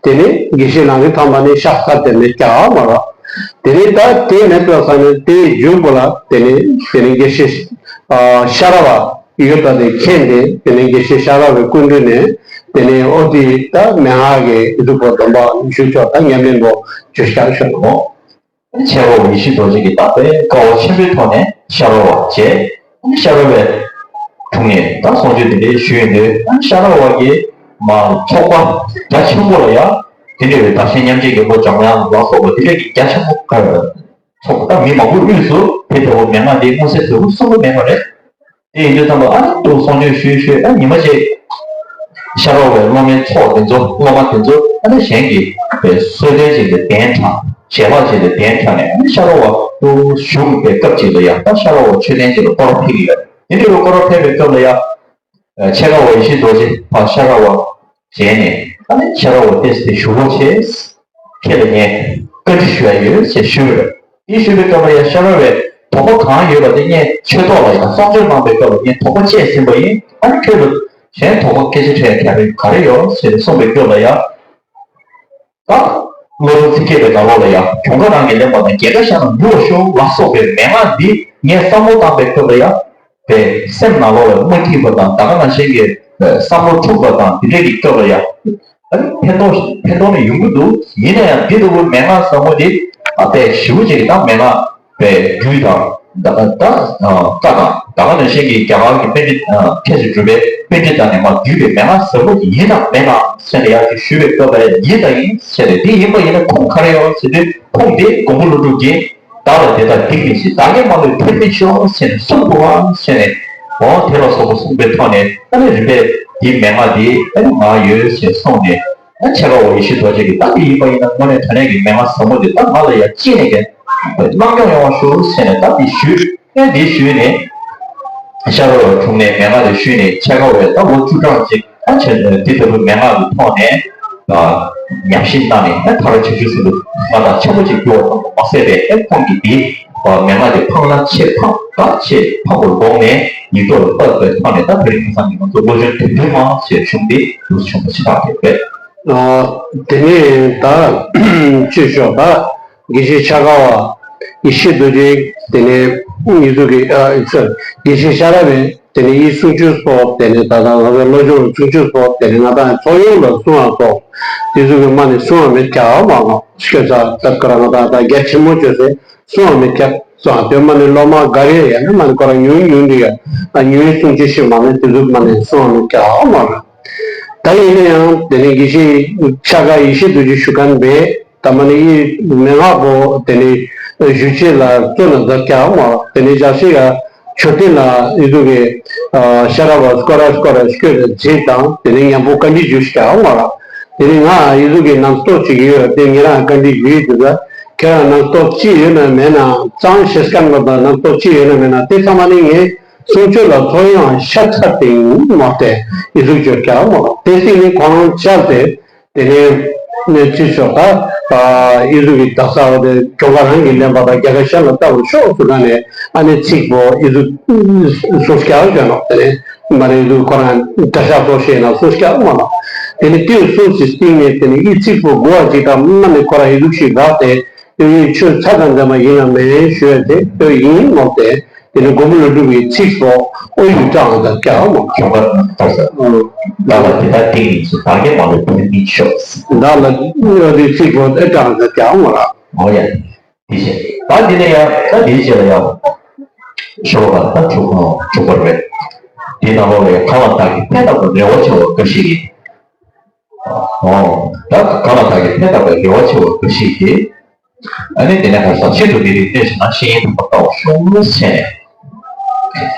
དེ་ནས་དགེ་བཤེས་ལང་རི་ཐང་པ་ནས་ཤག་ས་དེ་ནས་ཀྱག་མ་ར། དེ་ནས་ད་དེ་མེད་པ་ས་ནས་དེའི་མཇུག་པོ་ལ་དེ་ནས་དེ་ནས་དགེ་བཤེས་ཤ་ར་བ་ཡོད་པ་དེ་མཁྱེན་ཏེ་དེ་ནས་དགེ་བཤེས་ཤ་ར་བའི་སྐུ་མདུན་ནས་དེ་ནས་ཨོ་དེ་ད་མན་ངག་གི་ཨི་ཟུག་པོ་སྡོམ་པ་ཞུ་ཆོག་ད་ཉམས་ལེན་པོ་ཞུ་ཤག་ཞུ་ནོ། ཆེ་བ་ཡེ་ཤེས་རྡོ་རྗེ་གིས་བརྟག་པའི་དཀའ་བ་ཆེན་པོའི་ཐོག་ནས་ཤ་ར་བ་བྱས། ཤ་ར་བའི་དྲུང་ནས་ད་གསུང་ཆོས་དེ་འདྲའི་ཞུས་ཡོད་དུས་ཤ་ར་བ་གིས་མ་ཚོགས་པ་རྒྱ་ཆེན་པོ་ལ་ཡ་དེ་འདྲ་བའི་བདག་གཞན་མཉམ་བརྗེའི་རྒྱལ་པོ་འཇམ་དབྱངས་ལ་སོགས་པ་དེ་འདྲ་གི་རྒྱ་ཆེན་པོ་ཚོགས་པ་ད་མི་མང་པོའི་དབུས་སུ་དེ་ལྟ་བུ་མན་ངག་དེའི་མངོན་གསལ་དོད་པོ་གསུང་གི་མེད་པ་རེད། དེ་ཡིན་དུས་ཙམ་པ་ཨ་ནི་ཏུ་གསུང་ཆོས་ཞུས་ཞུས་ཨ་ཉི་མ་གཅིག་ཤ་ར་བའི་སློབ་མའི་ཚོགས་དེ་ཚོ་སློབ་མ་དེ་ཚོ་ཨ་ནི་གཞན་གྱིས་པའི་གསོལ་སྟོན་བྱས་ཏེ་གདན་དྲངས་ཞལ་ལག་བྱས་ཏེ་གདན་དྲངས་ནས་ཨ་ནི་ཤ་ར་བ་ཏུ་བཞུགས་པའི་སྐབས་ཅིག་ལ་ཡང་ད་ཤ་ར་བ་མཆོད་རྟེན་ཅིག་ལ་སྐོར་ར་ཕེབས་ཀྱི་ཡོད། དེ་འདྲ་བའི་སྐོར་ར་ཕེབས་པའི་སྐབས་ལ་ཡང་ཆེ་ཁ་བ་ཡེ་ཤེས་རྡོ་རྗེ་ཕ་ཤ་ར་བ་མཇལ་ནས་ཨ་ནི་ཤ་ར་བ་ཏེས་ཏེ་ཞུ་བོ་ཆེ། ཁྱེད་ལ་ངས་བཀའ་འདྲི་ཞུ་ཡ་ཡོད་ཅེས་ཞུས་པ་རེད། དེ་ཞུས་པའི་སྐབས་ལ་ཡང་ཤ་ར་བས་དོགས་པ་གང་ཡོད་པ་དེ་ངས་ཆོས་ཐོག་ལ་ཡང་གསུང་ཆོས་གནང་པའི་སྐབས་ལ་ངས་དོགས་པ་བཅད་ཟིན་པ་ཡིན། ཨ་ནི་ཁྱོད་ལ་གཞན་དོགས་པ་སྐད་ཆ་དྲིས་ཡ་ག་རེ་ག་རེ་ཡོད་ཅེས་གསུངས་པའི་སྐབས་ལ་ཡང་། ད་བློ་སྦྱོང་ཚིག་བརྒྱད་པའི་ནང་ལོགས་ལ་ཡང་གྱོང་ཁ་རང་གིས་ལེན་པ་དང་རྒྱལ་ཁ་གཞན་ལ་འབུལ་བར་ཤོག་ལ་སོགས་པའི་མན་ངག་འདི་ངས་བསམ་བློ་བཏང་པའི་སྐབས་ལ་ཡང་ པའི་སེམས་ནང་ལོགས་ལ་མ་སྐྱིད་པ་དང་ད་ག་ནང་བཞིན་གྱི་བསམ་བློ་འཁྲུག་པ་དང་དེ་འདྲས་ཀྱི་སྐབས་ལ་ཡང་ཨ་ནི་ཕན་ཐོགས་ཕན་ཐོགས་ནི་ཡོང་གི་འདུག་ཡིན་ན་ཡང་འདི་ལྟ་བུ་མན་ངག་ཟབ་མོ་འདི་ཨ་དཔེ་ཞེ་པོ་ཅིག་གི་ད་མན་ངག་པའི་རྒྱུད་དང་ད་ད་བཀའ་དང་ད་ག་ནང་བཞིན་གྱི་རྒྱ་གར་གྱི་པཎྜི་ཏ་མཁས་སུ་གྲུབ་པའི་པཎྜི་ཏ་ནས་མར་བརྒྱུད་པའི་མན་ངག་ཟབ་མོ་འདི་ཡིན་ན་མེད་ན་ཟེར་ནས་ཡར་ཅིག་ཞུས་པའི་སྐབས་ལ་ཡིན་དང་ཡིན་ཟེར་ནས་འདི་ཡིན་པ་ཡིན་ན་ཁུངས་ག་རེ་ཡོད་ཟེར་དུས་ཁུངས་འདི་མགོན་པོ་ཀླུ་སྒྲུབ་ཀྱིས། བདག་ལ་དེ་ལྟར་སྡིག་མི་བྱེད། བདག་གིས་མ་ལུས་ཕན་མི་ཤོག་ཟེར་ནས་གསུངས་འདུག་ཨང་ཟེར་ནས། འོ་དེ་ལ་སོགས་པ་གསུངས་པའི་ཐོག་ནས་ཨ་ནི་རིམ་པས་འདིའི་མན་ངག་འདི་ཨ་ནི་ང་ཡོད་ཟེར་གསུངས་ནས། ཨ་ཆེ་ཁ་འོ་ཡེ་ཤེས་རྡོ་རྗེ་གིས་ད་འདི་ཡིན་པ་ཡིན་ན་དངོས་གནས་དྲང་གནས་ཀྱི་མན་ངག་ཟབ་མོ་འདི་ད་ང་ལ་ཡང་ཅི་ནས་ཀྱང་སློབ་སྦྱོང་ཡོང་བ་ཞུ་ཟེར་ནས་ད་འདི་ཞུས། ཨ་འདི་ཞུས་ནས་ཤ་ར་བ་འཁྲུངས་ནས་མན་ངག་འདི་ཞུས་ནས་ཆེ་ཁ་འོ་ད་ལོ་བཅུ་གྲངས་ཅིག་ཨ་ཆེ་འདི་ལྟ་བུའི་མན་ངག་གི་ཐོག་ནས་ཉམས་ཞིབ་གནང་ནས་ཨ་མཐར་བྱང་ཆུབ་སེམས་དཔའི་མངའ་ཐང་ཆེན་པོ་ཅིག་གྱུར་བ་ཙམ་དུ་མ་ཟད་པའི་ཨ་ཁོང་གིས་འདི་མན་ངག་འདི་འཕངས་ན་ཆེས་འཕངས་ད་ཆེས་འཕངས་པར་དགོངས་ནས་ཡིག་ཐོག་ལ་བཏབ་པའི་ཐོག་ནས་ད་དེ་རིང་ཁ་སང་གི་ང་ཚོ་བློ་སྦྱོང་དོན་བདུན་མ་ཞེས་གསུངས་ཏེ་ལུགས་ཆུང་པོ་ཞིག་ཆགས་ཡོད་པས། དེ་ནས་ད་ཅེས་ཤོག་ད་དགེ་བཤེས་འཆར་ཀ་བ་ཡེ་ཤེས་རྡོ་རྗེ་དེ་ནས་ཡེ་ཤེས་ཤ་ར་བའི་དེ་ནས་ཡི་གསུང་ཆོས་སོགས་དེ་ནས་ད་ལྟ་ང་ཚོ་བློ་སྦྱོང་གི་གསུང་ཆོས་སོགས་དེ་ནས་ང་དང་ཚོགས་ཡོངས་ལ་གསུང་བ་སོགས་དེ་ཚོ་གི་མ་ནས་གསུང་བ་མེད་ཀྱག་མ་ང་ཤོད་ཚ་ད་ཁོ་རང་ང་དང་ད་རྒྱ་ཆེན་མོ་བཅོས་ཚེ་གསུང་བ་མེད་ཀྱག་གསུང་བ་དེ་མ་ནས་སློབ་མ་ག་རེ་ཡང་ན་མ་ནས་ཁོ་རང་ཉུང་ཉུང་འདི་ཡ་ད་ཉུང་གསུང་ཆོས་ཤིག་མ་ནས་དེ་ཚོ་མ་ནས་གསུང་བ་མེད་ཀྱག་མ་ང་ད་ཡིན་ན་ཡང་དེ་ནས་དགེ་བཤེས་འཆར་ཀ་ཡེ་ཤེས་རྡོ་རྗེ་ཞུ་མཁན་བས། ད་མ་ནི་ཡི་མན་ངག་པོ་དེ་ནི་ཞུ་ཆེད་ལ་གཙོ་ན་མཛད་ཀྱང་མ་དེ་ནི་ཞག་ཤིག་ཡ་མཆོད་རྟེན་ལ་ཡི་དུ་གི་ཤ་ར་བ་སྐོར་ར་སྐོར་ར་སྐྱོད་ལ་རྗེས་དང་དེ་ནི་མཉམ་པོ་བཀའ་འདྲི་ཞུ་ཞིག་ཀྱང་མ་དེ་ནི་ང་ཡི་དུ་གི་རྣམ་རྟོག་ཅིག་ཡོད་དེ་ངེད་རང་བཀའ་འདྲི་ཞུ་ཡི་དུ་ལ་ཁྱེད་རང་རྣམ་རྟོག་ཅི་ཡོད་ན་མེད་ན་གཙང་ཤེས་སྐམ་པ་དང་རྣམ་རྟོག་ཅི་ཡོད་ན་མེད་ན་དེ་ཚང་མ་ནི་ངས་གསུང་ཆོས་ལ་ཐོ་ཡང་ཤ་ཚ་སྟེང་མ་སྟེ་ཡི་དུ་བརྗོད་ཀྱང་མ་དེ་སྲིད་ནི་ཁོང་རང་བཅར་ཏེ། དེ་ནས་ནས་ཅི་ཞོག་ད་ཨི་ཟུ་གི་ད་ས་བ་དེ་ཁྱོ་ག་རང་གི་ལེན་པ་དང་རྒྱ་གར་ཤར་ལ་ལྟ་བུ་ཤོག་ཟེར་ན་ནས་ཨ་ནེ་ཚིག་པོ་ཨི་ཟུ་སུ་སྐྱ་བ་ནོ། དེ་ནས་མ་རེད་ཨི་ཟུ་ཁོ་རང་གྲྭ་ཤག་སོ་ཤེས་ན་སུ་སྐྱ་བ་མ་ནོ། དེ་ནས་དེ་སུ་སི་སྟེང་ནས་དེ་ནས་ཨི་ཚིག་པོ་གོ་བ་ཅིག་དང་མ་ནས་ཁོ་རང་ཨི་ཟུ་ཞིག་རག་སྟེ་དེ་ཡིན་ཆོས་ཚ་དང་འདྲ་མ་ཡིན་ན་མེད་ཞུ་ཡ་དེ་དེ་ཡིན་མོ་སྟེ། དེ་ནི་མགོན་པོ་ཀླུ་སྒྲུབ་ཀྱི་ཚིག་སོགས་ཨོ་ཡུལ་ཀྲང་ལ་ཀྱང་མ། ཁྱོད་པར་ཐོག་ས། བདག་ལ་དེ་ལྟར་སྡིག་མི་བྱེད། བདག་གིས་མ་ལུས་ཕན་མི་ཤོག། བདག་ལ་ཨོ་དེ་ཚིག་སོགས་ཨེ་ཀྲང་ལ་ཀྱང་མ་ར། ཨོ་ཡ། དེ་བཞིན་ད་འདི་ནས་ཡང་ད་འདིའི་རྗེས་ལ་ཡང་ཤོ་བ་ད་འཁྲུག་འཁྲུག་པར་བས། དེའི་ནང་ལོགས་ལ་ཡང་གང་ལ་བདག་གིས་ཕན་བཏགས་པའི་རེ་བ་ཆེ་བ་འགའ་ཞིག་ཡིན། ཨོ། ད་གང་ལ་བདག་གིས་ཕན་བཏགས་པའི་རེ་བ་ཆེ་བ་འགའ་ཞིག་གིས། ཨ་ནི་དེ་ནས་ཁ་སང་ཤིན་ཏུ་མི་རིགས་གནོད་བྱེད་ན་བཤེས་གཉེན་དམ་པ་ལྟ་བར་ཤོག་ཟེར་ནས།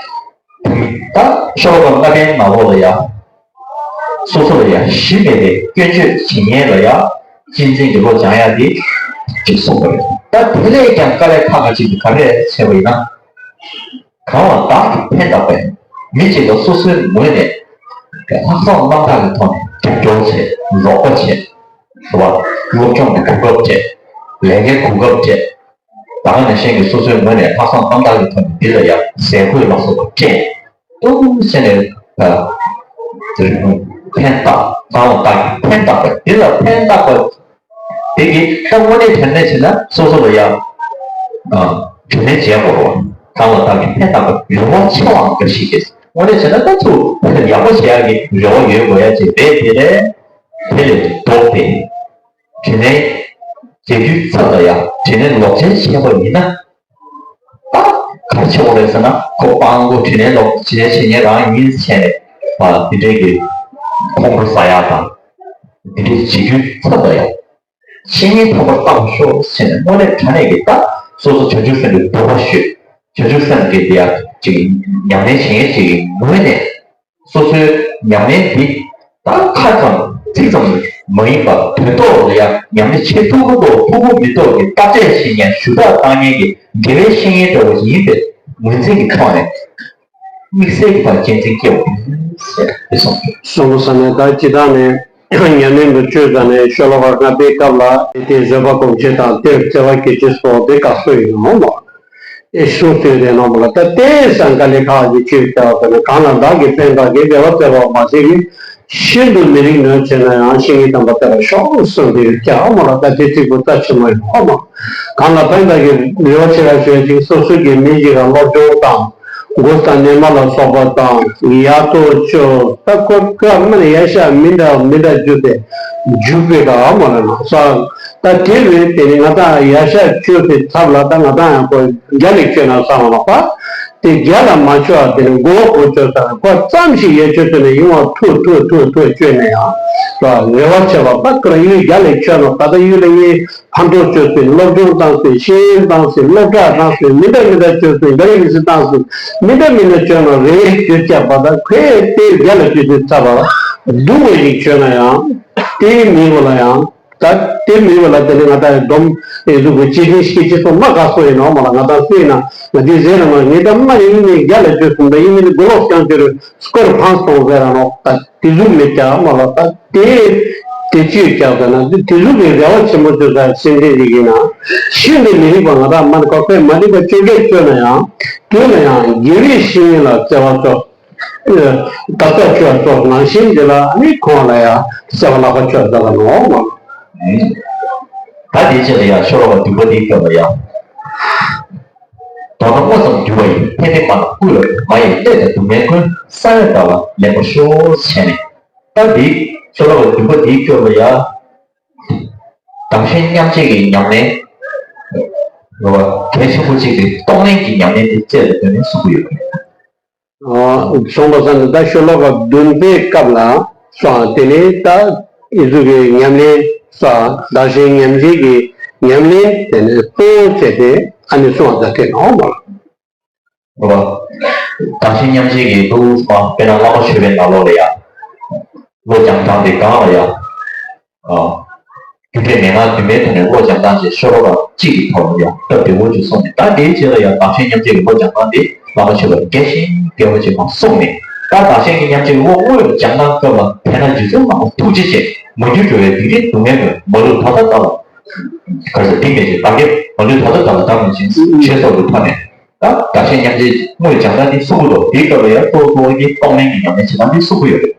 ད་ཤོ་ལོ་ཀ་ལྔ་པའི་ནང་ལོགས་ལ་ཡ། སོ་སོ་ལ་ཡ་གཞི་མེད་པའི་སྐྱོན་བརྗོད་བྱེད་མཁན་ལ་ཡ་གཅེས་འཛིན་གྱི་བློ་སྦྱང་ཡ་དེ་ཅིག་གསུངས་པ་རེད། ད་དེ་ལས་ཀྱང་དཀའ་ལས་ཁག་ཁག་ཅིག་དེ་ག་རེ་རེད་ཟེར་བ་ཡིན་ན། གང་ལ་བདག་གིས་ཕན་བཏགས་པའི་མི་གཅིག་ལ་སོ་སོའི་ངོས་ནས་ལྷག་བསམ་རྣམ་དག་གི་ཐོག་ནས་རྒྱབ་སྐྱོར་བྱེད། རོགས་པ་བྱེད། རེད་བ། སློབ་སྦྱོང་གི་གོ་སྐབས་སྤྲད། ལས་ཀའི་གོ་སྐབས་སྤྲད། ད་ག་ནང་བཞིན་གྱི་སོ་སོའི་ངོས་ནས་ལྷག་བསམ་རྣམ་དག་གི་ཐོག་ནས་འདི་ལ་ཡང་ཟས་གོས་ལ་སོགས་པ་སྤྲད། ཏོག་ཙམ་བྱས་ནས་ཕན་བཏགས་གང་ལ་བདག་གིས་ཕན་བཏགས་པ་འདི་ལ་ཕན་བཏགས་པ། དེ་གིས་ད་དངོས་གནས་དྲང་གནས་བྱས་ན་སོ་སོ་ལ་ཡང་དྲིན་ལན་འཇལ་དགོས་རེད་བ། གང་ལ་བདག་གིས་ཕན་བཏགས་པའི་རེ་བ་ཆེ་བའང་འགའ་ཞིག་གིས་དངོས་གནས་བྱས་ན་ད་ཚུར་ཡག་པོ་བྱེད་ཡག་གི་རེ་བ་ཡོད་དགོས་ཡ་ཅིག་རེད། དེ་ལས་དེ་ལས་ལྡོག་སྟེ་དྲིན་ལན་འཇལ་རྒྱུའི་ཚབ་ལ་ཡང་དྲིན་ལན་ལོག་འཇལ་བྱས་པ་ཡིན་ན། ད་ག་རེ་བྱེད་དགོས་རེད་ཟེར་ན་ཁོ་སྤྲང་པོ་དྲིན་ལན་ལོག་འཇལ་བྱེད་མཁན་རང་ཡིན་ཟེར་ནས་འདི་འདྲའི་གི་ཁོང་ཁྲོ་ཟ་ཡག་དང་འདི་འདྲའི་བྱེད་རྒྱུའི་ཚབ་ལ་ཡང་། བཤེས་གཉེན་ཐོབ་པར་བལྟ་བར་ཤོག་ཟེར་ནས་དངོས་གནས་དྲང་གནས་ཀྱི་ད་སོ་སོ་བྱང་ཆུབ་སེམས་ཀྱི་འདུན་པ་ཤོད། བྱང་ཆུབ་སེམས་ཀྱི་དེ་ཡ་ཅིག་ཉམས་ལེན་བྱེད་མཁན་ཅིག་གི་ངོས་ནས་སོ་སོའི་ཉམས་ལེན་འདི་ད་ཁ་ཙམ་ཚིག་ཙམ་མ་ཡིན་པར་དོན་ཐོག་ལ་ཡ་ཉམས་ལེན་བྱེད་ཐུབ་ཀྱི་འདུག་ཐུབ་ཀྱི་མི་འདུག་གི་བརྟག་དཔྱད་བྱེད་མཁན་ཞུ་དག་བཏང་མཁན་གྱི་དགེ་བའི་བཤེས་གཉེན་འདྲ་བོ་ཞིག་ཡིན་པའི་ངོས་འཛིན་གྱི་ཐོག་ནས། དམིགས་བསལ་གྱི་བར་གཅེས་འཛིན་སྐྱེ་བ་ཟེར་དེ་གསུངས་ཏེ། སོང་ས་ནས་ད་ཅི་ད་ནས་ཉམས་ལེན་དུ་བཅོས་ཙང་ནས་ཤོ་ལོ་ཀ་ལྔ་པའི་སྐབས་ལ་དེ་བཟོད་པ་སྒོམ་བྱེད་དང་དེར་བརྩེ་བ་སྐྱེད་ཅེས་སོགས་དེ་དགའ་སོ་ཡིན་ནོ་མ། ཨེ་གསུངས་ཏེ་དེ་ནང་ལ་ད་ལྟའི་སང་ག་ལེ་ཁག་གི་ཆོས་བྱ་བ་ཟེར་ན་གང་ལ་བདག་གིས་ཕན་བདག་གིས་བདེ་བ་བརྩེ་བ་མ་བྱེད་ཀྱི། ཤིན་ཏུ་མི་རིགས་གནོད་བྱེད་ན་ཡང་བཤེས་གཉེན་དམ་པ་བལྟ་བར་ཤོག་གསུངས་ཏེ་ཡོད་ཀྱང་མ་ལ་ད་དེ་ཚིག་པོ་རྩ་ཆེན་མོ་ཡིན་ནོ་མ། གང་ལ་ཕན་བདག་གིས་རེ་བ་ཆེ་ར་ཞུ་ཡ་ཅིག་སོ་སོ་གི་མི་ཞིག་ལ་སློབ་སྦྱོང་དང་ དགུ་དང་ནས་མ་ལ་སོགས་པ་དང་ཡ་ཏོ་ཅོ་ད་ཁོ་ཀ་མ་ནས་ཡ་ཤ་མི་འདྲ་མི་འདྲ་རྒྱུ་དེ་རྒྱུ་པའི་ག་མ་ལ་ན་ས་ད་དེ་བས་དེ་ནི་ང་དང་ཡ་ཤ་ཅོ་དེ་ཚབ་ལ་ད་ང་དང་ཡང་ཁོ་རྒྱ་ལས་ཁྱོད་ན་ས་མ་ལ་པ། དེ་རྒྱ་ལ་མ་ཆོག་དེ་ནི་མགོ་བོ་གོ་ཆོག་ས་ཁོ་ཙམ་ཞིག་ཡེ་ཆོག་དེ་ནི་ཡིན་བ་ཐུ་ཐུ་ཐུ་ཐུ་བཅོས་ནས་ཡང་རེ་བ་ཆེ་བ་པ་ཀ་ཡུལ་རྒྱ་ལས་ཆོག་ནོ་ད་ལྟ་ཡུལ་ལ་ཡིན་ཕན་ཐོགས་བཅོས་སུ་སློབ་སྦྱོང་བཏང་སུ་ཤེས་ཡོན་བཏང་སུ་སློབ་གྲྭ་བཏང་སུ་མི་འདྲ་མི་འདྲ་བཅོས་སུ་འགའ་རེ་མི་སྲིད་བཏང་སུ་མི་འདྲ་མི་འདྲ་བཅོས་ནོ་རེ་བཅོས་བྱས་པ་ད་ཁོས་དེ་རྒྱ་ལ་བཅོས་སུ་ཚ་བ་སྡུག་བའི་རིགས་བཅོས་ན་ཡང་དེ་མི་བོ་ལ་ཡང་། ད་དེ་མི་བ་ལ་དེ་ནི་ང་ད་སྡོམ་ཨེ་ཟུག་གི་ཅི་ནི་ཤི་ཅི་སོ་མ་ག་སོ་ཡིན་ནོ་མ་ལ་ང་ད་སུ་ཡིན་ན་ང་དེ་ཟེར་ན་མ་ངེ་ད་མ་ཡིན་ནི་རྒྱ་ལ་བཅོས་སོང་ད་ཡིན་ནི་དགུ་ལོག་ཀྱང་ཅི་རུ་སྐོར་ཕང་སོང་ཟེར་ར་ནོ། ད་དེ་ཟུག་མི་བྱ་མ་ལ་ད་དེ་དེ་ཅི་བྱ་ཟེར་ན་དེ་ཟུག་གི་རེ་བ་ཆེན་པོ་བཅོས་ས་སེམས་ཅན་ཞིག་ཡིན་ན་ཤིན་ཏུ་མི་རིགས་པ་ང་ད་མ་ནི་ག་ཁོས་མ་རིག་པ་བཅོས་སྐད་བཅོས་ན་ཡང་དེ་ལ་ཡང་དགེ་བའི་བཤེས་གཉེན་ལ་བརྩེ་བ་བཅོས། ད་ལྟ་ཁྱོད་ཚོ་ནང་བཞིན་འདི་ལ་ནི་ཁོང་ལ་ཡང་བརྩེ་བ་ལག་པ་ཁྱོད་ཟ་བ་ནོ། ད་དེའི་ཆེད་ལ་ཡང་ཤོ་ལོ་ཀ་བདུན་པ་འདིའི་སྐབས་ལ་ཡང་། མདོར་ན་དངོས་སམ་འགྱུར་བ་ཡི། ཕན་བདེ་མ་ལ་བསྐུལ་ལ་མ་ཡི་གནོད་དང་སྡུག་བསྔལ་ཀུན། ས་བོན་དག་ལ་ལེན་པར་ཤོག་བྱས་ནས། ད་འདི་ཤོ་ལོ་ཀ་བདུན་པ་འདིའི་སྐབས་ལ་ཡང་། བདག་གཞན་མཉམ་བརྗེ་གི་ཉམས་ལེན། གལ་ཆེན་པོ་གཅིག་དེ་གཏོང་ལེན་གྱི་ཉམས་ལེན་དེ་བཅས་ལ་དོན་ནས་གསུང་གི་ཡོད་པ་རེད། གསུངས་པ་ས་ནི་ད་ཤོ་ལོ་ཀ་བདུན་པའི་སྐབས་ལ་སོང་དེ་ནས་ད་ཨི་ཟུག་གི་ཉམས་ལེན་སོང་བདག་གཞན་མཉམ་བརྗེ་གི་ཉམས་ལེན་དེ་ནས་གཙོ་བོ་བྱས་ཏེ་ཨ་ནི་སོང་བ་ད་དེ་ནོ་མ། རེད་བ། བདག་གཞན་མཉམ་བརྗེ་གི་ལུགས་སུ་དཔེར་ན་བླ་མ་མཆོད་པའི་ནང་ལོགས་ལ་ཡང་བློ་སྦྱང་སྟངས་དེ་གང་ལ་ཡང་། རྒྱུ་འབྲས་མན་ངག་བདུན་པའི་ཐོག་ནས་བློ་སྦྱང་སྟངས་ཅེས་ཤོ་ལོ་ཀ་གཅིག་གི་ཐོག་ལ་ཡང་སྟབས་བདེ་བོ་ཅིག་གསུངས་ནས། ད་དེའི་རྗེས་ལ་ཡང་བདག་གཞན་མཉམ་བརྗེ་གི་བློ་སྦྱང་སྟངས་དེ་བླ་མ་མཆོད་པ་རྒྱས་ཤིང་བདེ་བོ་ཅིག་མ་གསུངས་ནས། ད་བདག་གཞན་གྱི་མཉམ་བརྗེ་གི་བློ་དངོས་སུ་སྦྱང་སྟངས་སྐབས་ལ་དེ་ན་རྗེ་བཙུན་བླ་མ་ཐུགས་རྗེ་ཆེ། མ་གྱུར་འགྲོ་བའི་སྡིག་སྒྲིབ་སྡུག་བསྔལ་ཀུན། མ་ལུས་ད་ལྟ་ལྟ་ལ། ག་རེ་ཟེར་འདི་མེད་ཅིང་བདག་གིས་མ་ལུས་ད་ལྟ་ད་ལ་བདག་མེད་ཅིང་ཞེས་སོགས་ཀྱི་ཐོག་ནས། ད་བདག་གཞན་མཉམ་བརྗེ་དངོས་སྦྱང་ན་འདི་གསུང་གི་འདུག་དེའི་སྐབས་ལ་ཡང་གཙོ་བོ་གཙོ་བོ་གྱི་གཏོང་ལེན་གྱི་ཉམས་ལེན་བྱེད་སྟངས་འདི་གསུང་གི་ཡོད་རེད།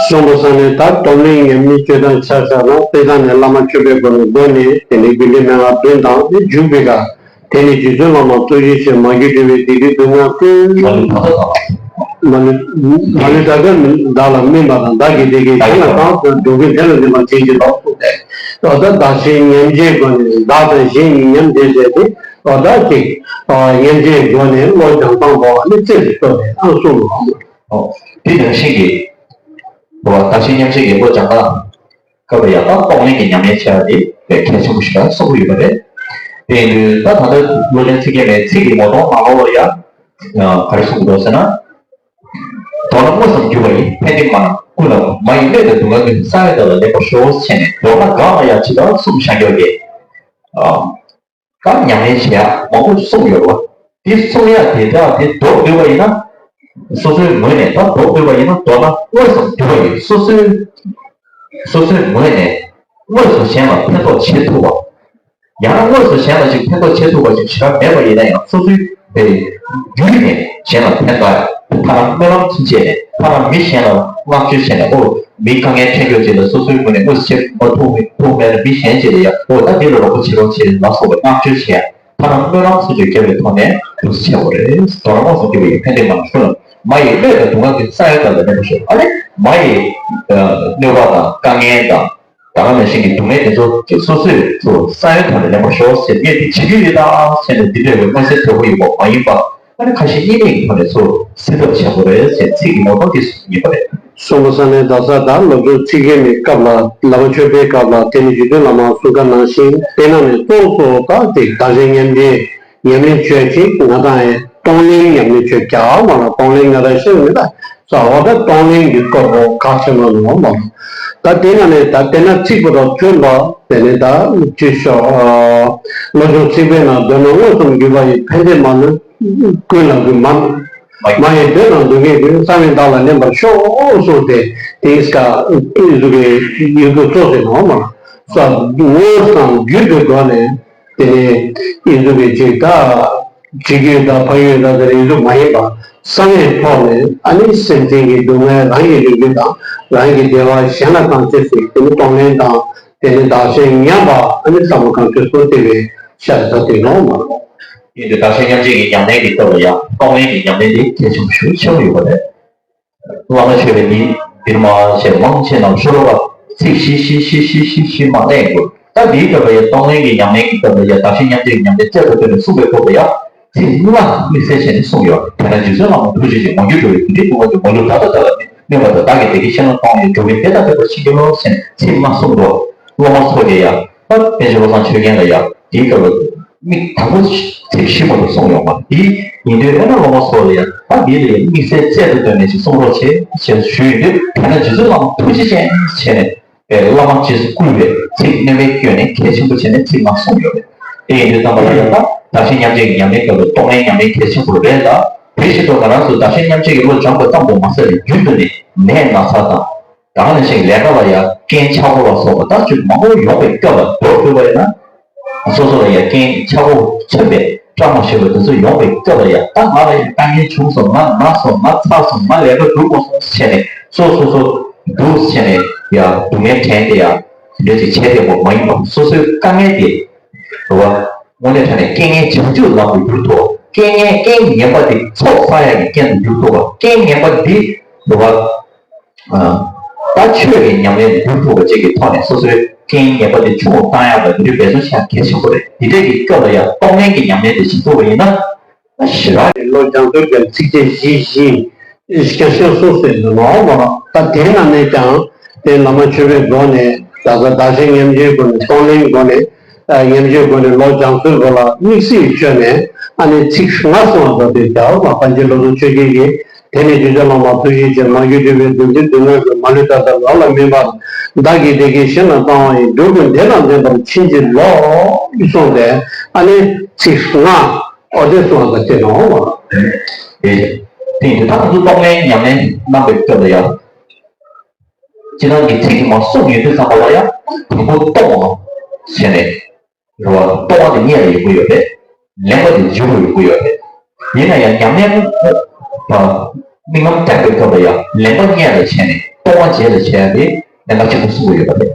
གསུངས་པ་ས་ནས་ད་གཏོང་ལེན་ཉམས་ལེན་བྱེད་སྟངས་ཆ་བཞག་ན་དཔེ་བཟང་ནས་བླ་མ་མཆོད་པའི་སྒོ་ནས་སྒོ་ནས་དེ་ནས་རྒྱུ་འབྲས་མན་ངག་བདུན་དང་དེ་འཇུག་པའི་ག་དེ་ནས་རྗེ་བཙུན་བླ་མ་ཐུགས་རྗེ་ཆེ། མ་གྱུར་འགྲོ་བའི་སྡིག་སྒྲིབ་སྡུག་བསྔལ་ཀུན། མ་ལུས་ད་ལྟ་དང་། མ་ལུས་མ་ལུས་ད་ལྟ་བདག་ལ་སྨིན་པ་དང་བདག་གིས་བདེ་སྐྱིད་གཞན་ལ་གང་ཟེར་འགྲོ་ཀུན་དེ་ལ་འཛིན་པར་བྱེད་ཀྱི་ལོག་ཐུག་སྟེ། ད་ལྟ་བདག་གཞན་མཉམ་བརྗེའི་སྒོ་ནས་བདག་དང་གཞན་གཉིས་མཉམ་བརྗེ་བྱས་ཏེ་ད་ལྟ་ཅིག་མཉམ་བརྗེའི་སྒོ་ནས་བློ་སྦྱང་སྟངས་པོ་ནི་རྩེ་རུ་གཏོད་པའི་ཨང་གསུམ་ལོ། ཨོ། དེ་ནང་བཞིན་གྱི་བདག་གཞན་མཉམ་བརྗེ་གི་བློ་སྦྱང་སྟངས། སྐབས་ལ་ཡང་དག་གཏོང་ལེན་གྱི་ཉམས་ལེན་བྱས་པ་དེ་དཔེ་གལ་ཆེན་པོ་ཞིག་ལ་གསུང་གི་ཡོད་པ་རེད། དེ་ཡིན་དུས་ད་ད་ལྟ་བློ་ལྡན་ཚིག་རྒྱན་པའི་ཚིག་གི་ངོ་གདོང་ནང་ལོགས་ལ་ཡང་ག་རེ་གསུང་གི་འདུག་ཟེར་ན། མདོར་ན་དངོས་སམ་འགྱུར་བ་ཡི། ཕན་བདེ་མ་ལ་བསྐུལ་ལ་མ་ཡི། གནོད་དང་སྡུག་བསྔལ་ཀུན། ས་བོན་དག་ལ་ལེན་པར་ཤོག་བྱས་ནས། མདོར་ན་གང་ལ་ཡང་ཇི་ལྟར་གསུངས་བཞག་ཡོད་ཀྱི། ད་ཉམས་ལེན་བྱེད་ཡག་མང་པོ་གསུངས་ཡོད་རེད་བ། དེ་གསུང་ཡག་དེ་དག་དེ་མདོར་བསྡུས་པ་ཡིན་ན། སོ་སོའི་ངོས་ནས་ད་མདོར་བསྡུས་པ་ཡིན་ན་མདོར་ན་དངོས་སམ་འགྱུར་བ་ཡི། སོ་སོའི་སོ་སོའི་ངོས་ནས་དངོས་སུ་གཞན་ལ་ཕན་ཐོགས་བྱེད་ཐུབ་པ། ཡང་ན་དངོས་སུ་གཞན་ལ་ཅིག་ཕན་ཐོགས་བྱེད་ཐུབ་པ་ཅིག་ཞེ་དྲག་མེད་པ་ཡིན་ན་ཡང་སོ་སོའི་དེ་བརྒྱུད་ནས་གཞན་ལ་ཕན་ཐོགས་ཡ། ཐ་ན་སྨོན་ལམ་ཚུན་ཆད་ནས་ཐ་ན་མི་གཞན་ལ་བསྔགས་བརྗོད་བྱས་ནས་ཨོ་མི་དཀའ་ངལ་འཕྲད་མཁན་ཅིག་ལ་སོ་སོའི་ངོས་ནས་དངོས་སུ་བྱེད་མ་ཐུབ་མི་ཐུབ་མེད་ན་མི་གཞན་ཅིག་ལ་ཡ་ཨོ་ད་འདི་ལ་རོགས་པ་བྱེད་རོགས་བྱེད་ལ་སོགས་པའི་བསྔགས་བརྗོད་བྱས་ཡ། ཐ་ན་སྨོན་ལམ་ཚུན་ཆད་བརྒྱབ་པའི་ཐོག་ནས་དུ་བྱེད་དགོས་རེད། མདོར་ན་དངོས་སུ་འགྱུར་བ་ཡི། ཕན་བདེ་མ་ལ་བསྐུལ་ལ་མ་ཡི། གནོད་དང་སྡུག་བསྔལ་ཀུན། ས་བོན་དག་ལ་ལེན་པར་ཤོག་ཨ་ནི་མ་ཡི་གནོད་པ་དང་དཀའ་ངལ་དང་། ད་ག་ནང་བཞིན་གྱི་སྡུག་བསྔལ་དེ་ཚོ་ཅིག་སོ་སོས་ཚུར་ས་བོན་ཐོག་ནས་ལེན་པར་ཤོག་ཟེར། ངས་འདི་བྱེད་ཀྱི་ཡོད་ད་ཟེར་ནས་འདི་འདྲ་བའི་མངོན་གསལ་དོད་པོ་ཡོད་པ་མ་ཡིན་པ། ཨ་ནི་ཁ་ཞེ་གཉིས་མེད་ཀྱི་ཐོག་ནས་ཚུར་སེལ་ཐབས་བྱེད་དགོས་རེད་ཟེར་ཚིག་གི་ངོ་གདོང་དེ་གསུངས་ཡོད་པ་རེད། གསུངས་པ་ས་ནས་ད་ས་ད་སློབ་སྦྱོང་ཚིག་རྒྱན་གྱི་སྐབས་ལ་བླ་མ་མཆོད་པའི་སྐབས་ལ་དེ་ནི་རྗེ་བཙུན་བླ་མ་གསུང་སྐབས་ནང་བཞིན་དེ་རྣམས་ནི་གཙོ་བོ་གཙོ་བོ་དག་དེ་བདག་གཞན་མཉམ་བརྗེ། ཉམས་ལེན་བྱོས་ཤིག་ང་དང་ཡང་གཏོང་ལེན་ཉམས་ལེན་བྱོས་ཀྱང་མ་ལ་གཏོང་ལེན་ང་དང་ཤེས་མི་ད་ས་འོ་ད་གཏོང་ལེན་གྱི་སྐོར་པོ་ཁག་ཆེན་པོ་ནོ་མ་ལ། ད་དེ་ན་ནས་ད་དེ་ན་ཚིག་པོ་དང་མཐུན་པ་དེ་ནས་ད་ཅི་ཤོག་བློ་སྦྱོང་ཚིག་པའི་ནང་དོན་ན་དངོས་སམ་འགྱུར་བ་ཡི། ཕན་བདེ་མ་ལུས་ཀུན་ལ་གུས། མ་མ་ཡི་གནོད་དང་སྡུག་བསྔལ་ཀུན། ས་བོན་དག་ལ་ལེན་པར་ཤོག་གསུངས་ཏེ་དེ་ཨིས་ཀ་ཨི་ཟུག་གི་ཡུལ་དུ་གཙོ་ཟེར་ནོ་མ་ལ། ས་དངོས་སམ་འགྱུར་བའི་སྒོ་ནས། དེ་ནས་ཨི་ཟུག་གི་ཅིག་ད་གཅིག་ཡོད་ད་ཕ་ཡོད་ད་དེ་ཨི་ཟུག་མ་ཡིན་པ་ས་བོན་ཐོག་ནས་ཨ་ནི་སེམས་ཅན་གྱི་སྡུག་བསྔལ་རང་གི་སྡུག་བསྔལ་དང་རང་གི་བདེ་བ་གཞན་ལ་གང་བྱེད་ཟེར་དེ་ནི་གཏོང་ལེན་དང་དེ་ནི་བདག་གཞན་མཉམ་པ་ཨ་ནི་བསམ་བློ་གང་བྱེད་སོ་དེ་བས་ཤ་ཚ་དེ་ནོ་མ་རེད། ཡིན་དུས་བདག་གཞན་མཉམ་བརྗེ་གི་ཉམས་ལེན་གྱི་སྐབས་ལ་ཡང་གཏོང་ལེན་གྱི་ཉམས་ལེན་འདི་གལ་ཆེན་པོ་ཞེ་པོ་ཆེན་པོ་ཡོད་པ་རེད། བླ་མ་མཆོད་པའི་འདི་འདིར་མ་ཞེས་མང་ཆེ་རྣམས་ཤོ་ལོ་ཀ་ཚིག་བཞི་བཞི་བཞི་བཞི་བཞི་བཞི་མ་གླེང་དགོས། ད་འདིའི་སྐབས་ལ་ཡང་གཏོང་ལེན་གྱི་ཉམས་ལེན་གྱི་སྐབས་ལ་ཡང་བདག་གཞན་མཉམ་བརྗེ་གི་ཉམས་ལེན་རྩལ་དུ་བཏོན་ནས་གསུངས་པའི་སྐོར་ལ་ཡང་ཚིག་ལྔ་དམིགས་བསལ་བྱས་ནས་གསུངས་ཡོད། དེ་ལྟར་རྗེ་བཙུན་བླ་མ་ཐུགས་རྗེ་ཆེ། མ་གྱུར་འགྲོ་བའི་དེ་འདྲའི་སྡུག་བསྔལ་གྱི་མ་ལུས་ད་ལྟ་ལྟ་བ་ནི། གནོད་པ་དང་བདག་གི་བདེ་སྐྱིད་ཤེས་ལ་གཏོང་བའི་འགྲོ་བའི་དེ་ལྟ་དེ་ལྟར་ཕྱིན་གྱི་ལོ་ཟེར་ནས་ཚིག་ལྔ་གསུངས་འདུག། སློབ་མ་ཚོ་གིས་ཡང་ཨ་པཎ་ཆེན་བློ་བཟང་ཆོས་རྒྱན་ལ་ཡང་དེའི་སྐབས་ལ་མིག་དང་པོ་ཚིག་བཞི་མ་གཏོགས་གསུངས་ཡོད་མ་རེད། དེ་ཡིན་དུས་ཨ་ནི་སློབ་མ་ཚོ་ལ་ཡང་ཨ་འདི་ལ་ཡང་དམིགས་བསལ་རྩལ་དུ་བཏོན་ནས་ཅིག་གསུང་རོགས་བྱེད་ཅེས་ཞུས་ཡོད་དུས། དེ་ན་རྗེ་བཙུན་བླ་མ་ཐུགས་རྗེ་ཅན་བྱས་ནས་པའི་བླ་མ་རྗེས་སུ་བསྐུལ་བའི་ཚིག་སྣོན་པའི་སྐྱོན་ནས་གལ་ཆེན་པོ་བྱས་ནས་ཚིག་ལྔ་གསུངས་ཡོད་རེད། དེ་ཡིན་དུས་ཙམ་པ་ལ་ཡང་ད་བདག་གཞན་མཉམ་བརྗེ་གི་ཉམས་ལེན་སྐབས་ལ་གཏོང་ལེན་ཉམས་ལེན་གལ་ཆེན་པོ་རེད་ལ། དེ་བཞིན་དུ་ང་རང་ཚོ་བདག་གཞན་མཉམ་བརྗེ་གི་བློ་སྦྱངས་པ་ཙམ་དུ་མ་ཟད་པའི་རྒྱུན་དུ་ནི་ནད་ན་ཚ་དང་། ད་ག་ནང་བཞིན་ལས་ཀ་ལ་ཡང་རྐྱེན་ཆག་སྒོ་ལ་སོགས་པ་ལྟ་སྤྱོད་མང་པོ་ཡོང་བའི་སྐབས་ལ་མདོར་བསྡུས་པ་ཡིན་ན། སོ་སོ་ལ་ཡང་རྐྱེན་ཆག་སྒོ་མཚོན་པའི་བཀྲ་མ་ཤིས་པ་དེ་ཚོ་ཡོང་བའི་སྐབས་ལ་ཡང་ད་ང་ལ་ཡང་དཀའ་ངལ་བྱུང་སོང་། ང་ན་སོང་། ང་ཚ་སོང་། ང་ལས་ཀ་སྡུག་པོ་སོང་བྱས་ནས་སོ་སོ་སོ་སྡུག་བྱས་ནས་ཡང་སྡུག་བསྔལ་དྲན་ཏེ་ཡང་འདི་འདྲ་ཅིག་བྱས་བསྡད་པ་མ་ཡིན་པར་སོ་སོའི་དཀའ་ངལ་དེ། རེད་བ། དངོས་གནས་དྲང་གནས་རྐྱེན་ངན་བྱང་ཆུབ་ལམ་དུ་བསྒྱུར་ཐུབ། རྐྱེན་ངན་རྐྱེན་ངན་པ་དེ་ཚོགས་བསགས་ཡག་གི་རྐྱེན་དུ་བསྒྱུར་ཐུབ་པ། རྐྱེན་ངན་པ་འདི་རེད་བ། ད་ཆོས་ཀྱི་ཉམས་ལེན་དུ་འགྱུར་ཐུབ་པ་བཅས་ཀྱི་ཐོག་ནས་སོ་སོའི་རྐྱེན་ངན་པ་དེ་ཆུང་རུ་བཏང་ཡག་ལ་འདི་འདྲའི་འབད་བརྩོན་བྱེད་ཡག་གལ་ཆེན་པོ་རེད། དེ་འདྲའི་གི་སྐབས་ལ་ཡང་གཏོང་ལེན་གྱི་ཉམས་ལེན་དེ་བྱེད་ཐུབ་པ་ཡིན་ན། ད་ཞེ་དྲག་གི་བློ་སྦྱང་ཚུལ་གྱི་ཚིགས་བཅད་བཞི་བཞི་རྐྱང་རྐྱང་གསུངས་ཟིན་འདུག་ནོ་མ། ད་དེ་ནང་ནས་ཀྱང་དེ་བླ་མ་མཆོད་པའི་སྒོ་ནས་ད་ལྟ་བདག་གཞན་མཉམ་བརྗེའི་སྒོ་ནས་གཏོང་ལེན་སྒོ་ནས། ཉམས་བཅོས་སྒོ་ནས་བློ་སྦྱང་ཚུལ་སྐོར་ལ་དམིགས་བསལ་བཅོས་ནས་ཨ་ནི་ཚིག་ལྔ་གསུངས་པ་དེ་ཀྱང་པཎ་ཆེན་བློ་བཟང་ཆོས་རྒྱན་གྱིས་དེ་ནས་རྗེ་བཙུན་བླ་མ་ཐུགས་རྗེ་ཆེ། མ་གྱུར་འགྲོ་བའི་དོན་མཐུན་སྡུག་བསྔལ་གྱི་མ་ལུས་ད་ལྟ་ལ་ལ་མིན་པར་བདག་གི་བདེ་སྐྱིད་གཞན་ལ་གཏང་བ་ཡི། འགྲོ་ཀུན་བདེ་དང་ལྡན་པར་བྱིན་གྱིས་རློབས་གསུངས་ཏེ། ཨ་ནི་ཚིག་ལྔ་འོ་དེ་གསུངས་པ་དེ་ནོ། དེ་དེ་ད་ང་ཚོ་གཏོང་ལེན་ཉམས་ལེན་གནང་བའི་སྐབས་ལ་ཡང་། སྤྱིར་བཏང་གི་ཚིག་གི་མ་གསུངས་ཡོད་དུས་ཙམ་པ་ལ་ཡང་དང་པོ་གཏོང་བ་བྱས་ནས། རེད་བ། གཏོང་བ་དེ་སྔོན་ལ་ཡོང་གི་ཡོད་རེད། ལེན་པ་དེ་མཇུག་ལ་ཡོང་གི་ཡོད་རེད། ཡིན་ན་ཡང་ཉམས་ལེན་དང་དམིགས་རྣམ་བརྟན་པའི་སྐབས་ལ་ཡང་ལེན་པ་སྔོན་ལ་བྱས་ནས་གཏོང་བ་རྗེས་ལ་བྱས་ཡ་དེ་གནད་འགག་ཆེན་པོ་གསུང་གི་ཡོད་པ་རེད།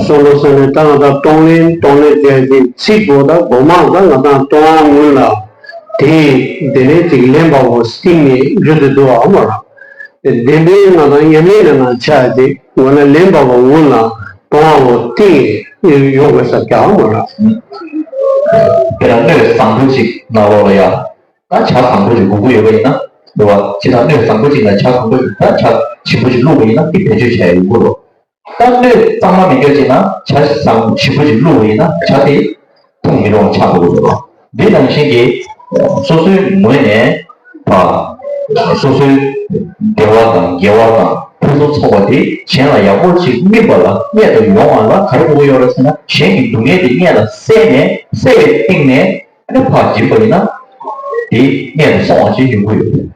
སོ་ལོ་སོ་ནས་ད་ང་དང་གཏོང་ལེན་གཏོང་ལེན་ཟེར་ཡ་ཅིག་ཚིག་པོ་ད་གོ་མ་ད་ང་དང་གཏོང་བ་སྔོན་ལ་དེ་དེ་ནས་ཅིག་ལེན་པ་བོ་སྟིང་ནས་འཇུ་དུ་འདུག་བ་མ་ར། དེ་འདྲའི་ང་དང་ཉམས་ལེན་ལ་ན་ཆ་དེ་ངོ་ན་ལེན་པ་བོ་སྔོན་ལ་གཏོང་བ་བོ་སྟིང་ནས་ཡོང་དགོས་ས་ཀྱང་མ་ར། དེ་ལ་སྣོད་བཟང་པོ་ཅིག་ནང་ལོགས་ལ་ཡ། ད་ཇ་བཟང་པོ་ཅིག་དགོས་ཀྱི་ཡོད་པ་ཡིན་ན། རེད་བ། ཇི་ལྟར་སྣོད་བཟང་པོ་ཅིག་ལ་ཇ་བཟང་པོ་ཅིག་ད་ཇ་ཞིམ་པོ་ཅིག་བླུགས་པ་ཡིན་ན་དེ་བེད་སྤྱོད་བྱ་ཡ་ཡོང་གི་རེད། ད་སྣོད་གཙང་མ་མེད་མཁན་ཅིག་ན་ཇ་བཟང་ཞིམ་པོ་ཅིག་བླུགས་པ་ཡིན་ན་ཇ་དེ་འཐུང་མི་རུང་བ་ཆགས་འགྲོ་གི་རེད་བ། འདི་ནང་བཞིན་གྱི་སོ་སོའི་ངོས་ནས་བ། སོ་སོའི་བདེ་བ་དང་དགེ་བ་དང་ཕུན་སུམ་ཚོགས་པ་དེ་གཞན་ལ་ཡག་པོ་ཅིག་སྨིན་པ་ལ་གནད་དུ་ཡོང་བ་ལ་ག་རེ་དགོས་ཀྱི་ཡོད་རེད་ཟེར་ན། གཞན་གྱི་སྡུག་བསྔལ་དེ་སྔོན་ལ་བསལ་ནས་བསལ་བའི་སྟེང་ནས། ཨ་ནི་ཕར་འགྱིར་བ་ཡིན་ན། དེ་སྔོན་དུ་སོང་བ་ཞིག་ཡོང་གི་ཡོད།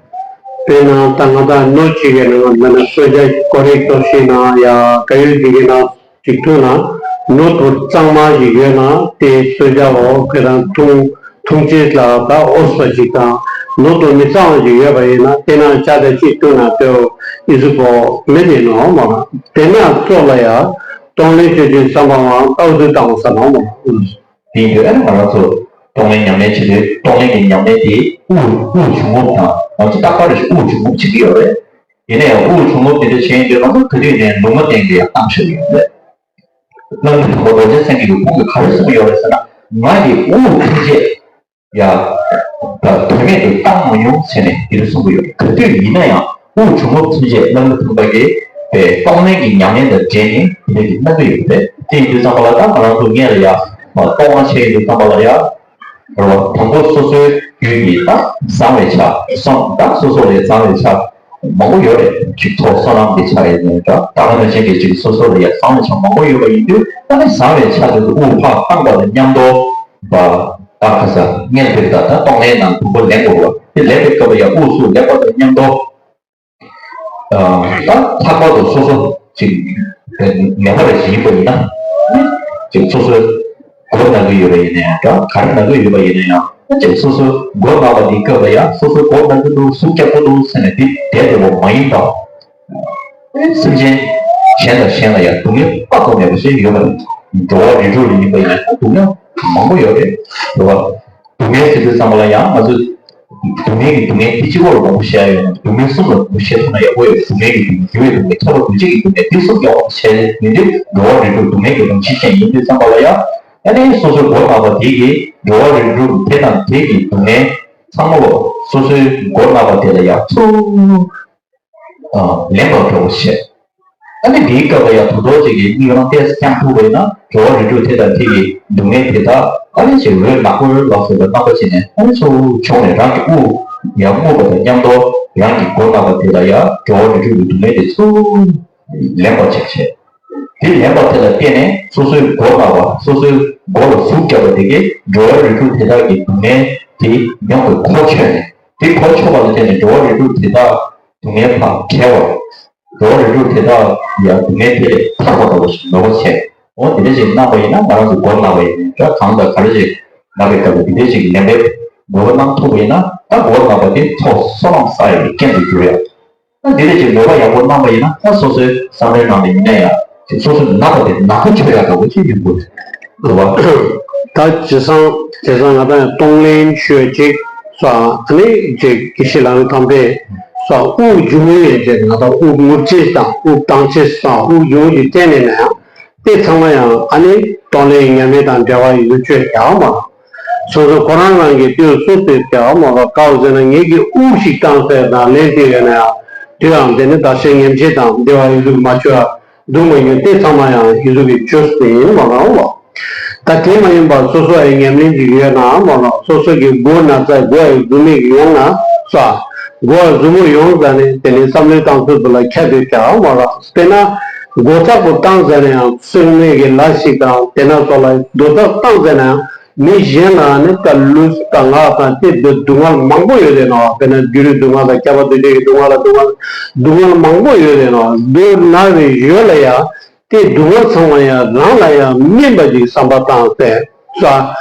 དཔེར་ན་ད་ང་དང་སྣོད་གཅིག་གི་ནང་ལ་ན་གསོལ་ཇ་ཀོ་རེ་ཏོ་ཤི་ན་ཡ་ག་ཡོད་ཅིག་གི་ནང་ཅིག་འཐུང་ན་སྣོད་དུ་གཙང་མ་ཞིག་ཡོད་ན་དེ་གསོལ་ཇ་འོ་ཁོས་རང་འཐུང་འཐུང་བྱེད་ལ་ད་འོ་སོ་ཞིག་དང་སྣོད་དུ་མི་གཙང་བ་ཞིག་ཡོད་པ་ཡིན་ན་དེ་ན་ཇ་དང་ཅིག་འཐུང་ན་དེའོ་ཨི་ཟུག་གོ་མི་དེ་ནོ་མ་དེ་ན་ཙོགས་ལ་ཡ་གཏོང་ལེན་བྱེད་དུས་བསམ་པའང་ལྟ་བ་ཚུལ་བཏང་བ་ས་ནོ་མ། དེ་ཡིན་དུས་ཨ་ནི་ང་རང་ཚོ་གཏོང་ལེན་ཉམས་ལེན་བྱེད་དུས་གཏོང་ལེན་གྱི་ཉམས་ལེན་དེ་དབུགས་དབུགས་ཆུང་ངུ་དང་ང་ཚོ་རྟག་པར་རེ་ཞིག་དབུགས་ཆུང་ངུ་བྱེད་ཀྱི་ཡོད་རེད། ཡིན་ནའི་དབུགས་ཆུང་ངུ་དེ་འདྲ་བྱས་ཡིན་དུས་ང་ཚོ་ག་དུས་ནས་ལུང་མ་བསྟན་གྱི་ཡང་བཏང་ཤེས་ཀྱི་ཡོད་རེད། བླ་མ་དམ་པ་རྡོ་རྗེ་སེང་གེ་གི་ཁོང་གིས་ག་རེ་གསུངས་ཡོད་རེད་ཟེར་ན། ང་ཡི་དབུགས་ཐམས་ཅད་ཡ། དོན་མེད་དུ་བཏང་མ་མྱོང་ཟེར་ནས་དེ་འདྲ་གསུང་གི་ཡོད། ག་དུས་ཡིན་ན་ཡང་དབུགས་ཆུང་ངུ་ཐམས་ཅད་བླ་མ་དམ་པ་གིས་པའི་གཏོང་ལེན་གྱི་ཉམས་ལེན་དང་འབྲེལ་ནས་དེ་འདྲ་གི་གནང་གི་ཡོད་རེད། དེ་ཡིན་དུས་ཙམ་པ་ལ་ད་ང་རང་ཚོ་སྔོན་ལ་ཡ་གཏོང་བ་བྱས་ཡོད་དུས་ཙམ་པ་ལ་ཡ། རེད་བ། དང་པོ་སོ་སོའི་རྒྱུད་ཀྱི་ད་བཟང་བའི་ཆ་གསུམ། ད་སོ་སོ་ལས་བཟང་བའི་ཆ་མང་པོ་ཡོད་རེད། ཅིག་ཐོག་བསོད་ནམས་ཀྱི་ཆ་ཡིན་ནའི་འདྲ། ད་ག་ནང་བཞིན་གྱི་ཅིག་སོ་སོ་ལ་ཡ་བཟང་བའི་ཆ་མང་པོ་ཡོད་པ་ཡིན་དུས་ད་ནི་བཟང་བའི་ཆ་དེ་ཚོ་དབུགས་ཕར་བཏང་པ་དང་མཉམ་དུ་བ། ད་ཁ་ས་སྔོན་དཔེར་ད་ད་གཏོང་ལེན་ནང་དུམ་བུ་ལེན་དགོས་པ་དེ་ལེན་པའི་སྐབས་ལ་ཡ་དབུགས་སུ་ལེན་པ་དང་མཉམ་དུ། ད་ལྷག་པར་དུ་སོ་སོ་ཅིག་ནད་པ་རེ་ཞིག་ཡིན་པ་ཡིན་ན། ཅིག་སོ་སོའི་མགོ་ན་གི་ཡོད་པ་ཡིན་ན་ཡང་འདྲ། ག་རེ་ན་གི་ཡོད་པ་ཡིན་ན་ཡང་ཅིག་སོ་སོའི་མགོ་ན་བ་འདི་སྐབས་ལ་ཡང་སོ་སོའི་མགོ་ན་གི་འདུག་ཟུག་རྒྱག་གི་འདུག་ཟེར་ནས་འདི་བསྡད་དེ་བ་མ་ཡིན་པ། སེམས་ཅན་གཞན་དང་གཞན་ལ་ཡང་སྡུག་བསྔལ་དཔག་ཏུ་མེད་པ་ཞིག་ཡོད་པ་རེད། འགྲོ་བ་རིགས་དྲུག་ལ་ཡིན་པ་ཡིན་ན་སྡུག་བསྔལ་མང་པོ་ཡོད་རེད། འགྲོ་བ། སྡུག་བསྔལ་ཟེར་དུས་ཙམ་པ་ལ་ཡང་ང་ཚོ་སྡུག་བསྔལ་གྱི་སྡུག་བསྔལ་དེ་གཅིག་པོ་ལ་དགོངས་པ་བཞེས་ཡ་ཡོད་ན། སྡུག་བསྔལ་གསུམ་ལ་དགོངས་པ་བཞེས་ཐུབ་ན་ཡག་པོ་ཡོད། སྡུག་བསྔལ་གྱི་སྡུག་བསྔལ། འགྱུར་བའི་སྡུག་བསྔལ། ཁྱབ་པ་འདུ་བྱེད་ཀྱི་སྡུག་བསྔལ། དེ་གསུམ་ཡག་པོ་བྱས་ཡིན་དུས་འགྲོ་བ་རིགས་དྲུག་སྡུག་བསྔལ་གྱི་རང་བཞིན་ཅན་ཡིན་དུས་ཙམ་པ་ལ་ཡང་། ཨ་ནི་སོ་སོའི་མགོ་ན་བ་དེ་གིས་འགྲོ་བ་རིགས་དྲུག་དེ་དང་དེ་གི་སྡུག་བསྔལ་ཚང་མ་ལོ། སོ་སོའི་མགོ་ན་བ་དེ་ལ་ཡང་ཚུར་ལེན་པར་འགྱུར་བ་ཞེས། ཨ་ནི་འདིའི་སྐབས་ལ་ཡང་དུ་དོག་ཅིག་གིས་མིག་རང་ཏོག་ཙམ་བརྐྱངས་ཐུབ་པ་ཡིན་ན། འགྲོ་བ་རིགས་དྲུག་དེ་དང་དེ་གི་སྡུག་བསྔལ་དེ་དག་ཨ་ནི་ཅིག་འོད་ནག་པོའི་ལོགས་སུ་རྣམ་པ་ཅིག་ནས་ཨ་ནི་ཚུར་བྱུང་ནས་རང་གི་དབུགས་ཡར་རྔུབ་པ་དང་མཉམ་དུ་རང་གི་མགོ་ན་བ་དེ་ལ་ཡང་འགྲོ་བ་རིགས་དྲུག་གི་སྡུག་བསྔལ་དེ་ཚུར་ལེན་པར་བྱེད་བྱེད། དེ་ལེན་པ་དེ་ལ་བརྟེན་ནས་སོ་སོའི་མགོ་ན་བ། སོ་སོའི་མགོ་ལ་ཟུག་བརྒྱབ་པ་དེ་གིས་འགྲོ་བ་རིགས་དྲུག་དེ་དག་གི་སྡུག་བསྔལ་དེ་མྱོང་བའི་གོ་ཆོད་ནས། དེ་གོ་ཆོད་པ་ལ་བརྟེན་ནས་འགྲོ་བ་རིགས་དྲུག་དེ་དག་སྡུག་བསྔལ་དང་བྲལ་བར། འགྲོ་བ་རིགས་དྲུག་དེ་དག་ཡང་སྡུག་བསྔལ་དེ་ལས་ཐར་པ་ལྟ་བུ་ཞིག་མོས་པ་བྱས། འོ་དེ་འདྲ་ཞིག་གནང་བ་ཡིན་ན། ང་རང་ཚོ་མགོ་ན་བ་ཡིན་ནའང་འདྲ། གང་དང་ག་རེ་ཞིག་ན་བའི་སྐབས་ལ་དེ་འདྲ་ཞིག་ལེན་པའི་མོས་པ་གནང་ཐུབ་པ་ཡིན་ན། ད་མགོ་ན་བ་དེ་ཚོགས་བསོད་ནམས་བསགས་ཡག་གི་རྐྱེན་དུ་འགྱུར་ཡ། ད་འདི་འདྲ་ཞིག་མོས་པ་ཡག་པོ་གནང་བ་ཡིན་ན། ད་སོ་སོའི་བསམ་བློའི་ནང་ལ་ཡིན་ན་ཡང་། སོ་སོ་ན་བ་དེ་ནག་པོ་ཆགས་ཡག་འདྲ་བོ་ཅིག་ཡོང་གི་རེད་བ། ད་བྱས་ཙང་བྱས་ཙང་ང་ད་ཡང་གཏོང་ལེན་ཞུ་ཡ་ཅིག་སོ། ཨ་ནི་ཅིག་དགེ་བཤེས་ལགས་ནས་དམ་པས་སོ། དབུགས་འབྱུང་བའི་ཅིག་ང་ད་དབུགས་རྔུབ་བྱེད་དང་དབུགས་གཏོང་བྱེད་དང་དབུགས་འབྱུང་བའི་རྐྱེན་ནས་ན་ཡང་། དེ་ཚང་མ་ཡང་ཨ་ནི་གཏོང་ལེན་ཉམས་ལེན་དང་འབྲེལ་བ་ཡོད་ཚུལ་ཡང་མ། སོ་སོ་ཁོ་རང་རང་གི་དུས་སུ་དེ་ཡང་མ་ག་བ་ཟེར་ན། ངེད་ཀྱི་དབུགས་ཤིག་བཏང་ཟེར་དང་ལེན་དེ་ཡོད་ན་ཡང་། དུས་ཡང་དེ་ནི་བདག་གཞན་མཉམ་བརྗེ་དང་བདེ་བ་ཡིད་གཟུགས་མ་ཆོད་པ་སྡུག་མ་ཡོད། དེ་ཚང་མ་ཡང་ཡིད་གཟུགས་ཀྱི་ཆོས་སུ་ཡིན་མ་ག་བ། ད་དེ་མ་ཡིན་པར་སོ་སོ་ཡང་ཉམས་ལེན་ཅིག་ཡོད་ན་མ་ག་བ། སོ་སོ་གི་མགོ་ན་ཚ་མགོ་ཡི་ཟུག་མིག་ཡོང་ན་ས། མགོ་ཡི་ཟུག་མོ་ཡོང་ཟ་ནས་དེ་ནི་བསམ་བློའི་སྟངས་ཚུལ་དུ་ལ་ཁྱབ་པའི་ཀྱང་མ་ག་བ། དཔེར་ན། མགོ་ཚགས་པོ་བཏང་ཟེར་ན་ཡང་སྲེག་མེད་ཀྱི་ལ་ཞིག་དང་། དེ་ན་སོགས་ལ་རྡོ་ཚགས་བཏང་ཟེར་ན་ཡང་མི་གཞན་ལ་ནི་ད་ལུས་དང་ངག་དང་དེ་སྡུག་བསྔལ་མང་པོ་ཡོད་དེ་ནོ། དཔེར་ན་འགྱུར་བའི་སྡུག་བསྔལ་དང་ཁྱབ་པ་འདུ་བྱེད་ཀྱི་སྡུག་བསྔལ་ལ་སྡུག་བསྔལ་སྡུག་བསྔལ་མང་པོ་ཡོད་དེ་ནོ། སྡུག་ན་བའི་ཡུལ་ལ་ཡང་དེ་སྡུག་བསྔལ་ཚང་མ་ཡང་རང་ལ་ཡང་སྨིན་པ་ཅིག་བསམ་པ་བཏང་སྟེ་ས།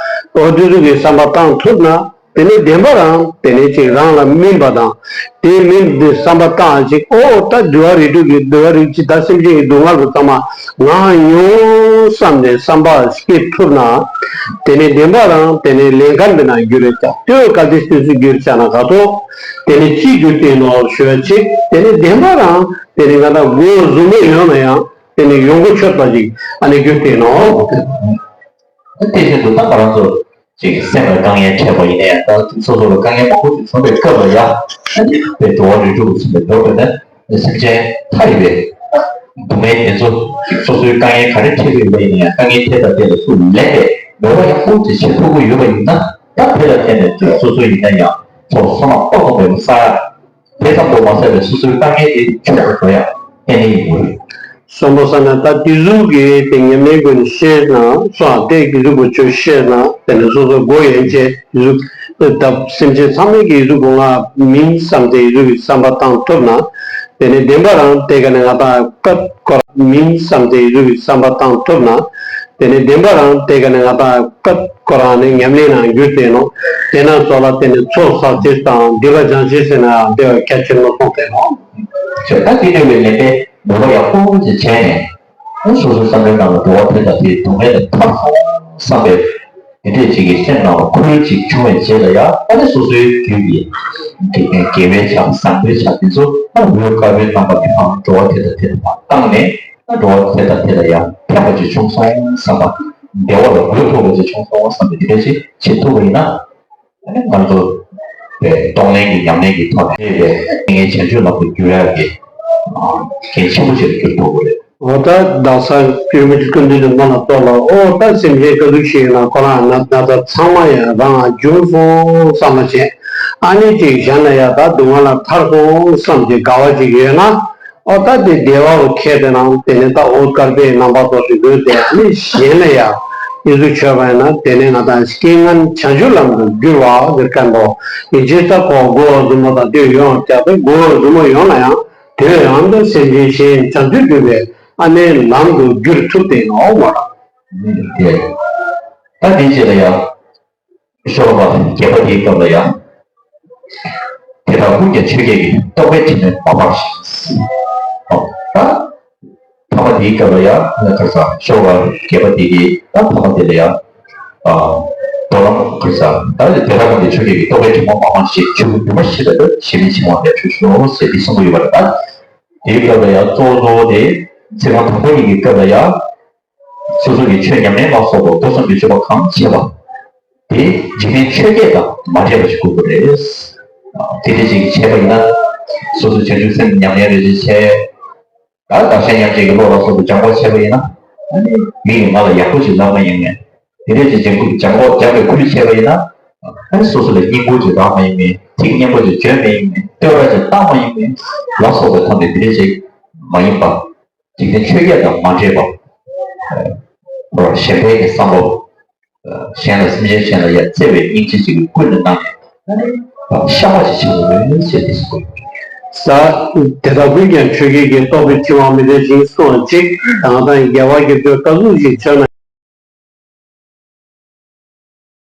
འོ་དེ་ཚོ་གི་བསམ་པ་བཏང་ཐུབ་ན། དེ་ནས་བདེན་པ་རང་དེ་ནས་ཅིག་རང་ལ་སྨིན་པ་དང་། དེ་སྨིན་དེ་བསམ་པ་བཏང་ཅིག་ཨོ་ད་འདུལ་བ་རིགས་དྲུག་གི་འདུལ་བ་རིགས་གཅིག་ད་སེམས་ཅན་གྱི་སྡུག་བསྔལ་དུ་ཚང་མ་ང་མྱོང་བསམ་ནས་བསམ་པ་སྐྱེ་ཐུབ་ན། དེ་ནས་བདེན་པ་རང་དེ་ནས་ལས་མཁན་དེ་ན་འགྱུར་རེད་ཀྱང་ལྟོས་ག་དེ་སུས་སུ་འགྱུར་བྱ་ན་ག་ཐོག་དེ་ནས་ཅི་འགྱུར་ཏེ་ནོ་ཞུ་བ་ཅིག་དེ་ནས་བདེན་པ་རང་དེ་ནས་ང་ད་མགོ་ཟུར་མོ་ཡོང་ན་ཡང་དེ་ནས་ཡོང་གི་ཆོད་པ་ཅིག་ཨ་ནི་འགྱུར་ཏེ་ནོ། དེ་བཞིན་དུ་ད་ང་རང་ཚོ་ཅིག་སེམས་ལ་དཀའ་ངལ་འཕྲད་པ་ཡིན་ན་ཡང་། ད་སོ་སོ་ལ་དཀའ་ངལ་མང་པོ་ཞིག་བྱུང་བའི་སྐབས་ལ་ཡང་། ཨ་ནི་དཔེ་འགྲོ་བ་རིགས་དྲུག་གི་ཚུལ་ལ་འགྲོ་བས་ན། སེམས་ཅན་ཐ་ཡི་བའི་སྡུག་བསྔལ་དེ་ཚོ་སོ་སོའི་དཀའ་ངལ་ག་རེ་འཕྲད་ཀྱི་ཡོད་པ་ཡིན་ན་ཡང་། དཀའ་ངལ་དེ་དང་དེ་ལ་ཚུར་ལེན་པའི་མོས་པ་ཡག་པོ་ཅིག་བྱེད་ཐུབ་ཀྱི་ཡོད་པ་ཡིན་ན། ད་དེ་ལ་བརྟེན་ནས་སོ་སོ་ཡིན་ན་ཡང་ཚོགས་བསོད་ནམས་ཏོག་ཙམ་མེད་པ་བསགས། དེ་ཙམ་དུ་མ་ཟད་པའི་སོ་སོའི་དཀའ་ངལ་དེ་ཆོད་པར་འགྲོ་ཡག་གཏན་ནས་ཡིན་དགོས་རེད། སོང་པ་ས་ན་ད་དེ་ཟུག་གི་དེ་ཉམས་ལེན་ཀུན་ཤེས་ན་སོང་དེ་གི་ཟུག་པོ་ཆོས་ཤེས་ན། དེ་ནས་སོ་སོ་མགོ་ཡན་ཆད་ཟུག་ད་སེམས་ཅན་ཚང་མའི་གི་ཟུག་པོ་ང་མིན་བསམ་དེ་ཟུག་གི་བསམ་པ་བཏང་ཐུབ་ན། དེ་ནས་བདེན་པ་རང་དེ་ག་ནས་ང་ད་སྐབས་ཁོ་རང་མིན་བསམ་དེ་ཟུག་གི་བསམ་པ་བཏང་ཐུབ་ན། དེ་ནས་བདེན་པ་རང་དེ་ག་ནས་ང་ད་སྐབས་ཁོ་རང་ནས་ཉམས་ལེན་ནང་འགྱུར་ཏེ་ནོ། དེ་ན་སོགས་ལ་དེ་ནས་ཚོགས་བསགས་ཅེས་དང་སྡིག་པ་སྦྱང་ཅེས་ཟེར་ན་བདེ་བ་རྒྱ་ཆེན་མོ་སོང་སྟེ་ནོ། ད་དེ་འདྲ་བའི་ལས་པའི་མོས་པ་ཡག་པོ་ཅིག་བྱས་ནས། སོ་སོའི་བསམ་པའི་ནང་ལ་འགྲོ་བ་དེ་དང་དེའི་སྡུག་བསྔལ་ལས་ཐར་སོང་བསམ་པའི་དེ་འདྲས་ཅིག་གི་སེམས་ནང་ལ་ཁུར་ཅིག་བྱུང་བའི་རྗེས་ལ་ཡང་། ཨ་ནི་སོ་སོའི་རྒྱུད་ཀྱི་དགེ་བའི་ཆ་བཟང་པོའི་ཆ་དེ་ཚོ་ཨ་འོད་དཀར་པོའི་རྣམ་པ་གི་བར་འགྲོ་བ་དེ་དང་དེ་ལ་བཏང་ནས། ཨ་འགྲོ་བ་དེ་དང་དེ་ལ་ཡང་ཕན་པ་ཅིག་བྱུང་སོང་བསམ་པ། བདེ་བ་ལ་འགོད་ཐུབ་པ་ཅིག་བྱུང་སོང་བསམ་པའི་དེ་འདྲས་ཅིག་བྱེད་ཐུབ་པ་ཡིན་ན། ཨ་ནི་ང་ཚོ་དེ་གཏོང་ལེན་གྱི་ཉམས་ལེན་གྱི་ཐོག་ནས་དེ་ངའི་བྱང་ཆུབ་ལམ་དུ་བསྒྱུར་ཡག་གི་གལ་ཆེན་པོ་ཞིག་ཏུ་གྱུར་ཐུབ་ཀྱི་རེད། འོ་ད་དག་ས་སྐྱེས་བུ་ཀུན་འདུས་ཀྱི་སྨོན་ལམ་ཐོག་ལ། འོ་ད་སེམས་ཅན་ག་ཟུག་ཞིག་ཡིན་ན་ཁོ་རང་ན་ན་ཚ་ཚང་མ་ཡང་རང་ལ་འབྱུང་སོང་བསམ་པ་བྱས། ཨ་ནི་ཅིག་གཞན་ལ་ཡང་ད་སྡུག་བསྔལ་ལ་ཐར་སོང་བསམ་གྱི་དགའ་བ་ཅིག་ཡོད་ན། ཨོ་ད་དེ་བདེ་བའོ་ཁྱེད་དེ་རང་དེ་ནས་ད་འོད་དཀར་པོའི་རྣམ་པ་ཚོ་ཞིག་དགོས་ཏེ། ཨ་ནི་གཞན་ལ་ཡང་ཨི་ཟུག་ཆོས་པ་ཡིན་ན་དེ་ནས་ང་དང་རྐྱེན་ངན་བྱང་ཆུབ་ལམ་དུ་བསྒྱུར་བ་ཟེར་མཁན་པོ་ཡིན་ཅེས། ད་ཁོ་མགོ་བོ་ཟུར་མོ་དང་དེ་ཡོང་བར་བྱ་སྟེ། མགོ་བོ་ཟུར་མོ་ཡོང་ན་ཡང་དེ་ཡང་དུ་སེམས་ཅན་གཞན་བྱང་ཆུབ་སྒྲུབ་པའི་ཨ་ནི་ལམ་དུ་བསྒྱུར་ཐུབ་སྟེ་ཡིན་ནོ་མ་རེད། དེ་ད་དེ་རྗེས་ལ་ཡང་། ཤོ་ལོ་ཀ་བརྒྱད་པ་དེའི་སྐབས་ལ་ཡང་། དེ་དག་ཀུན་ཀྱང་ཆོས་བརྒྱད་ཀྱི་རྟོག་པའི་དྲི་མས་མ་སྦགས་ཤིང་། ཨོ། ད་ཐ་མ་དེའི་སྐབས་ལ་ཡང་། ཁ་སང་ཤོ་ལོ་ཀ་བརྒྱད་པ་དེ་གི་ད་ཐ་མ་དེ་ལ་ཡང་། ཨ། མདོ་ལམ་ཁུར་ས་ད་དེ་ལྟ་བུ་དེ་ཆོས་བརྒྱད་ཀྱི་རྟོག་པའི་དྲི་མ་མང་མང་ཞིག་ཆུ་བོ་རྒྱུན་མ་ཞིག་ལ་ཞི་བའི་འཆིང་བ་ལས་གྲོལ་ཤོག་ཟེར་ཏེ་གསུང་གི་ཡོད་པ་རེད། ད་དེའི་སྐབས་ལ་ཡང་གཙོ་བོ་གཙོ་བོ་དེ་ཚེ་གང་དང་པོ་ཉིད་ཀྱི་སྐབས་ལ་ཡང་སོ་སོ་གི་ཆོས་ཉམས་ལེན་ལ་སོགས་པ་སྒོ་གསུམ་གྱི་སྤྱོད་པ་གང་བྱེད་པ་དེ་འཇིག་རྟེན་ཆོས་བརྒྱད་དང་མ་འདྲེས་པ་ཞིག་དགོས་ཀྱི་རེད། དེ་འདྲ་ཞིག་བྱས་པ་ཡིན་ན་སོ་སོ་བྱང་ཆུབ་སེམས་ཉམས་ལེན་རེ་རེ་བྱས། ད་བདག་གཞན་མཉམ་བརྗེ་གི་བློ་ལ་སོགས་པའི་སྦྱང་བ་བྱས་པ་ཡིན་ན། ཨ་ནི་མི་ཡིས་ང་ལ་ཡག་པོ་ཞིག་ལབ་མ་ཡིན་མེད། དེ་འདྲས་ཀྱི་སྦྱང་སྦྱང་བ་སྦྱང་བའི་ཁུལ་བྱས་པ་ཡིན་ན། ཨ་ནི་སོ་སོ་ལ་སྙིང་པོ་ཅིག་རག་མ་ཡིན་མེད། ཐིག་སྙན་པོ་ཅིག་བརྗོད་མ་ཡིན་མེད། བསྟོད་ར་ཅིག་བཏང་མ་ཡིན་མེད་ལ་སོགས་པའི་ཐོག་ནས་དེ་འདྲས་ཅིག་མ་ཡིན་པ། འཇིག་རྟེན་ཆོས་བརྒྱད་དང་མ་འདྲེས་པ། གཞན་ཕན་གྱི་བསམ་པ། གཞན་ལ་སེམས་ཅན་གཞན་ལ་ཡང་བརྩེ་བའི་སྙིང་རྗེ་ཅིག་གིས་ཀུན་ནས་གནང་ནས་ཤ་མ་ཞིག་བྱེད་དགོས་ཞེས་དེ་གསུངས། ས། དེ་དག་ཀུན་ཀྱང་ཆོས་བརྒྱད་ཀྱི་རྟོག་པའི་འཆིང་བ་མི་འདྲ་ཞིང་གསུངས་ཅིག་དང་དང་རྒྱལ་བ་རྒྱ་མཚོས་བཀའ་ཟུར་ཞིག་མཆོད་ན།